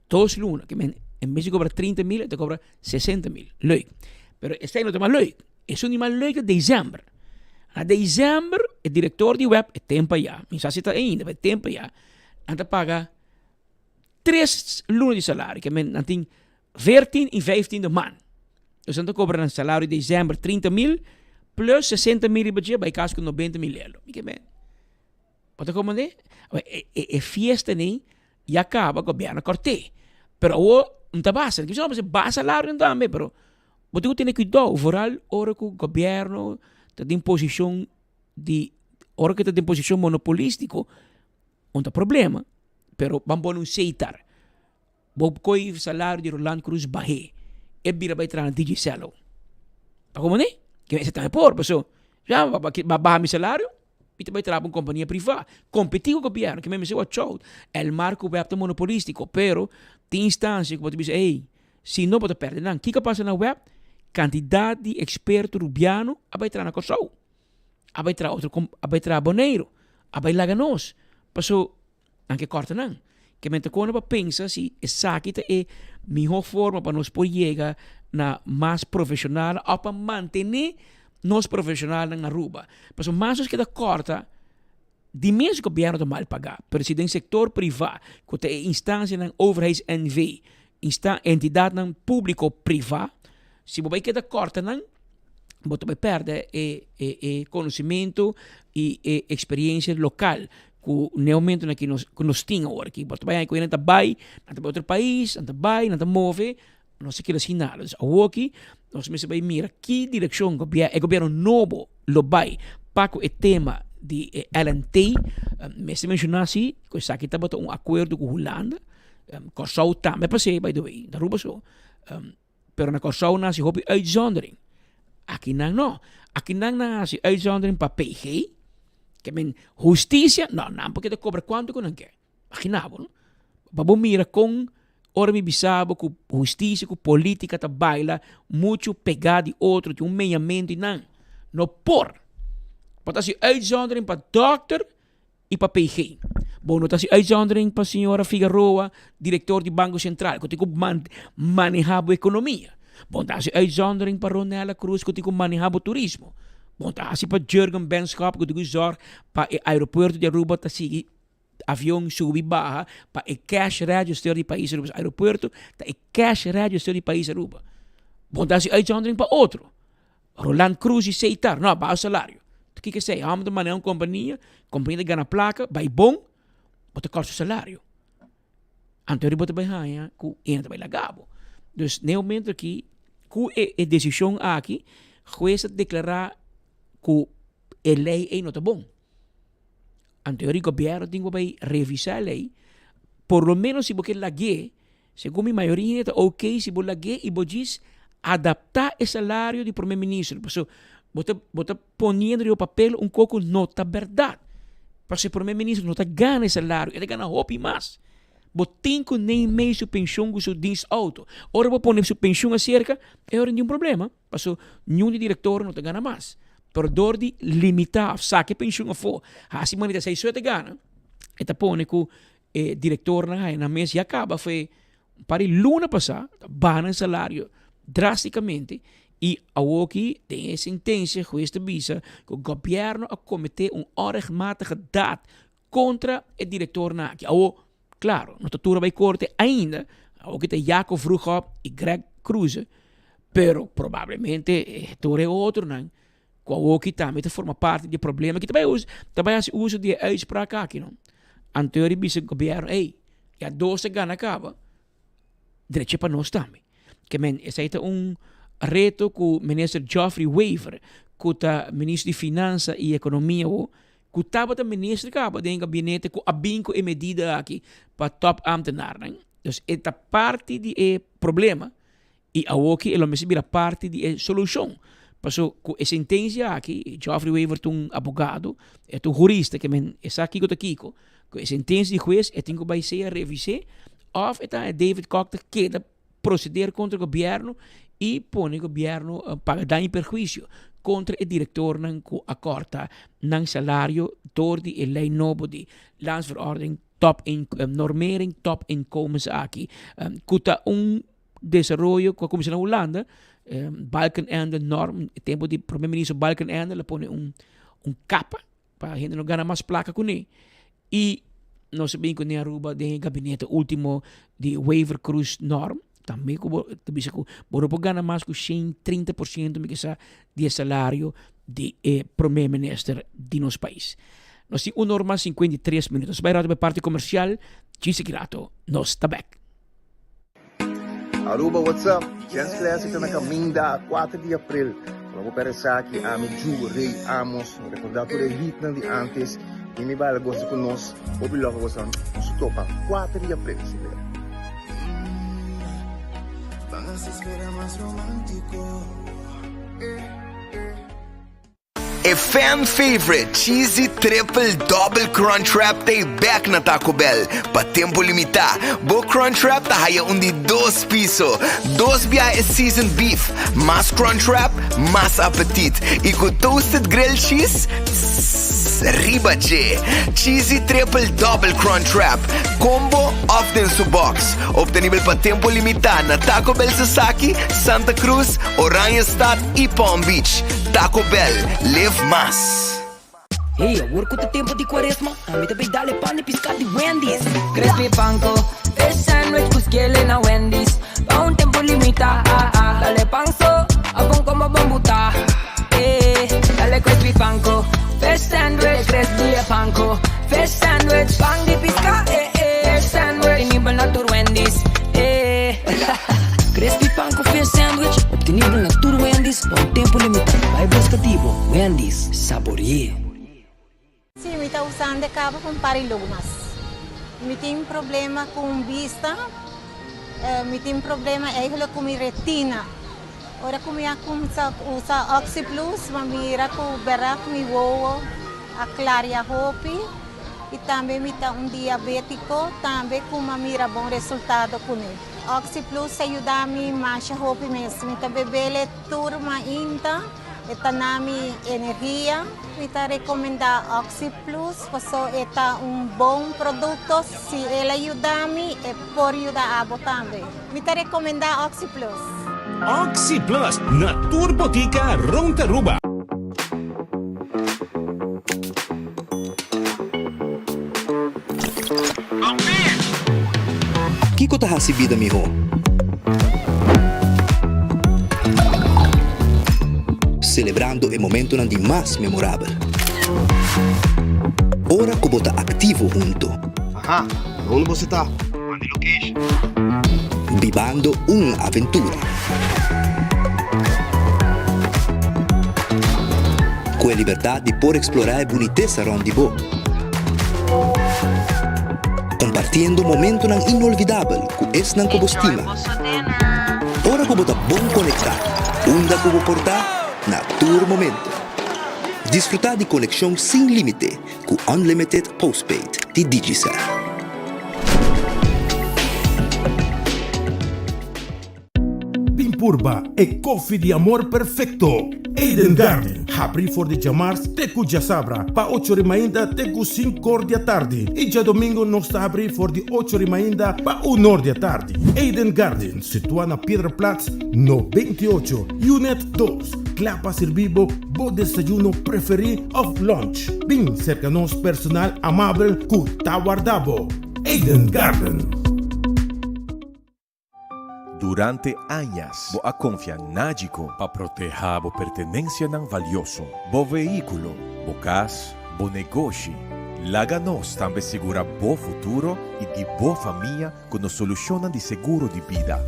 Dos luna, ke men en bes di kobra 30 mil, e ta kobra 60 mil. Leuk. Pero esei no ta mas leuk. Esun di mas leuk ta december. Na december, e director di web, e tempo ya, mi sa si ta ainda, pero e tempo ya, nan ta paga tres luna di salario. Ke men nan tin 14 y 15 de maand. Dus nan ta kobra nan salario di december 30 mil, plus 60 mil riba dje, bai kas ku 90 mil lelo. Mi ke men. Bo ta komprendé? E, e, e fiesta ni ya kaba gobierno korté. Pero awor no ta basta. Kisa no basta salario tambe, pero bo tin ku tene kuidou, vooral ora ku gobierno ta den posishon di, ora ku ta den posishon monopolístiko, un ta problema. Pero ban pone un seitar. Bo koe salario di Roland Croes bah'é, e bira bai traha na DJ Cello. Ta komprendé? Ke mester tambe por, paso ya ba baha mi salario, mi ta bai traha pa un kompania privá, kompetí ku gobièrnu, ke mester watch out. El marko web ta monopolistiko, pero tin instansia ku bo ta bisa, ey, si no bo ta pèrdè nan. Kiko a pasa na web? Kantidat di eksperto rubiano a bai traha na Kòrsou, a bai traha otro, a bai traha Boneiru, a bai laga nos, paso Nan ke kòrta nan. Ke men ta kona pa pensa si esaki ta e mihó forma pa nos por yega na mas profeshonal òf pa mantené nos profeshonalnan na Aruba. Pasobra mas nos keda kòrta, di mes gobièrnu ta mal pagá, pero si den sektor privá ku ta e instansianan Overheids NV, entidatnan públiko privá, si bo bai keda kòrta nan, bo ta bai pèrdè e e konosimentu i e eksperensia lokal ku n'e momentunan ku nos ku nos tin awor aki. Bo ta bai haña ku hende ta bai, nan ta bai otro pais, nan ta bai, nan ta move, nos ta keda sin nada. Dus awor aki nos mester bai mira ki direkshon gobièrnu e gobièrnu nobo lo bai pa ku e tema di e LNT. Mester menshoná si ku esaki tabata un akuerdo ku Hulanda, Kòrsou tambe a pas'é by the way, no Aruba so. Pero na Kòrsou nan hasi hopi uitzondering. Aki nan no. Aki nan nan hasi uitzondering pa PG. Ke men hustisia, no, nan por keda kobra kuantu ku nan ke. Imagina bo, no? Pa bo mira kon ora mi bisa bo ku hustisia ku politika ta baila muchu pegá di otro, tin un meñamentu i nan no por. Bo ta hasi uitzondering pa dòkter i pa PG. Bo no ta hasi uitzondering pa señora Figaroa, direktor di Banko Sentral, ku tin ku manehá bo ekonomia. Bo no ta hasi uitzondering pa Ronella Cruz, ku tin ku manehá bo turismo. Bo no ta hasi pa Jurgen Benschop, ku tin ku zòrg pa e aeropuerto di Aruba ta sigui avion subi baha, pa e cash register di pais Aruba. Aeropuerto ta e cash register di pais Aruba. Bo no ta hasi uitzondering pa otro. Roland Cruz i Seitar, no, baha salario. Ta kiko esei? Hòmber ta maneha un kompania, kompania ta gana plaka, bai bon, bo ta kòrta su salario. Anto bo ta bai haña ku hende ta bai laga bo. Dus na e momento aki, ku e e desishon aki, hues a deklará ku e lei ei no ta bon. Anto e gobièrnu tin ku bai revisá e lei, por lo ménos si bo ke lag'é, Segun mi mayoria hende ta ok si bo lag'é i bo djis adaptá e salario di prome minister. Paso bo ta bo ta poniendo riba papel un kos ku no ta bèrdat. Paso e prome minister no ta gana e salario, e ta gana hopi mas. Bo tin ku neimei su penshon ku su dienstauto. Ora bo pone su penshon aserka, e ora tin un problema. Paso niun di direktor no ta gana mas. Pero dor di limitá òf saka e penshon afó, hasi manera esei so e ta gana, e ta pone ku E directornan haña nan mes ya caba fue un par di luna pasá ta baha nan salario drásticamente y awoki den e sentencia hues ta bisa cu gobierno a comete un onrechtmatige daad contra e directornan aki. Awo, claro, no ta tur a bay corte ainda, awoki ta Jaco Vroegop y Greg Kroeze, pero probablemente tur e otronan Ku awoki tambe ta forma parti di e problema ki ta bai usa, ta bai hasi uso di e uitspraak aki no. Anto di bisa gobierno, ey, ya dos a gana kaba, drechi pa nos tambe. Ke men esei ta un reto ku minister Geoffrey Wever, ku ta minister di Finansa i Ekonomia awo, ku tabata minister kaba den e gabinete ku a bin ku e medida aki pa topambtenarnan. Dus e ta parti di e problema I awoki e lo mester bira parti di e solushon. Paso ku e sentensia aki, Geoffrey Wever ta un abogado, e ta un hurista ke men e sa kiko ta kiko. Ku e sentensia di hues e tin ku bai sea revis'é òf e ta David Kok ta keda proseder kontra gobièrnu i pone gobièrnu paga daño i perhuisio kontra e direktornan ku a kòrta nan salario dor di e lei nobo di Landsverordening Top Normering Topinkomens aki ku ta un desaroyo ku a kuminsá na Hulanda, Balkenende norm, e tempu di prome minister Balkenende lo pone un un kapa pa hende no gana mas plaka kuné. I nos a bin kuné Aruba den e gabinete ultimo di Wever Croes norm, tambe ku bo ta bisa ku bo no por gana mas ku 130% mi ke sa di e salario di e prome minister di nos pais. Nos tin un or mas 53 minuut. Nos bai rato pa e parti komersial, djis aki rato nos ta bek. Aruba what's up? Jens Classic ta na caminda 4 di april. Lo bo perde esaki, ami Ju Rey Amos. No recorda tur e hitnan di antes. Bini baila gosa cu nos. Hopi loco gosa. Nos topa 4 di april si bere. E fan favorite Cheesy Triple Double Crunch Wrap ta e bek na Taco Bell. Pa tempo limitá, bo Crunch Wrap ta haya un di dos piso. Dos biaha e seasoned beef, mas Crunch Wrap, mas apetit. I ku toasted grilled cheese, tss, riba dje. Cheesy Triple Double Crunch Wrap, combo òf den su box. Obtenibel pa tempo limitá na Taco Bell Sasaki, Santa Cruz, Oranjestad i Palm Beach. Taco Bell, live mas! Hey, awor ku ta tempu di kuaresma, ami ta bay dal e pan di piská di Wendy's. Crispy panko, fish sandwich ku skele na Wendy's. Pa un tempu limitá, dal e pan so, abon komo bon butá. Eh, dal e crispy panko, fish sandwich, crispy e panko, fish sandwich, pan di piská, eh eh, fish sandwich, obtenibel na tur Wendy's, eh. Crispy pan ku fish sandwich, obtenibel na tur Wendy's pa un tempu limitá. Bai buska di bo, Wendy's, sabori'é. Sí, mi ta usando e caba pa un par di lunas. Mi tin problema cu un bista. Mi tin problema eigenlijk ku mi retina. Ora ku mi a kumsa usa Oxyplus, mi a mira ku bèrdat mi wowo a klaria hopi i tambe mi ta un diabétiko tambe ku mi a mira bon resultado kuné. Oxyplus a yuda mi masha hopi mes. Mi ta bebele tur mainta. E ta na mi energia. Mi ta recomenda Oxyplus paso e ta un bon producto. Si el a yuda mi, e por yuda abo tambe. Mi ta recomenda Oxyplus. Oxyplus na tur botica rond Aruba. Kiko ta hasi bida mihó? Selebrando e momentonan di mas memorabel. Ora ku bo ta aktivo hunto. Aha, unda bo si ta? Manda e location. Bibando un aventura. Ku e libertat di por eksplorá e bunitesa rònt di bo. Kompartiendo momentonan inolvidabel ku esnan ku bo stima. Ora ku bo ta bon konektá, unda ku bo por ta, na tur momento. Disfrutá di konekshon sin límite ku Unlimited Postpaid di Digicel. Bin purba e koffie di amor perfecto! Eden Garden, habri for di djamars te ku djasabra pa ocho ri mainta te ku sinkor di atardi i djadomingo nos ta habri for di ocho ri mainta pa unor di atardi. Eden Garden, situa na Piedraplaats no 28, Unit dos, kla pa sirbi bo bo desayuno preferi of lunch. Bin serka nos personal amabel ku ta warda bo. Eden Garden. Durante añas bo a konfia Nagico pa protehá bo pertenensianan valioso, bo vehíkulo, bo kas, bo negoshi. Laga nos tambe sigurá bo futuro i di bo famia ku nos solushonnan di seguro di bida.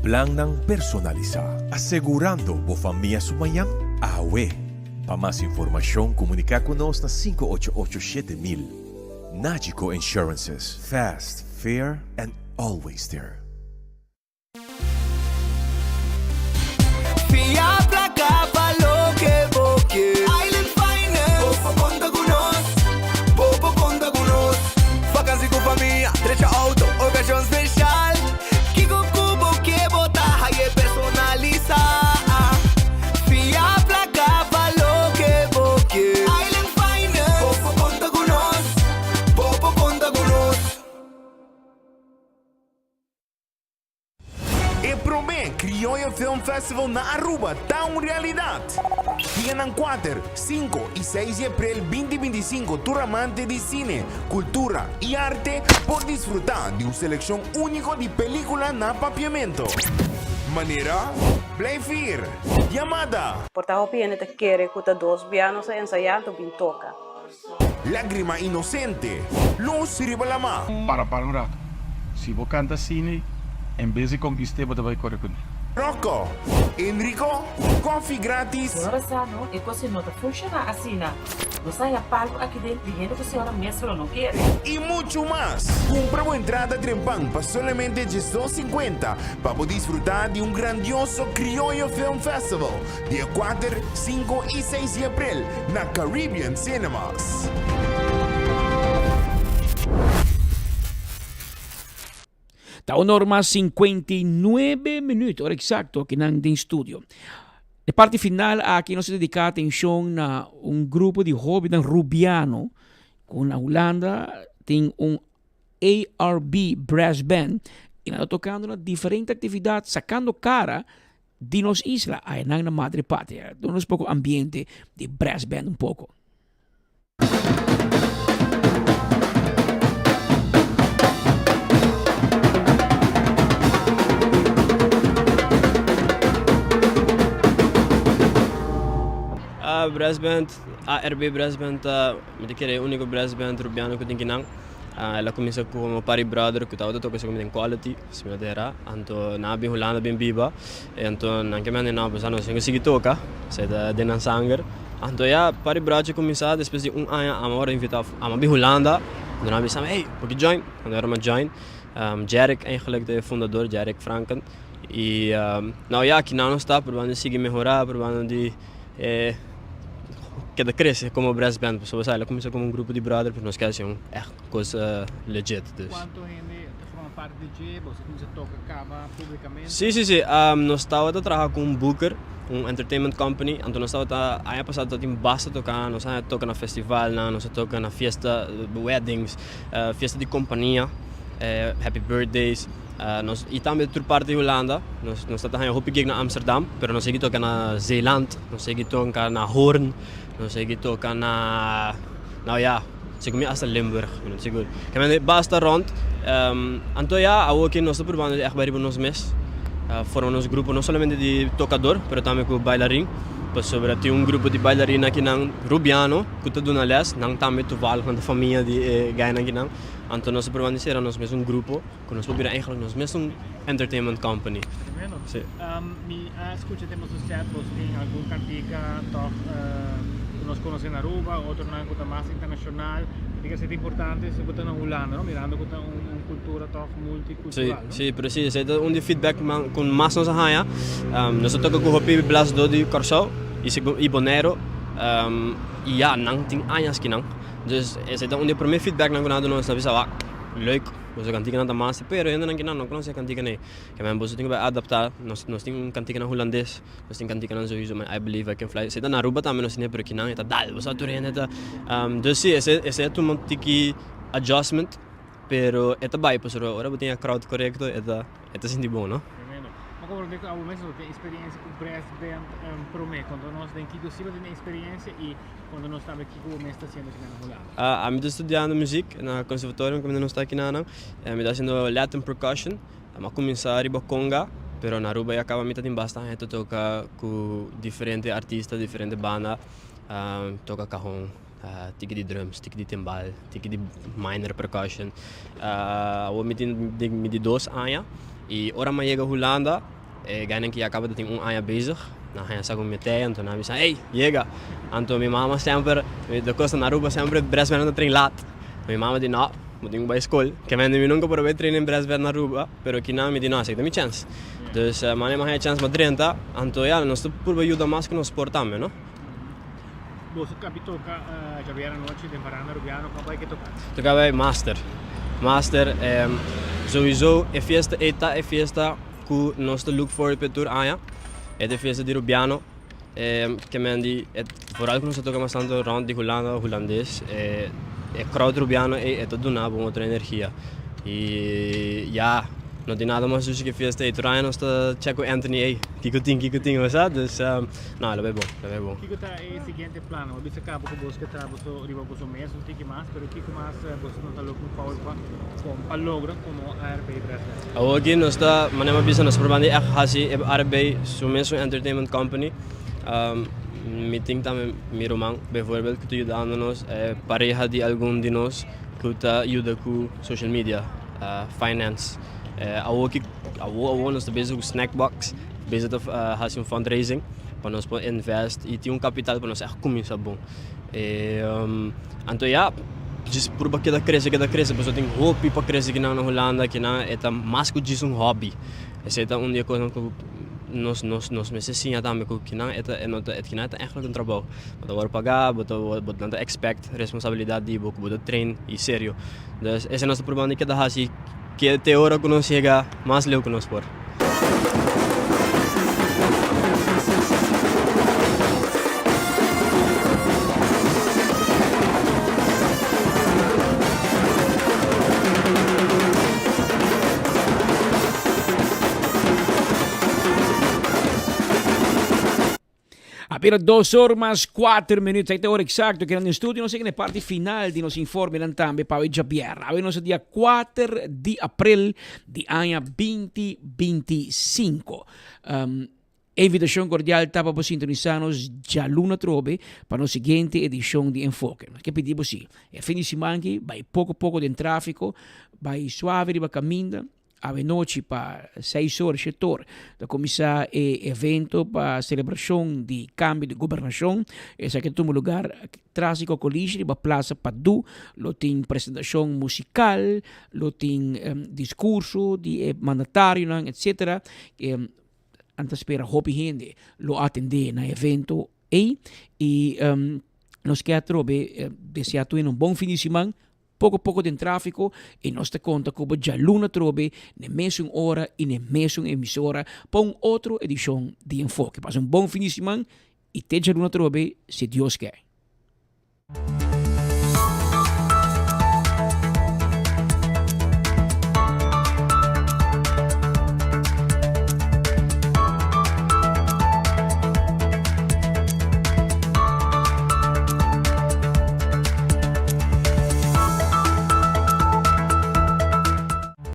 Plannan personalisá, asegurando bo famia su mañan awe. Pa mas informashon komuniká ku nos na 588 7000. Nagico Insurances, fast, fair and always there. Fia placa pa loke bo kier. Island Finance. Bo por conta cu nos. Bo por conta cu nos. Vakantie cu famia, drecha auto, ocasion special. Kico cu bo kier bo ta haye personalisa. Fia placa pa loke bo kier. Island Finance. Bo por conta cu nos. Bo por conta cu nos. E promé Crioyo Film Festival na Aruba ta un realidad! Dianan kuater, sinku i seis di aprel binti 25 tur amante di sine, kultura i arte por disfrutá di un selekshon úniko di pelíkula na papiamento. Manera, Blijf Hier, Yamada. Por ta hopi hende ta kere ku ta dos bia nos a ensayá anto bin toka. Lágrima inosente, lus riba lamá. Para para un rato. Si bo canta asina, en bes di conquist'é bo ta bay core cun'é. Rocco, Enrico, koffie gratis. Señora sa no, e cos no ta funciona asina. Nos a haya palco aki den di hende cu señora mes lo no kere. Y mucho mas! Cumpra bo entrada trempan pa solamente 12.50 pa bo disfruta di un grandioso Crioyo Film Festival Dia kuater, sinku i seis di aprel na Caribbean Cinemas. Ta un or mas 59 minuut, ora exacto, aki nan den studio. E parti final aki nos ta dedica atencion na un grupo di hobennan Rubiano cu na Hulanda tin un ARB Brass Band y nan ta tocando na diferente actividad sacando cara di nos isla, ayenan na Madre Patria. Duna nos poco ambiente di brass band un poco. Uh, brass band, ARB Brass Band ta, mi ta kere e único brass band Rubiano ku tin kinan. Uh, el a kuminsá komo Party Brother ku tabata toka segun mi den Quality. Si mi no ta era, anto nan a bin Hulanda bin biba, e anto nan ke manda nan pensa nos tin ku sigui toka, esei ta den nan sanger. Anto ya par di brachi kuminsá despues di un aña amo a wòrdu invitá amo a bin Hulanda, anto nan a bisa mi, ey, bo ke join? Anto ora mi a join. Jerick eigenlijk ta e fundador, Jerick Franken. Y nou ya, kinan nos ta probando di sigui mehora, probando di keda crece como brass band. Pasobra bo sa, el a cuminsa como un grupo di brother, pero nos kier haci un echt cos legit. Dus. Cuanto hende ta forma parti di dje? Boso a cuminsa toca caba publicamente? Si, si, si. Nos tabata traha cu un booker, un entertainment company. Anto nos tabata, aña pasado tabatin basta toca. Nos a toca na festivalnan, nos a toca na fiesta, weddings, fiesta di compania, happy birthdays. Nos y tambe tur parti di Hulanda. Nos nos ta haña hopi gig na Amsterdam, pero nos sigui toca na Zeeland, nos sigui toca na Hoorn, nos sigui toca na, nou ja, segun mi hasta Limburg, mi no ta sigur. Kende basta rond. Anto ya, awoki nos ta probando di ègt bai riba nos mes, forma nos grupo no solamente di tocador, pero tambe cu bailarin, pasobra tin un grupo di bailarin akinan Rubiano cu ta duna les, nan tambe toevallig nan ta famia di e gainan akinan. Anto nos ta probando di sera nos mes un grupo. Ku nos por bira eigenlijk nos mesun entertainment company. Tremendo. Sí. Mi a skucha den boso set bos tin algun kantika tòg ku nos konosé na Aruba, otronan ku ta mas internashonal. Mi tin ku ta importante si bo ta na Hulanda, no? Mirando ku ta un kultura tòg multikultural, no? Sí, sí, presis. Esei ta un di feedback ku mas nos a haña. Nos a toka ku hopi blasdó di Kòrsou i Boneiru i ya, nan tin añas kinan. Dus esei ta un di e promé feedbacknan ku nan a duna nos. Nan a bisa, wak, leuk. Boso kantikanan ta mas, pero hendenan kinan no konosé kantikanan ei. Ke men boso tin ku bai adaptá. Nos nos tin kantikanan hulandes, nos tin kantikanan souiso men I believe I can fly. Esei ta na Aruba tambe nos tin, pero kinan e ta dal, bo sa tur hende ta. Dus si, esei esei a tuma un tiki adjustment, pero e ta bai pasobra ora bo tin e crowd korekto e ta e ta sinti bon, no? Tremendo. Ma como bo abo mes bo tin experiencia cu brass band prome, conta nos den kico si bo tin experiencia y conta nos tambe kico bo mes ta haciendo aki na Hulanda. Ami ta studiando muziek na conservatorium kaminda nos ta aki nan. Mi ta haciendo Latin percussion. Mi a cuminsa riba conga, pero na Aruba ya caba mi ta tin basta aña ta toca cu diferente artista, diferente banda. Toca cajon, tiki di drums, tiki di timbal, tiki di minor percussion. Awor mi tin mi di dos aña y ora mi a yega Hulanda E gainan ki ya kaba ta tin un aña bezig, nan haña sa ku mi tei, anto nan a bisa, Ey, yega! Anto mi mama semper, de kosa na Aruba semper brèsbèn ta train lat. Mi mama di, No, bo tin ku bai skol. Ke mende mi nunka por a bai train den brèsbèn na Aruba, pero kinan mi di, No, esaki ta mi chèns. Dus mane mi a haña chèns pa drenta, anto ya, nos ta purba yuda mas ku nos por tambe, no? Boso kabi toka djabier anochi den Baranda Rubiano, kua bai ke toka? Toka bai Master. Master, souiso e fiesta ei ta e fiesta ku nos ta look forward p'e tur aña. E ta e fiesta di Rubiano. Ke men di e vooral ku nos ta toka mas tantu rònt di Hulanda, hulandes, e crowd Rubiano ei e ta duna bo un otro energia. I ya, no tin nada mas dushi ke fiesta ei. Tur aña nos ta check ku Anthony ei, kiko tin, kiko tin, bo sa? Dus, no, lo bai bon, lo bai bon. Kiko ta e siguiente plan? Bo bisa kaba ku bos ke traha boso riba boso mes un tiki mas, pero kiko mas boso no ta looking forward pa pa logra komo ARB Brass Band? Awor aki nos ta, manera mi a bisa, nos ta probando di ègt hasi e ARB su mesun entertainment company. Mi tin tambe mi ruman, bijvoorbeeld, ku ta yudando nos, e pareha di algun di nos. Ku ta yuda ku social media, finance. Awo ki awo awo nos ta bezig ku snack box, bezig ta hasi un fundraising pa nos por invest i tin un kapital pa nos ègt kuminsá bon. Anto ya, djis purba keda krese keda krese pasobra tin hopi pa krese kinan na Hulanda, kinan e ta mas ku djis un hobby. Esei ta un di e kosnan ku nos nos nos mester siña tambe ku kinan e ta e no ta kinan e ta ègtlik un trabou. Bo ta wòrdu pagá, bo ta bo nan ta expect responsabilidat di bo ku bo ta train i serio. Dus esei nos ta probando di keda hasi ke te ora ku nos yega mas leu ku nos por. A bira dos or mas kuater minuut. Esaki ta ora eksakto ku nan den studio. Nos yega na e parti final di nos informenan tambe pa awe djabièrnè. Awe nos ta dia kuater di aprel di aña binti binti sinku. E invitashon kordial ta pa bo sintonisá nos djaluna atrobe pa nos siguiente edishon di Enfoke. Nos ke pidi bo si e fin di siman aki bai poko poko den tráfiko, bai suave riba kaminda. Awenochi pa seis or, shete or, ta kuminsá e evento pa selebrashon di kambio di gobernashon. Esaki ta tuma lugar tras di Kokolishi riba Plaza Padu. Lo tin presentashon musikal, lo tin diskurso di e mandatarionan etsetera. Nan ta spera hopi hende lo atendé na e evento ei i nos ke atrobe deseá tur hende un bon fin di siman. Poko poko den trafiko i nos ta konta ku bo djaluna atrobe n'e mesun ora i n'e mesun emisora pa un otro edishon di Enfoke. Pasa un bon fin di siman i te djaluna atrobe si Dios ke.